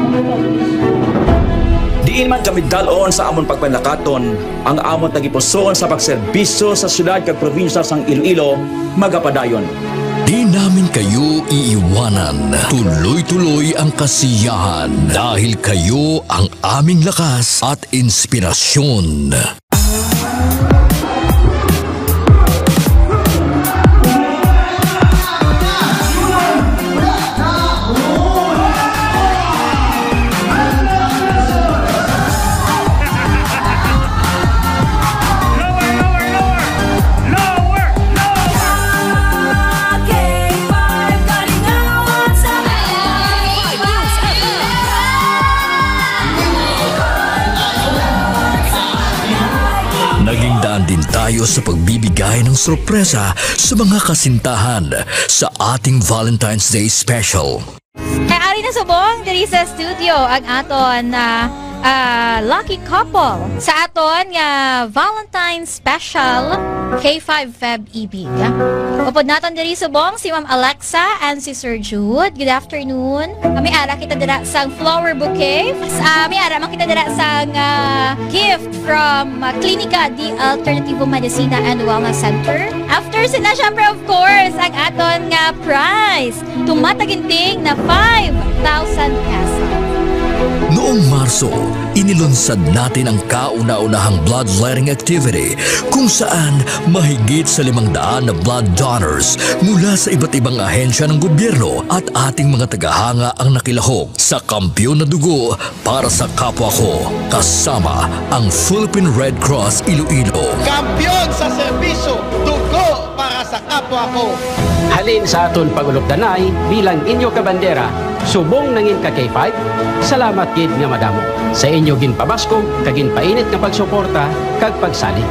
Diin man kami dalon sa amon pagpanakaton, ang amon tagipusoon sa pagserbisyo sa siyudad kag probinsya sang Iloilo magapadayon. Di namin kayo iiwanan. Tuloy-tuloy ang kasiyahan dahil kayo ang aming lakas at inspirasyon. Naging daan din tayo sa pagbibigay ng sorpresa sa mga kasintahan sa ating Valentine's Day special. Kay ari na subong diri sa studio ang aton, ah, ah, lucky couple sa aton nga Valentine's Special K five Feb Ibig. Upod naton diri subong si Ma'am Alexa and si Sir Jude. Good afternoon. Kami ara kita dira sang flower bouquet. Ah, may ara man kita dira sang, ah, gift from, ah, Klinika de Alternativo Medicina and Wellness Center. After sila, syempre, of course, ang aton nga prize. Tumataginting na five thousand pesos. Noong Marso, inilunsad natin ang kauna-unahang bloodletting activity kung saan mahigit sa limang daan na blood donors mula sa iba't ibang ahensya ng gobyerno at ating mga tagahanga ang nakilahok sa kampiyon na dugo para sa kapwa ko, kasama ang Philippine Red Cross Iloilo. Kampiyon sa serbisyo, Sa kapwa ko. Halin sa aton pag-ulupdanay bilang inyo kabandera, subong nangin ka K five, salamat gid nga madamo sa inyo ginpabaskog kag ginpainit nga pagsuporta kag pagsalig.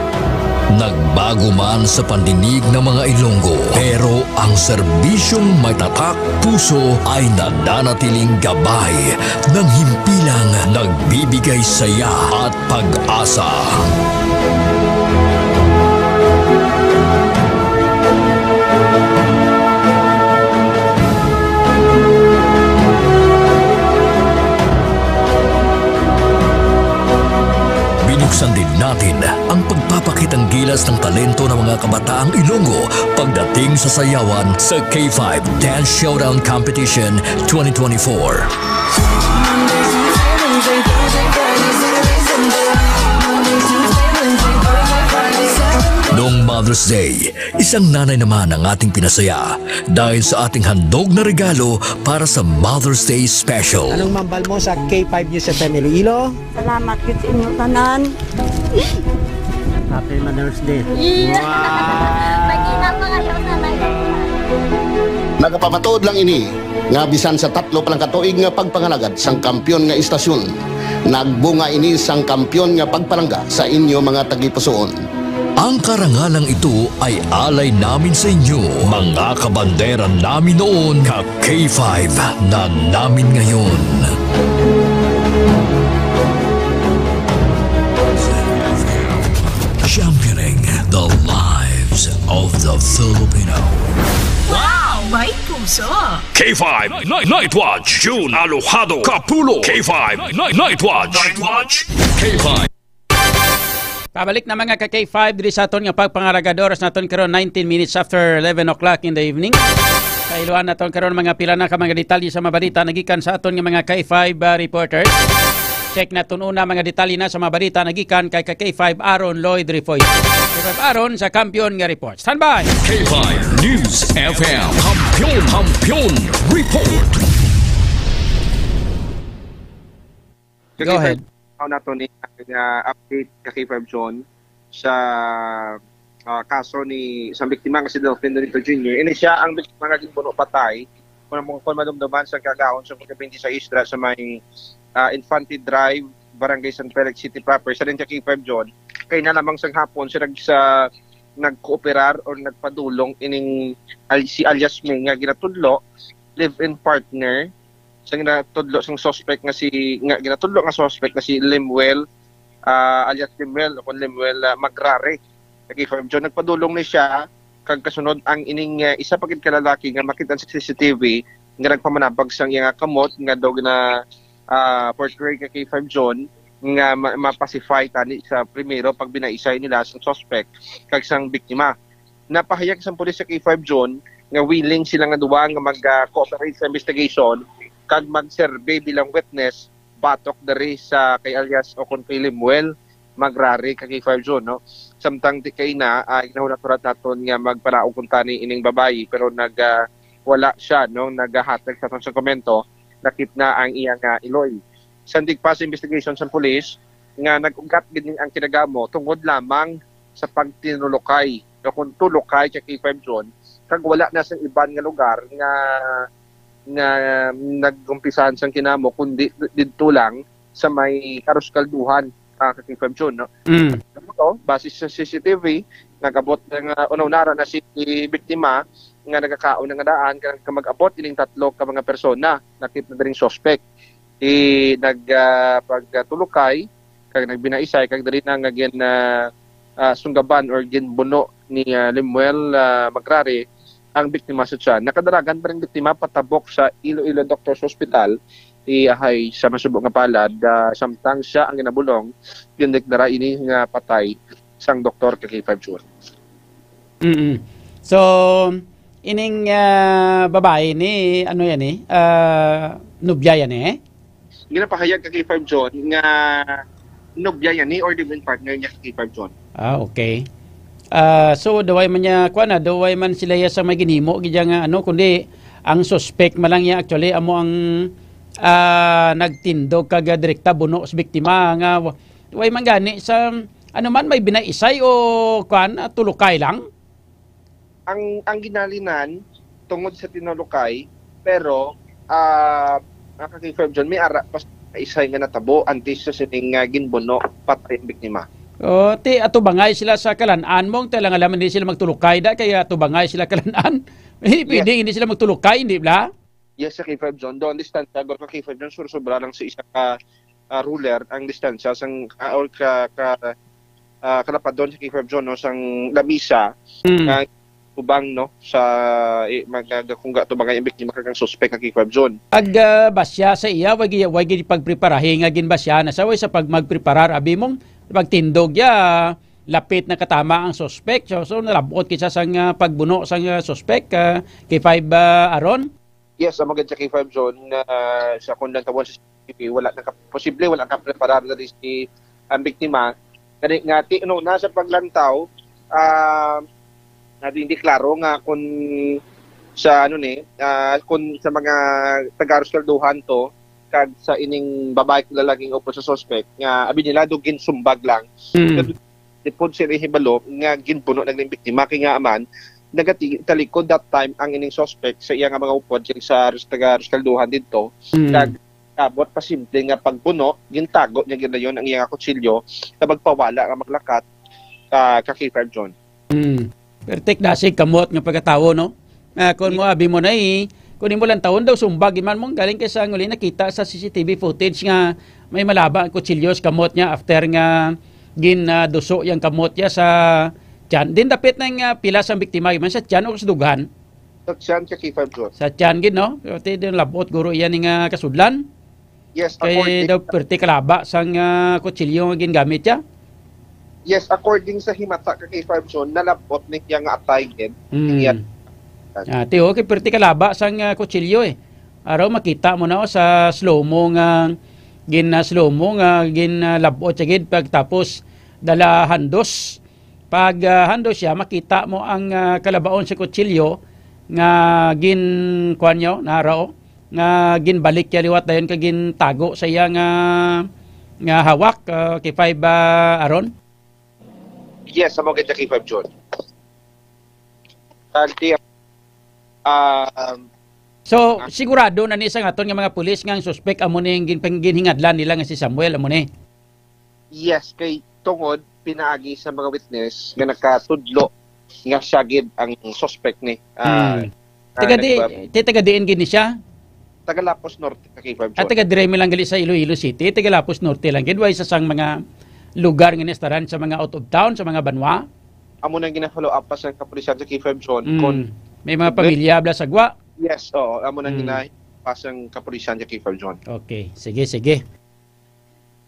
Nagbago man sa pandinig ng mga Ilonggo, pero ang serbisyong may tatak puso ay nananatiling gabay ng himpilang nagbibigay saya at pag-asa. Binuksan din natin ang pagpapakitang gilas ng talento ng mga kabataang Ilonggo pagdating sa sayawan sa K five Dance Showdown Competition twenty twenty-four. Noong Mother's Day, isang nanay naman ang ating pinasaya dahil sa ating handog na regalo para sa Mother's Day Special. Anong mambal mo sa K five News F M Iloilo? Salamat gid sa inyo tanan. Happy Mother's Day. Wow! Mag-ina pa kayo sa nanay. Nagapamatuod lang ini nga bisan sa tatlo pa lang ka tuig nga pagpangalagad sang kampiyon nga istasyon, nagbunga ini sang kampiyon nga pagpalangga sa inyo mga tagipusoon. Ang karangalang ito ay alay namin sa inyo, mga kabandera namin noon, ka K five na namin ngayon. Championing the lives of the Filipino. Wow! May puso! K five Night, Night Watch, June Alojado Kapulo. K five Night, Night Watch. Night Watch. K five. Pabalik na, mga ka K five, diri sa aton nga pagpangaragad. Oras naton karon, nineteen minutes after eleven o'clock in the evening. Kailuan naton karon mga pila na ka mga detalye sa mga balita nagikan sa aton nga mga K five, ah, reporters. Check naton una mga detalye na sa mga balita nagikan kay ka K five Aaron Lloyd Rifoy. K five Aaron sa Kampiyon nga Report. Standby! K five News F M. Kampiyon, Kampiyon Report. Go ahead. Mao nato ni nga update ka K five John sa, ah, kaso ni isang biktima nga si Delfin Dorito Junior. Ini siya ang biktima nga ginbuno patay kung ang mga kon madumduman sa kagahon sa pagka twenty-six dira sa may, ah, Infante Drive, Barangay San Felix City proper. Sa din ka K five John, kay na lamang sang hapon siya nag-, sa, nagkooperar or nagpadulong ining al-, si alias May nga ginatudlo, live-in partner sa ginatudlo sang suspect nga si, nga ginatudlo nga suspect nga si Lemuel, ah, alias Lemuel o kon Lemuel, ah, Magrare. Kay Farm John, nagpadulong ni siya kag kasunod ang ining, ah, isa pa gid ka lalaki nga makita sa C C T V nga nagpamanabag sang iya nga kamot nga daw gina, ah, portray kay Farm John nga ma-, ma-pacify tani sa primero pagbinaisay nila sang suspect kag sang biktima. Napahayag sang pulis sa K five John nga willing sila nga duwa nga mag, ah, cooperate sa investigation kag magserbi bilang witness batok diri sa kay alias o kon kay Lemuel Magrare ka K five John, no? Samtang di kay na, ah, ginahulat-hulat naton nga magpanaog kuntani ining babayi, pero nag, ah, wala siya, no? Nagahatag sa aton sa komento, nakit na ang iya nga iloy. Sandig pa sa investigation sa pulis nga nag-ugat gid ni ang kinagamo tungod lamang sa pagtinulokay o kung tulokay kay K five John, kag wala na sa iban nga lugar nga, nga nagumpisahan sang kinamo, kundi didto lang sa may Arroz Calduhan, ah, ka K five John, no? Mm. Ano to? Base sa C C T V, nag-abot na nga, una-una ra na si biktima nga nagakaon na nga daan, kag mag-abot ining tatlo ka mga persona, nakit na diri nga suspect. I nag, ah, pagtulokay, kag nagbinaisay, kag diri na nga gin, ah, ah, sunggaban or ginbuno ni, ah, Lemuel, ah, Magrare ang biktima sa tiyan. Nakadalagan pa rin biktima patabok sa Iloilo Doctors Hospital, iyahay sa masubo nga palad, ah, samtang siya ang ginabulong, gindeklara ini nga patay sang doktor kay K five June. Mm-mm. So, ining, ah, babae ni, ano yan eh, ah, nobya yan eh? Ginapahayag ka K five John nga nobya yan ni or live-in partner niya ka K five John. Ah, okay. Ah, so, daway man niya, kuwan na, daway man sila iya sa may ginhimo, gid nga, ano, kundi ang suspect man lang niya, actually, amo ang, ah, nagtindog kag, ah, direkta buno sa biktima, nga, wa-, daway man gani sa, ano man, may binaisay o, kuwan, ah, tulukay lang? ang, ang ginhalinan tungod sa tinulokay, pero, ah, mga ka-K five John, may ara pa sa isa nga natabo antes sa sining, ah, ginbuno, patay ang biktima. Oh, ti atubangay sila sa kalan-an mo, ti lang alam hindi sila magtulukay da, kaya atubangay sila kalan-an. Eh, Yes. pwede hindi sila magtulukay, hindi bla? Yes, sa K five John. Doon, distansya, gor ka K five John, sur-, sobra lang sa isa ka, ah, ruler ang distansya sang, ah, or ka, ka, ah, kalapadon sa K five John, no, sang lamisa, Mm. nga tubang, no, sa, eh, mag-, kung ga-, tubang ang biktima kag ang suspek nga K five John. Ag, ah, basya sa iya, wag, wag pagpreparahi nga ginbasya na sa way sa pag magpreparar, abi mong pagtindog ya, lapit na katama ang suspek. So, so nalabot kita sang, ah, pagbuno sang, ah, suspek, ah, K five, ah, Aaron? Yes, amo gid sa K five John, na sa akong lantawon sa C C T V, wala naka-, posible wala nakapreparar diri si, ang biktima. Gani nga, ti-, no, nasa paglantaw, ah, na hindi klaro nga kung sa, ano ni, ah, kung sa mga taga Rescaldohan to, kag sa ining babae kag lalaki nga upod sa suspect, nga abi nila do ginsumbag lang. Mm. Pero di pod sila hibalo nga ginbuno na ning biktima, kay nga man, nagati-, talikod that time ang ining suspect sa iya nga mga upod, kag sa res-, taga Rescaldohan didto, Mm. kag abot pa simple nga pagbuno, gintago niya ginayon ang iya nga kutsilyo sa magpawala nga maglakat, ah, ka K five John. Mm. Pertik dasig kamot nga pagkatawo, no? Ah, kung mo abi mo na, eh, kung imo lang tawon daw, sumbag man mong galing kay sa ang uli nakita sa C C T V footage nga may malaba ang kutsilyo sa kamot niya after nga gin, ah, duso yang kamot niya sa tiyan. Din dapit na nga pila sang biktima, man sa tiyan o sa dughan? Sa tiyan ka K five John. Sa tiyan gid, no? Pero ti din labot guro iya ni nga kasudlan. Yes, Kay according daw perti kalaba sang, ah, kutsilyo nga gingamit niya. Yes, according sa himata ka K five John, nalabot ni siya nga atay gid. Mm. Iya. Ah, ti, okay, perti kalaba sang, ah, kutsilyo, eh. Araw makita mo na, oh, sa slow-mo nga gin, ah, slow-mo nga gin, ah, labot siya gid pagtapos dala handos. Pag, ah, handos siya, makita mo ang, ah, kalabaon sa kutsilyo nga gin-, kuwan niyo, nara, oh, nga ginbalik niya liwat dayon kag gintago sa iya nga, nga hawak, ah, K five, ah, Aaron? Yes, amo gid, K five John. Kag di, ah, um, So, ah, sigurado na ni sa aton nga mga pulis nga ang suspek amo ni ang gin-, ginhingadlan nila nga si Samuel, amo ni? Yes, kay tungod pinaagi sa mga witness nga nakatudlo nga siya gid ang suspect ni, ah, Hmm. ah, Taga di, nagba- ti-, taga diin gid ni siya? Taga Lapuz Norte, ka K five Ah, John. Taga dire mi lang gali sa Iloilo City, taga Lapuz Norte lang gid, way sa sang mga lugar nga nistaran sa mga out of town, sa mga banwa? Amo nang gina-follow up pa sa kapulisan sa K five John. Hmm. Kung May mga Hindi. pamilya bla sagwa? Yes, oo, amo nang Hmm. gina-, pa sa kapulisan sa K five John. Okay, sige, sige.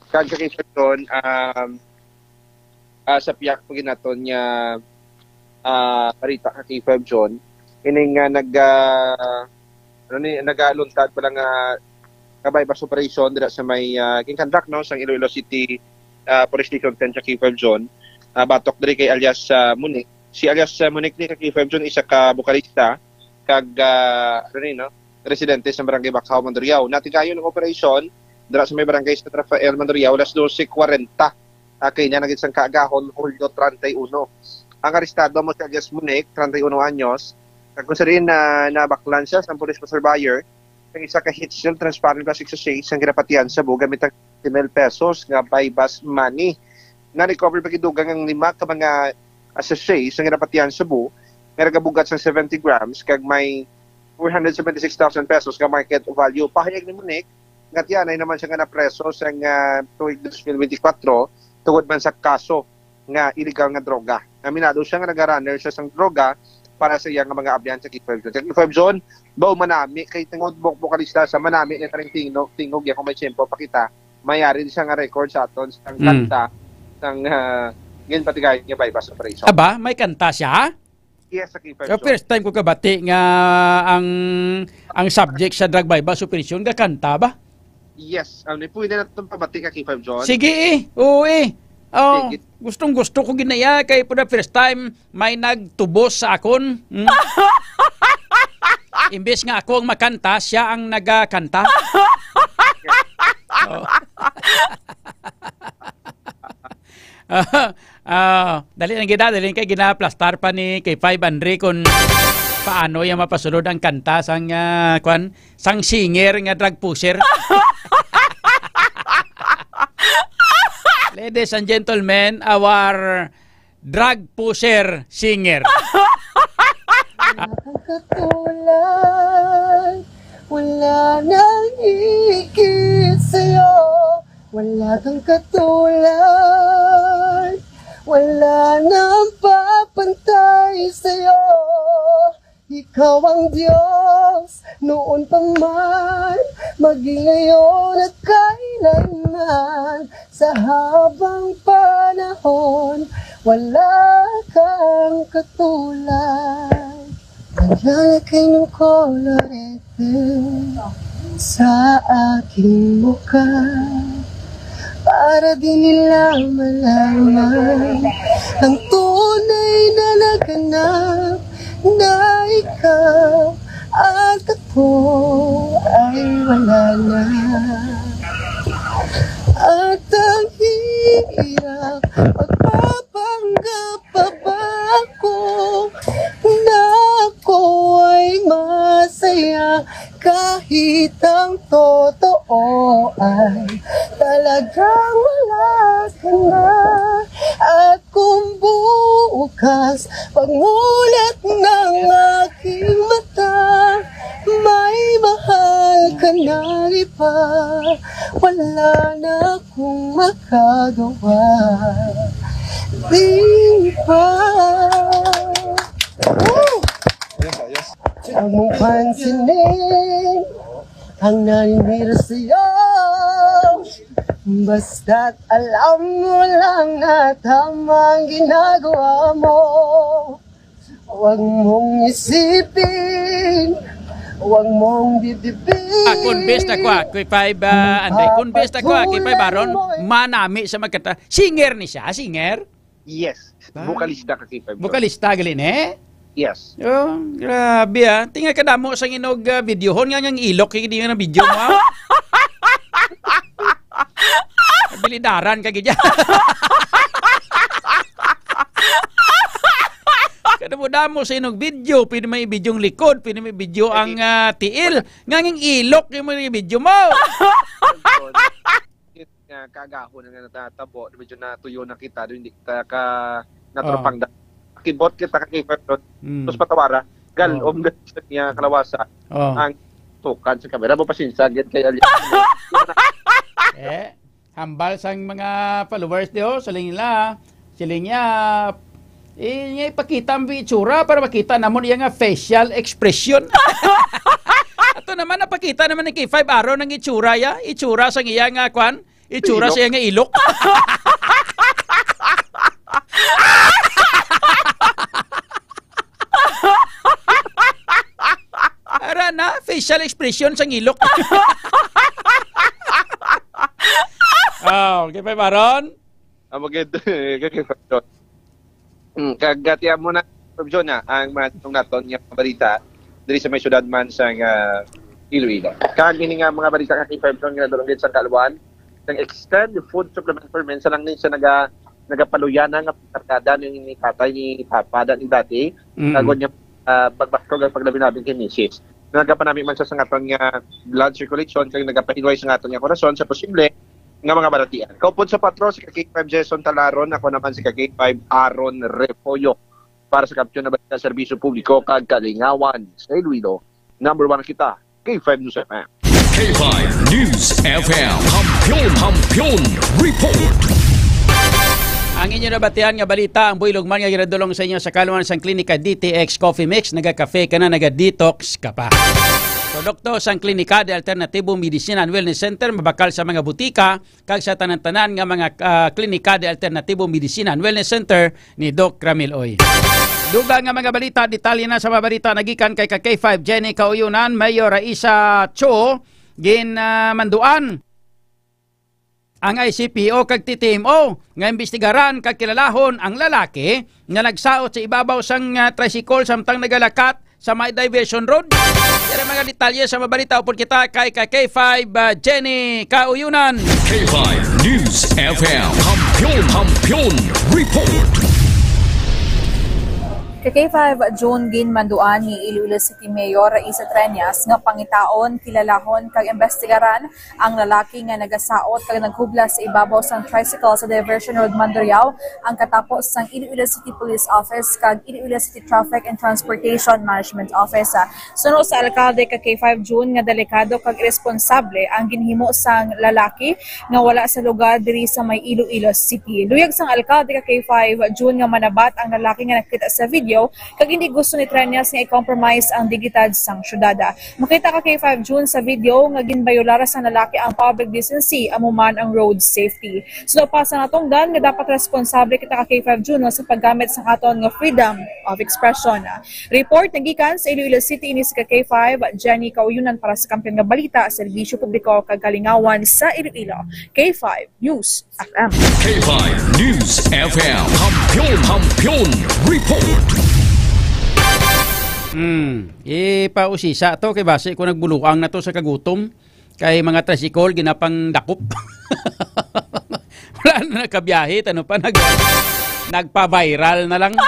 Kag sa K five John, um, ah, sa pihak po ginaton nga, ah, balita ka K five John, ining nga nag, ah, ano ni, nagaluntad pala nga ka buy-bust operation dira sa may, ah, ginconduct, no, sa Iloilo City, ah, Police Station ten sa K five John, ah, batok diri kay alias, ah, Monique. Si alias, ah, Monique ni ka K five John, isa ka bokalista, kag, ah, ano ni, no, residente sa Barangay Bacao, Mandurriao. Natigayon ang operasyon dira sa may Barangay San Rafael, Mandurriao, alas dose kwarenta, ah, kay niya naging sang kaagahon, Hulyo treinta y uno. Ang arestado mo si alias Monique, treinta y uno anyos, kag kung sa diin na nabaklan siya sa police passerby, ang isa ka heat shield, transparent plastic sachet, sang ginapatihan sa buga, gamit ang fifty mil pesos nga buy-bust money. Na-recover pa gidugang ang lima ka mga, ah, sachet sa ginapatihan sa bu-, nga nagabugat sa seventy grams, kag may four hundred seventy-six thousand pesos nga market value. Pahayag ni Monique, nga tianay naman siya nga napreso sa nga tuig dos mil benti kwatro tungod man sa kaso nga illegal nga droga. Aminado siya nga naga-runner siya sang droga para sa iya nga mga abyan sa K five John. Sa K five John, ba manami kay tungod bok-, bokalista sa manami ni Tarantino, tingog ya kung may tiyempo pa kita. Mayari siya nga record sa aton sang Mm. kanta sang, ah, ginpatigayon nga buy-bust operation. Aba, may kanta siya? Yes, sa K five So, John. First time ko kabati nga ang, ang subject sa drug buy-bust operation gakanta ba? Yes, ano, pwede na itong pabati ka K five John? Sige eh. Oo eh. Oh, Sige. Gustong gusto ko ginaya kay for the first time may nagtubos sa akon. Hmm? Imbes nga ako ang makanta, siya ang nagakanta. Oh. Ah, dali lang gid, dali lang kay ginaplastar pa ni K five Andre kung paano iya mapasulod ang kanta sang, ah, kwan, sang singer nga drug pusher. Ladies and gentlemen, our drug pusher singer. Wala kang katulad, wala nang higit sa'yo. Wala kang katulad, wala nang papantay sa'yo. Ikaw ang Diyos noon pa man, maging ngayon at kailanman. Sa habang panahon, wala kang katulad. Ang lalaki ng kolorete sa aking mukha, para di nila malaman ang tunay na laganap na ikaw at ako ay wala na. At ang hirap, magpapanggap pa ba ako na ako ay masaya kahit ang totoo ay talagang wala ka na? At kung bukas pagmulat ng aking mata, may mahal ka na iba, wala na akong makagawa. Di ba? Woo! Yes, yes. Ang mong pansinin ang naninira sa'yo. Basta't alam mo lang na tama ang ginagawa mo. Huwag mong isipin, huwag mong dibdibin. Ah, kung best ako, ah, K five, ah, Andre, kung best ako, ah, K five Aaron, manami sa magkanta. Singer ni siya, singer? Yes. Ah. Vocalista ka, K five, bro. Vocalista, gali ni? Yes. Oh, grabe, ah. Tinga kadamo sa inog, ah, videohon nga ang ilok, hindi nga na video mo, ah. Bilidaran ka gid. Kada mo damo sa inyong video, pwede may video ang likod, pwede may video ang, ah, tiil. Nga ang ilok yung mga video mo. Nga kagahon nga natabo, medyo natuyo na kita, hindi kita ka natropang da-, kibot kita ka kay Fernando. Mm. Tapos patawara, galom gani sa niya kalawasa ang tukan sa kamera. Mo pasensya gid kay Ali. Eh, hambal sang mga followers di, oh, siling nila, siling niya, eh, niya ipakita ang itsura para makita namon iya nga facial expression. Ato naman, napakita naman ni K five Aaron ang itsura ya, itsura sang iya nga kwan, itsura sa iya nga ilok. Ara na, facial expression sang ilok. Oh, K five Aaron? Amo gid, kay Fernando. Mm, kag, ah, tiyan mo na, Sir John, ah, ang mga itong naton nga mga balita diri sa may syudad man sa, ah, Iloilo. Kag ini nga mga balita ka kay Fernando nga nadulong gid sa Caloocan, sang extend food supplement permit sa lang ni sa naga-, nagapaluyana nga pagkargada ni, ni tatay ni papa da ni dati. Mm. Kag unya, ah, magbaskog ang paglabi-labi kay misis. Nagapanami man sa, sa ngaton nga blood circulation kag nagapahinway sa ngaton nga korason sa posible nga mga balatian. Kaupod sa patro, si K five Jason Talaron, ako naman si K five Aaron Refollo. Para sa kampiyon na balita, serbisyo publiko, kag kalingawan sa Iloilo, number one kita, K five News F M. K five News F M. Kampiyon, Kampiyon Report. Ang inyo nabatian nga balita, ang buylog man nga ginadulong sa inyo sa Caloocan sang Klinika D T X Coffee Mix, naga-cafe ka na, naga-detox ka pa. Produkto sang Klinika de Alternatibo Medicine and Wellness Center, mabakal sa mga butika, kag sa tanan-tanan nga mga, ah, Klinika de Alternatibo Medicine and Wellness Center ni Doc Ramil Oy. Dugang nga mga balita, detalye na sa mga balita nagikan kay ka K five Jenny Kauyunan, Mayor Raisa Cho, gin, ah, manduan ang I C P O kag T T M O nga imbestigaran kag kilalahon ang lalaki nga nagsaot sa ibabaw sang, ah, tricycle samtang nagalakat sa may diversion road. Diri mga detalye sa mabalita upod kita kay ka K five, ah, Jenny Kauyunan. K five News F M. Kampiyon, Kampiyon Report. Ka K five June, ginmanduan ni Iloilo City Mayor Raisa Treñas nga pangitaon, kilalahon kag imbestigaran ang lalaki nga nagasaot kag naghubla sa ibabaw sang tricycle sa Diversion Road, Mandurriao, ang katapos sang Iloilo City Police Office kag Iloilo City Traffic and Transportation Management Office. Suno sa alkalde, ka K five June, nga delikado kag iresponsable ang ginhimo sang lalaki nga wala sa lugar diri sa may Iloilo City. Luyag sang alkalde, ka K five June, nga manabat ang lalaki nga nakita sa video kag hindi gusto ni Treñas nga i-compromise ang dignidad sang syudad. Makita, ka K five June, sa video nga ginbayolara sang lalaki ang public decency, amo man ang road safety. Suno pa sa natungdan nga dapat responsable kita, ka K five June, sa paggamit sang aton nga freedom of expression. Report nagikan sa Iloilo City, ini si ka K five, Jenny Kauyunan, para sa Kampiyon nga Balita, Serbisyo Publiko kag Kalingawan sa Iloilo, K five News F M. K five News F M. Kampiyon, Kampiyon Report. Hmm, ipausisa to kay basi ko nagbuluang na to sa kagutom. Kay mga tricycle, ginapang dakop. Wala na nakabiyahe, ano pa, nag, nagpa-viral na lang.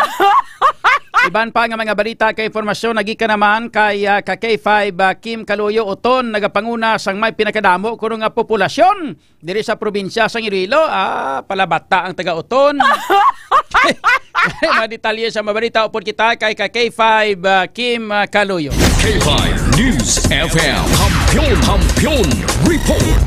Iban pa nga mga balita kay informasyon nagikan naman kay, ah, ka K five, ah, Kim Kaluyo Uton, nagapanguna sang may pinakadamo kuno nga populasyon diri sa probinsya sang Iloilo. Ah, palabata ang taga Uton. Mga detalye sa mabalita upod kita kay ka K five, ah, Kim, ah, Kaluyo. K five News F M. Kampiyon, Kampiyon Report.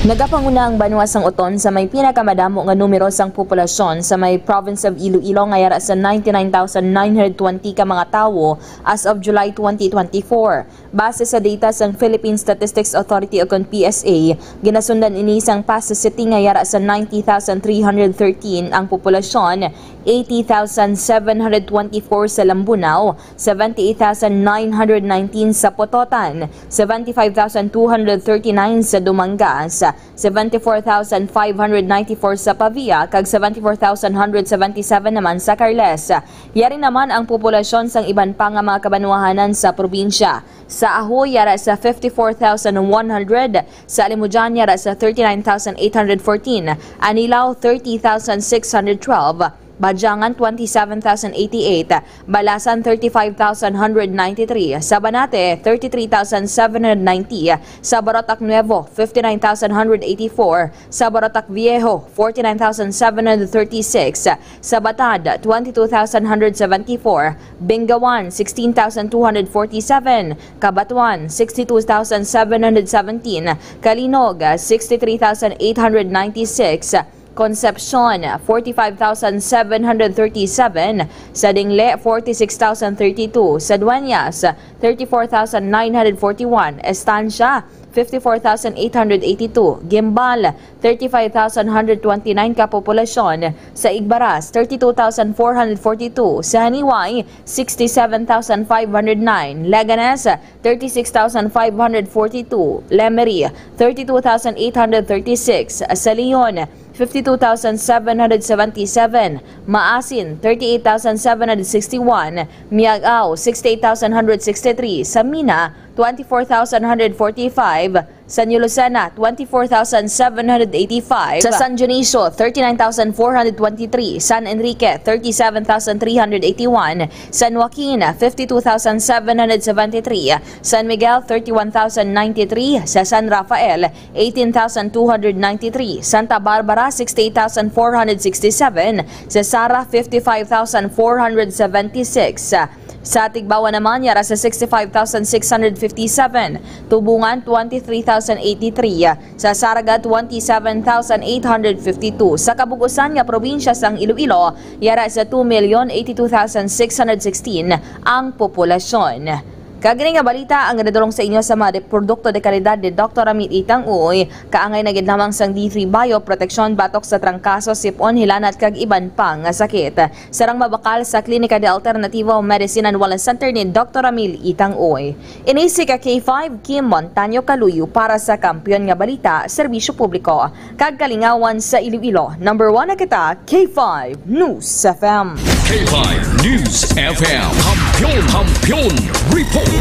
Nagapanguna ang banwa sang Uton sa may pinakamadamo nga numero sang populasyon sa may Province of Iloilo nga yara sa ninety-nine thousand nine hundred twenty ka mga tawo as of July twenty twenty-four. Base sa data sang Philippine Statistics Authority ukon P S A, ginasundan ini sang Passi City nga yara sa ninety thousand three hundred thirteen ang populasyon, eighty thousand seven hundred twenty-four sa Lambunao, seventy-eight thousand nine hundred nineteen sa Pototan, seventy-five thousand two hundred thirty-nine sa Dumangas, seventy-four thousand five hundred ninety-four sa Pavia, kag seventy-four thousand one hundred seventy-seven naman sa Carles. Yari naman ang populasyon sang iban pa nga mga kabanwahanan sa probinsya. Sa Ajo yara sa fifty-four thousand one hundred, sa Alimujan yara sa thirty-nine thousand eight hundred fourteen, Anilao thirty thousand six hundred twelve, Badiangan twenty-seven thousand eighty-eight, Balasan thirty-five thousand one hundred ninety-three, Sabanate thirty-three thousand seven hundred ninety, Sabarotac Nuevo fifty-nine thousand one hundred eighty-four, Sabarotac Viejo forty-nine thousand seven hundred thirty-six, Sabatad twenty-two thousand one hundred seventy-four, Bengawan sixteen thousand two hundred forty-seven, Cabatuan sixty-two thousand seven hundred seventeen, Calinog sixty-three thousand eight hundred ninety-six, Concepcion forty-five thousand seven hundred thirty-seven, Sadingle forty-six thousand thirty-two, Sadueñas thirty-four thousand nine hundred forty-one, Estancia fifty-four thousand eight hundred eighty-two, Guimbal thirty-five thousand one hundred twenty-nine ka populasyon, sa Igbaras thirty-two thousand four hundred forty-two, sa Janiuay sixty-seven thousand five hundred nine, Leganes thirty-six thousand five hundred forty-two, Lemery thirty-two thousand eight hundred thirty-six, sa Leon fifty-two thousand seven hundred seventy-seven, Maasin thirty-eight thousand seven hundred sixty-one, Miag-ao sixty-eight thousand one hundred sixty-three, sa Mina twenty-four thousand one hundred forty-five, San Lucena twenty-four thousand seven hundred eighty-five, sa San Dionisio thirty-nine thousand four hundred twenty-three, San Enrique thirty-seven thousand three hundred eighty-one, San Joaquin fifty-two thousand seven hundred seventy-three, San Miguel thirty-one thousand ninety-three, sa San Rafael eighteen thousand two hundred ninety-three, Santa Barbara sixty-eight thousand four hundred sixty-seven, sa Sara fifty-five thousand four hundred seventy-six, sa Tigbauan naman yara sa sixty-five thousand six hundred fifty-seven, Tubungan twenty-three thousand eighty-three, sa Saraga twenty-seven thousand eight hundred fifty-two, sa kabug-usan nga probinsya sang Iloilo yara sa two million eighty-two thousand six hundred sixteen ang populasyon. Kag ini nga balita ang nadulong sa inyo sa mga de-, produkto de kalidad ni Doktor Ramil Itang Uy, kaangay na gid lamang sang D three Bio, proteksyon batok sa trangkaso, sipon, hilanat, kag iban pa nga sakit. Sarang mabakal sa Klinika de Alternativo Medicine and Wellness Center ni Doktor Ramil Itang Uy. Ini si ka K five Kim Montaño Kaluyo para sa Kampiyon nga Balita, Serbisyo Publiko, kag Kalingawan sa Iloilo. Number one na kita, K five News F M. K five News F M. Kampiyon, Kampiyon Report.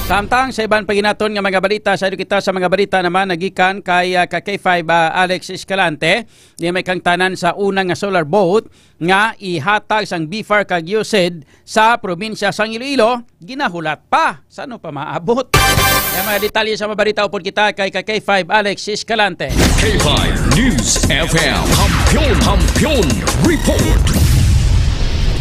Samtang sa iban pa ginaton nga mga balita, sa kita sa mga balita naman nagikan kay, ah, ka K five, ah, Alex Escalante, di may kangtanan sa una nga solar boat nga ihatag sang BFAR kag USAID sa probinsya sang Iloilo, ginahulat pa. Sa ano pa maabot? Kaya mga detalye sa mga balita, upod kita kay ka K five Alex Escalante. K five News F M. Kampiyon, Kampiyon Report.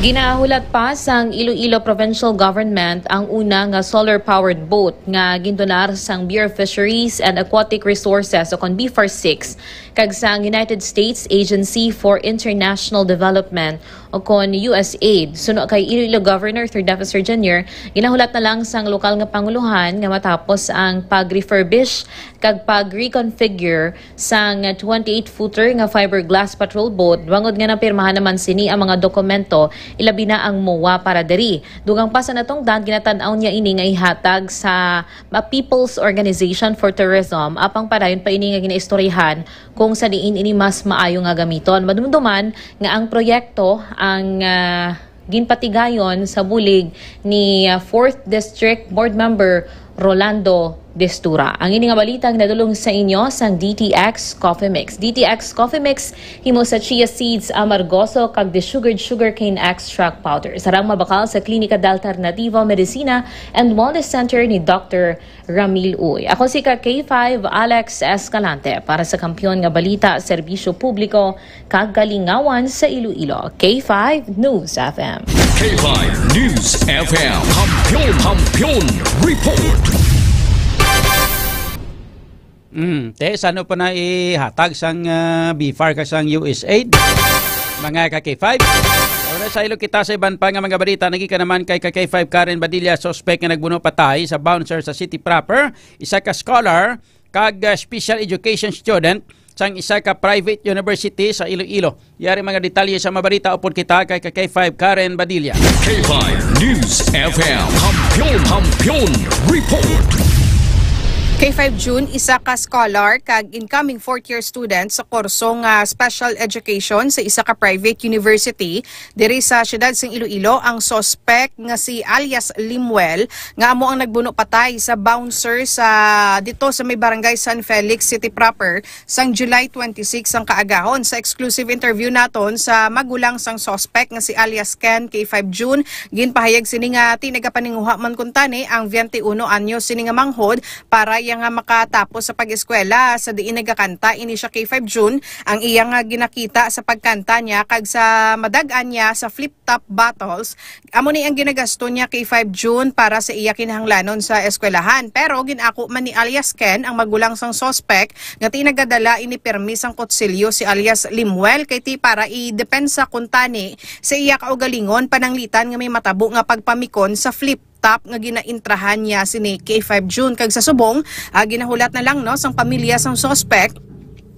Ginahulat pa sang Iloilo Provincial Government ang una nga solar-powered boat nga gindonar sang Bureau of Fisheries and Aquatic Resources o kon BFAR six kag sang United States Agency for International Development o kon USAID. Suno kay Iloilo Governor Third Officer Junior, ginahulat na lang sang lokal nga panguluhan nga matapos ang pag-refurbish kag pag-reconfigure sang twenty-eight footer nga fiberglass patrol boat, bangod nga napirmahan naman sini ang mga dokumento, ilabi na ang MOA para diri. Dugang pa sa natungdan, ginatan-aw niya ini nga ihatag sa, ah, People's Organization for Tourism, apang padayon pa ini nga ginaistoryahan kung sa diin ini mas maayo nga gamiton. Madumduman nga ang proyekto ang, ah, ginpatigayon sa bulig ni, ah, Fourth District Board Member Rolando Destura. Ang ini nga balita ginadulong sa inyo sang D T X Coffee Mix. D T X Coffee Mix himo sa chia seeds, amargoso, kag desugared sugarcane extract powder. Sarang mabakal sa Klinika de Alternativa Medicina and Wellness Center ni Doctor Ramil Uy. Ako si ka K five Alex Escalante para sa Kampiyon nga Balita, Serbisyo Publiko, kag Kalingawan sa Iloilo, K five News F M. K five News F M. Kampiyon, Kampiyon Report. Mm, te, sa ano pa na ihatag sang, ah, BFAR kag sang USAID? Mga ka K five. Ora sa ilo kita sa iban pa nga mga balita, nagikan naman kay ka K five Karen Badilla, suspek nga nagbuno patay sa bouncer sa city proper, isa ka scholar, kag, ah, special education student sang isa ka private university sa Iloilo. Yari mga detalye sa mga balita, upod kita kay ka K five Karen Badilla. K five News F M. Kampiyon, Kampiyon Report. K five June, isa ka scholar kag incoming fourth year student sa kurso nga special education sa isa ka private university diri sa siyudad sing Iloilo ang suspek nga si alias Limuel, nga amo ang nagbuno patay sa bouncer sa, dito sa may barangay San Felix City proper, sang July twenty-six ang kaagahon. Sa exclusive interview naton sa magulang sang suspek nga si alias Ken K five June, ginpahayag sini nga ti nagapaninguha man kuntani ang twenty-uno anyos sini nga manghod para iya nga makatapos sa pag-eskwela, sa diin nagakanta ini siya K five June. Ang iya nga ginakita sa pagkanta niya kag sa madag-an niya sa flip top bottles, amo ni ang ginagasto niya K five June para sa iya kinahanglanon sa eskwelahan. Pero gin-ako man ni alias Ken, ang magulang sang suspek, nga ti nagadala ini pirmi sang kutsilyo si alias Limuel kay ti para idepensa kuntani sa iya kaugalingon pananglitan nga may matabo nga pagpamikon sa flip top nga ginaintrahan niya sini K five June. Kag sa subong, ah, ginahulat na lang, no, sang pamilya sang suspek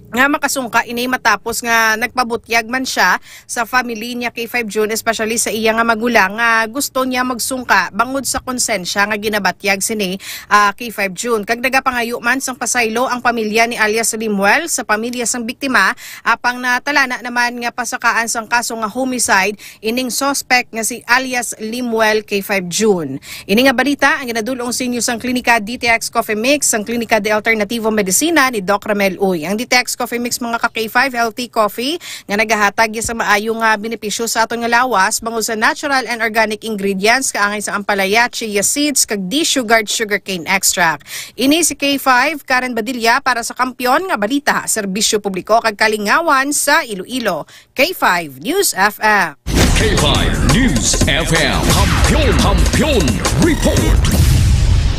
nga makasungka ini matapos nga nagpabutyag man siya sa family niya K five June, especially sa iya nga magulang, nga gusto niya magsungka bangod sa konsensya nga ginabatyag sini, ah, K five June. Kag nagapangayo man sang pasaylo ang pamilya ni alias Limuel sa pamilya sang biktima, apang natalana naman nga pasakaan sang kaso nga homicide ining suspect nga si alias Limuel K five June. Ini nga balita ang ginadul-ong sa inyo sang Klinika D T X Coffee Mix, sang Klinika de Alternativo Medicina ni Doc Ramel Uy. Ang D T X Coffee Mix, mga ka K five, healthy coffee nga nagahatag ya sa maayo nga benepisyo sa aton nga lawas bangod sa natural and organic ingredients kaangay sa ampalaya, chia seeds, kag desugared sugarcane extract. Ini si K five, Karen Badilla para sa Kampiyon nga Balita, Serbisyo Publiko kag Kalingawan sa Iloilo. K five News F M. K five News F M. Kampiyon, Kampiyon Report.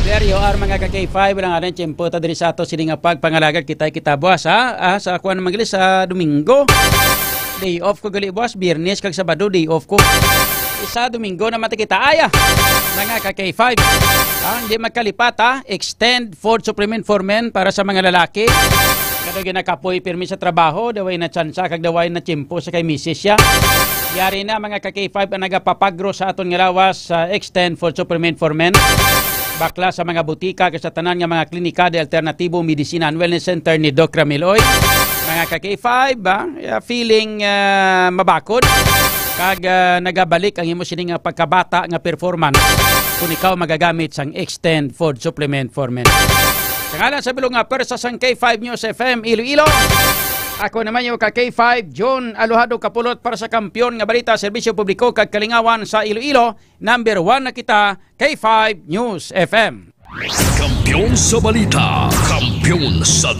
There you are, mga ka K five. Wala nga rin tiyempo ta diri sa ato sini nga pagpangalagad. Kita, kita buwas, ha? Ah, sa kuwan naman gali sa Domingo. Day off ko gali buwas, Biyernes kag Sabado, day off ko. Isa Domingo na matikita. Aya, mga ka K five. Ah, hindi magkalipat, ha? Extend food supplement for men para sa mga lalaki. Kada ginakapoy pirmi sa trabaho, daway na tsansa kag daway na tiyempo sa kay misis siya. Yari na, mga ka K five, ang nagapapagro sa aton nga lawas sa Extend Food Supplement for Men. Bakla sa mga butika kag sa tanan nga mga klinika de alternatibo, medisina and wellness center ni Doc Ramil Uy. Mga ka K five, ba? Yeah, feeling, ah, mabakod. Kag ah, nagabalik ang imo sini nga pagkabata nga performance kung ikaw magagamit sang Extend Food Supplement for Men. Sa ngalan sa bilog nga pwersa sang K five News F M Iloilo, ako naman yung ka K five, John Alojado Kapulot para sa Kampiyon nga Balita, Serbisyo Publiko kag Kalingawan sa Iloilo. Number one na kita, K five News F M. Kampiyon sa balita, kampiyon sa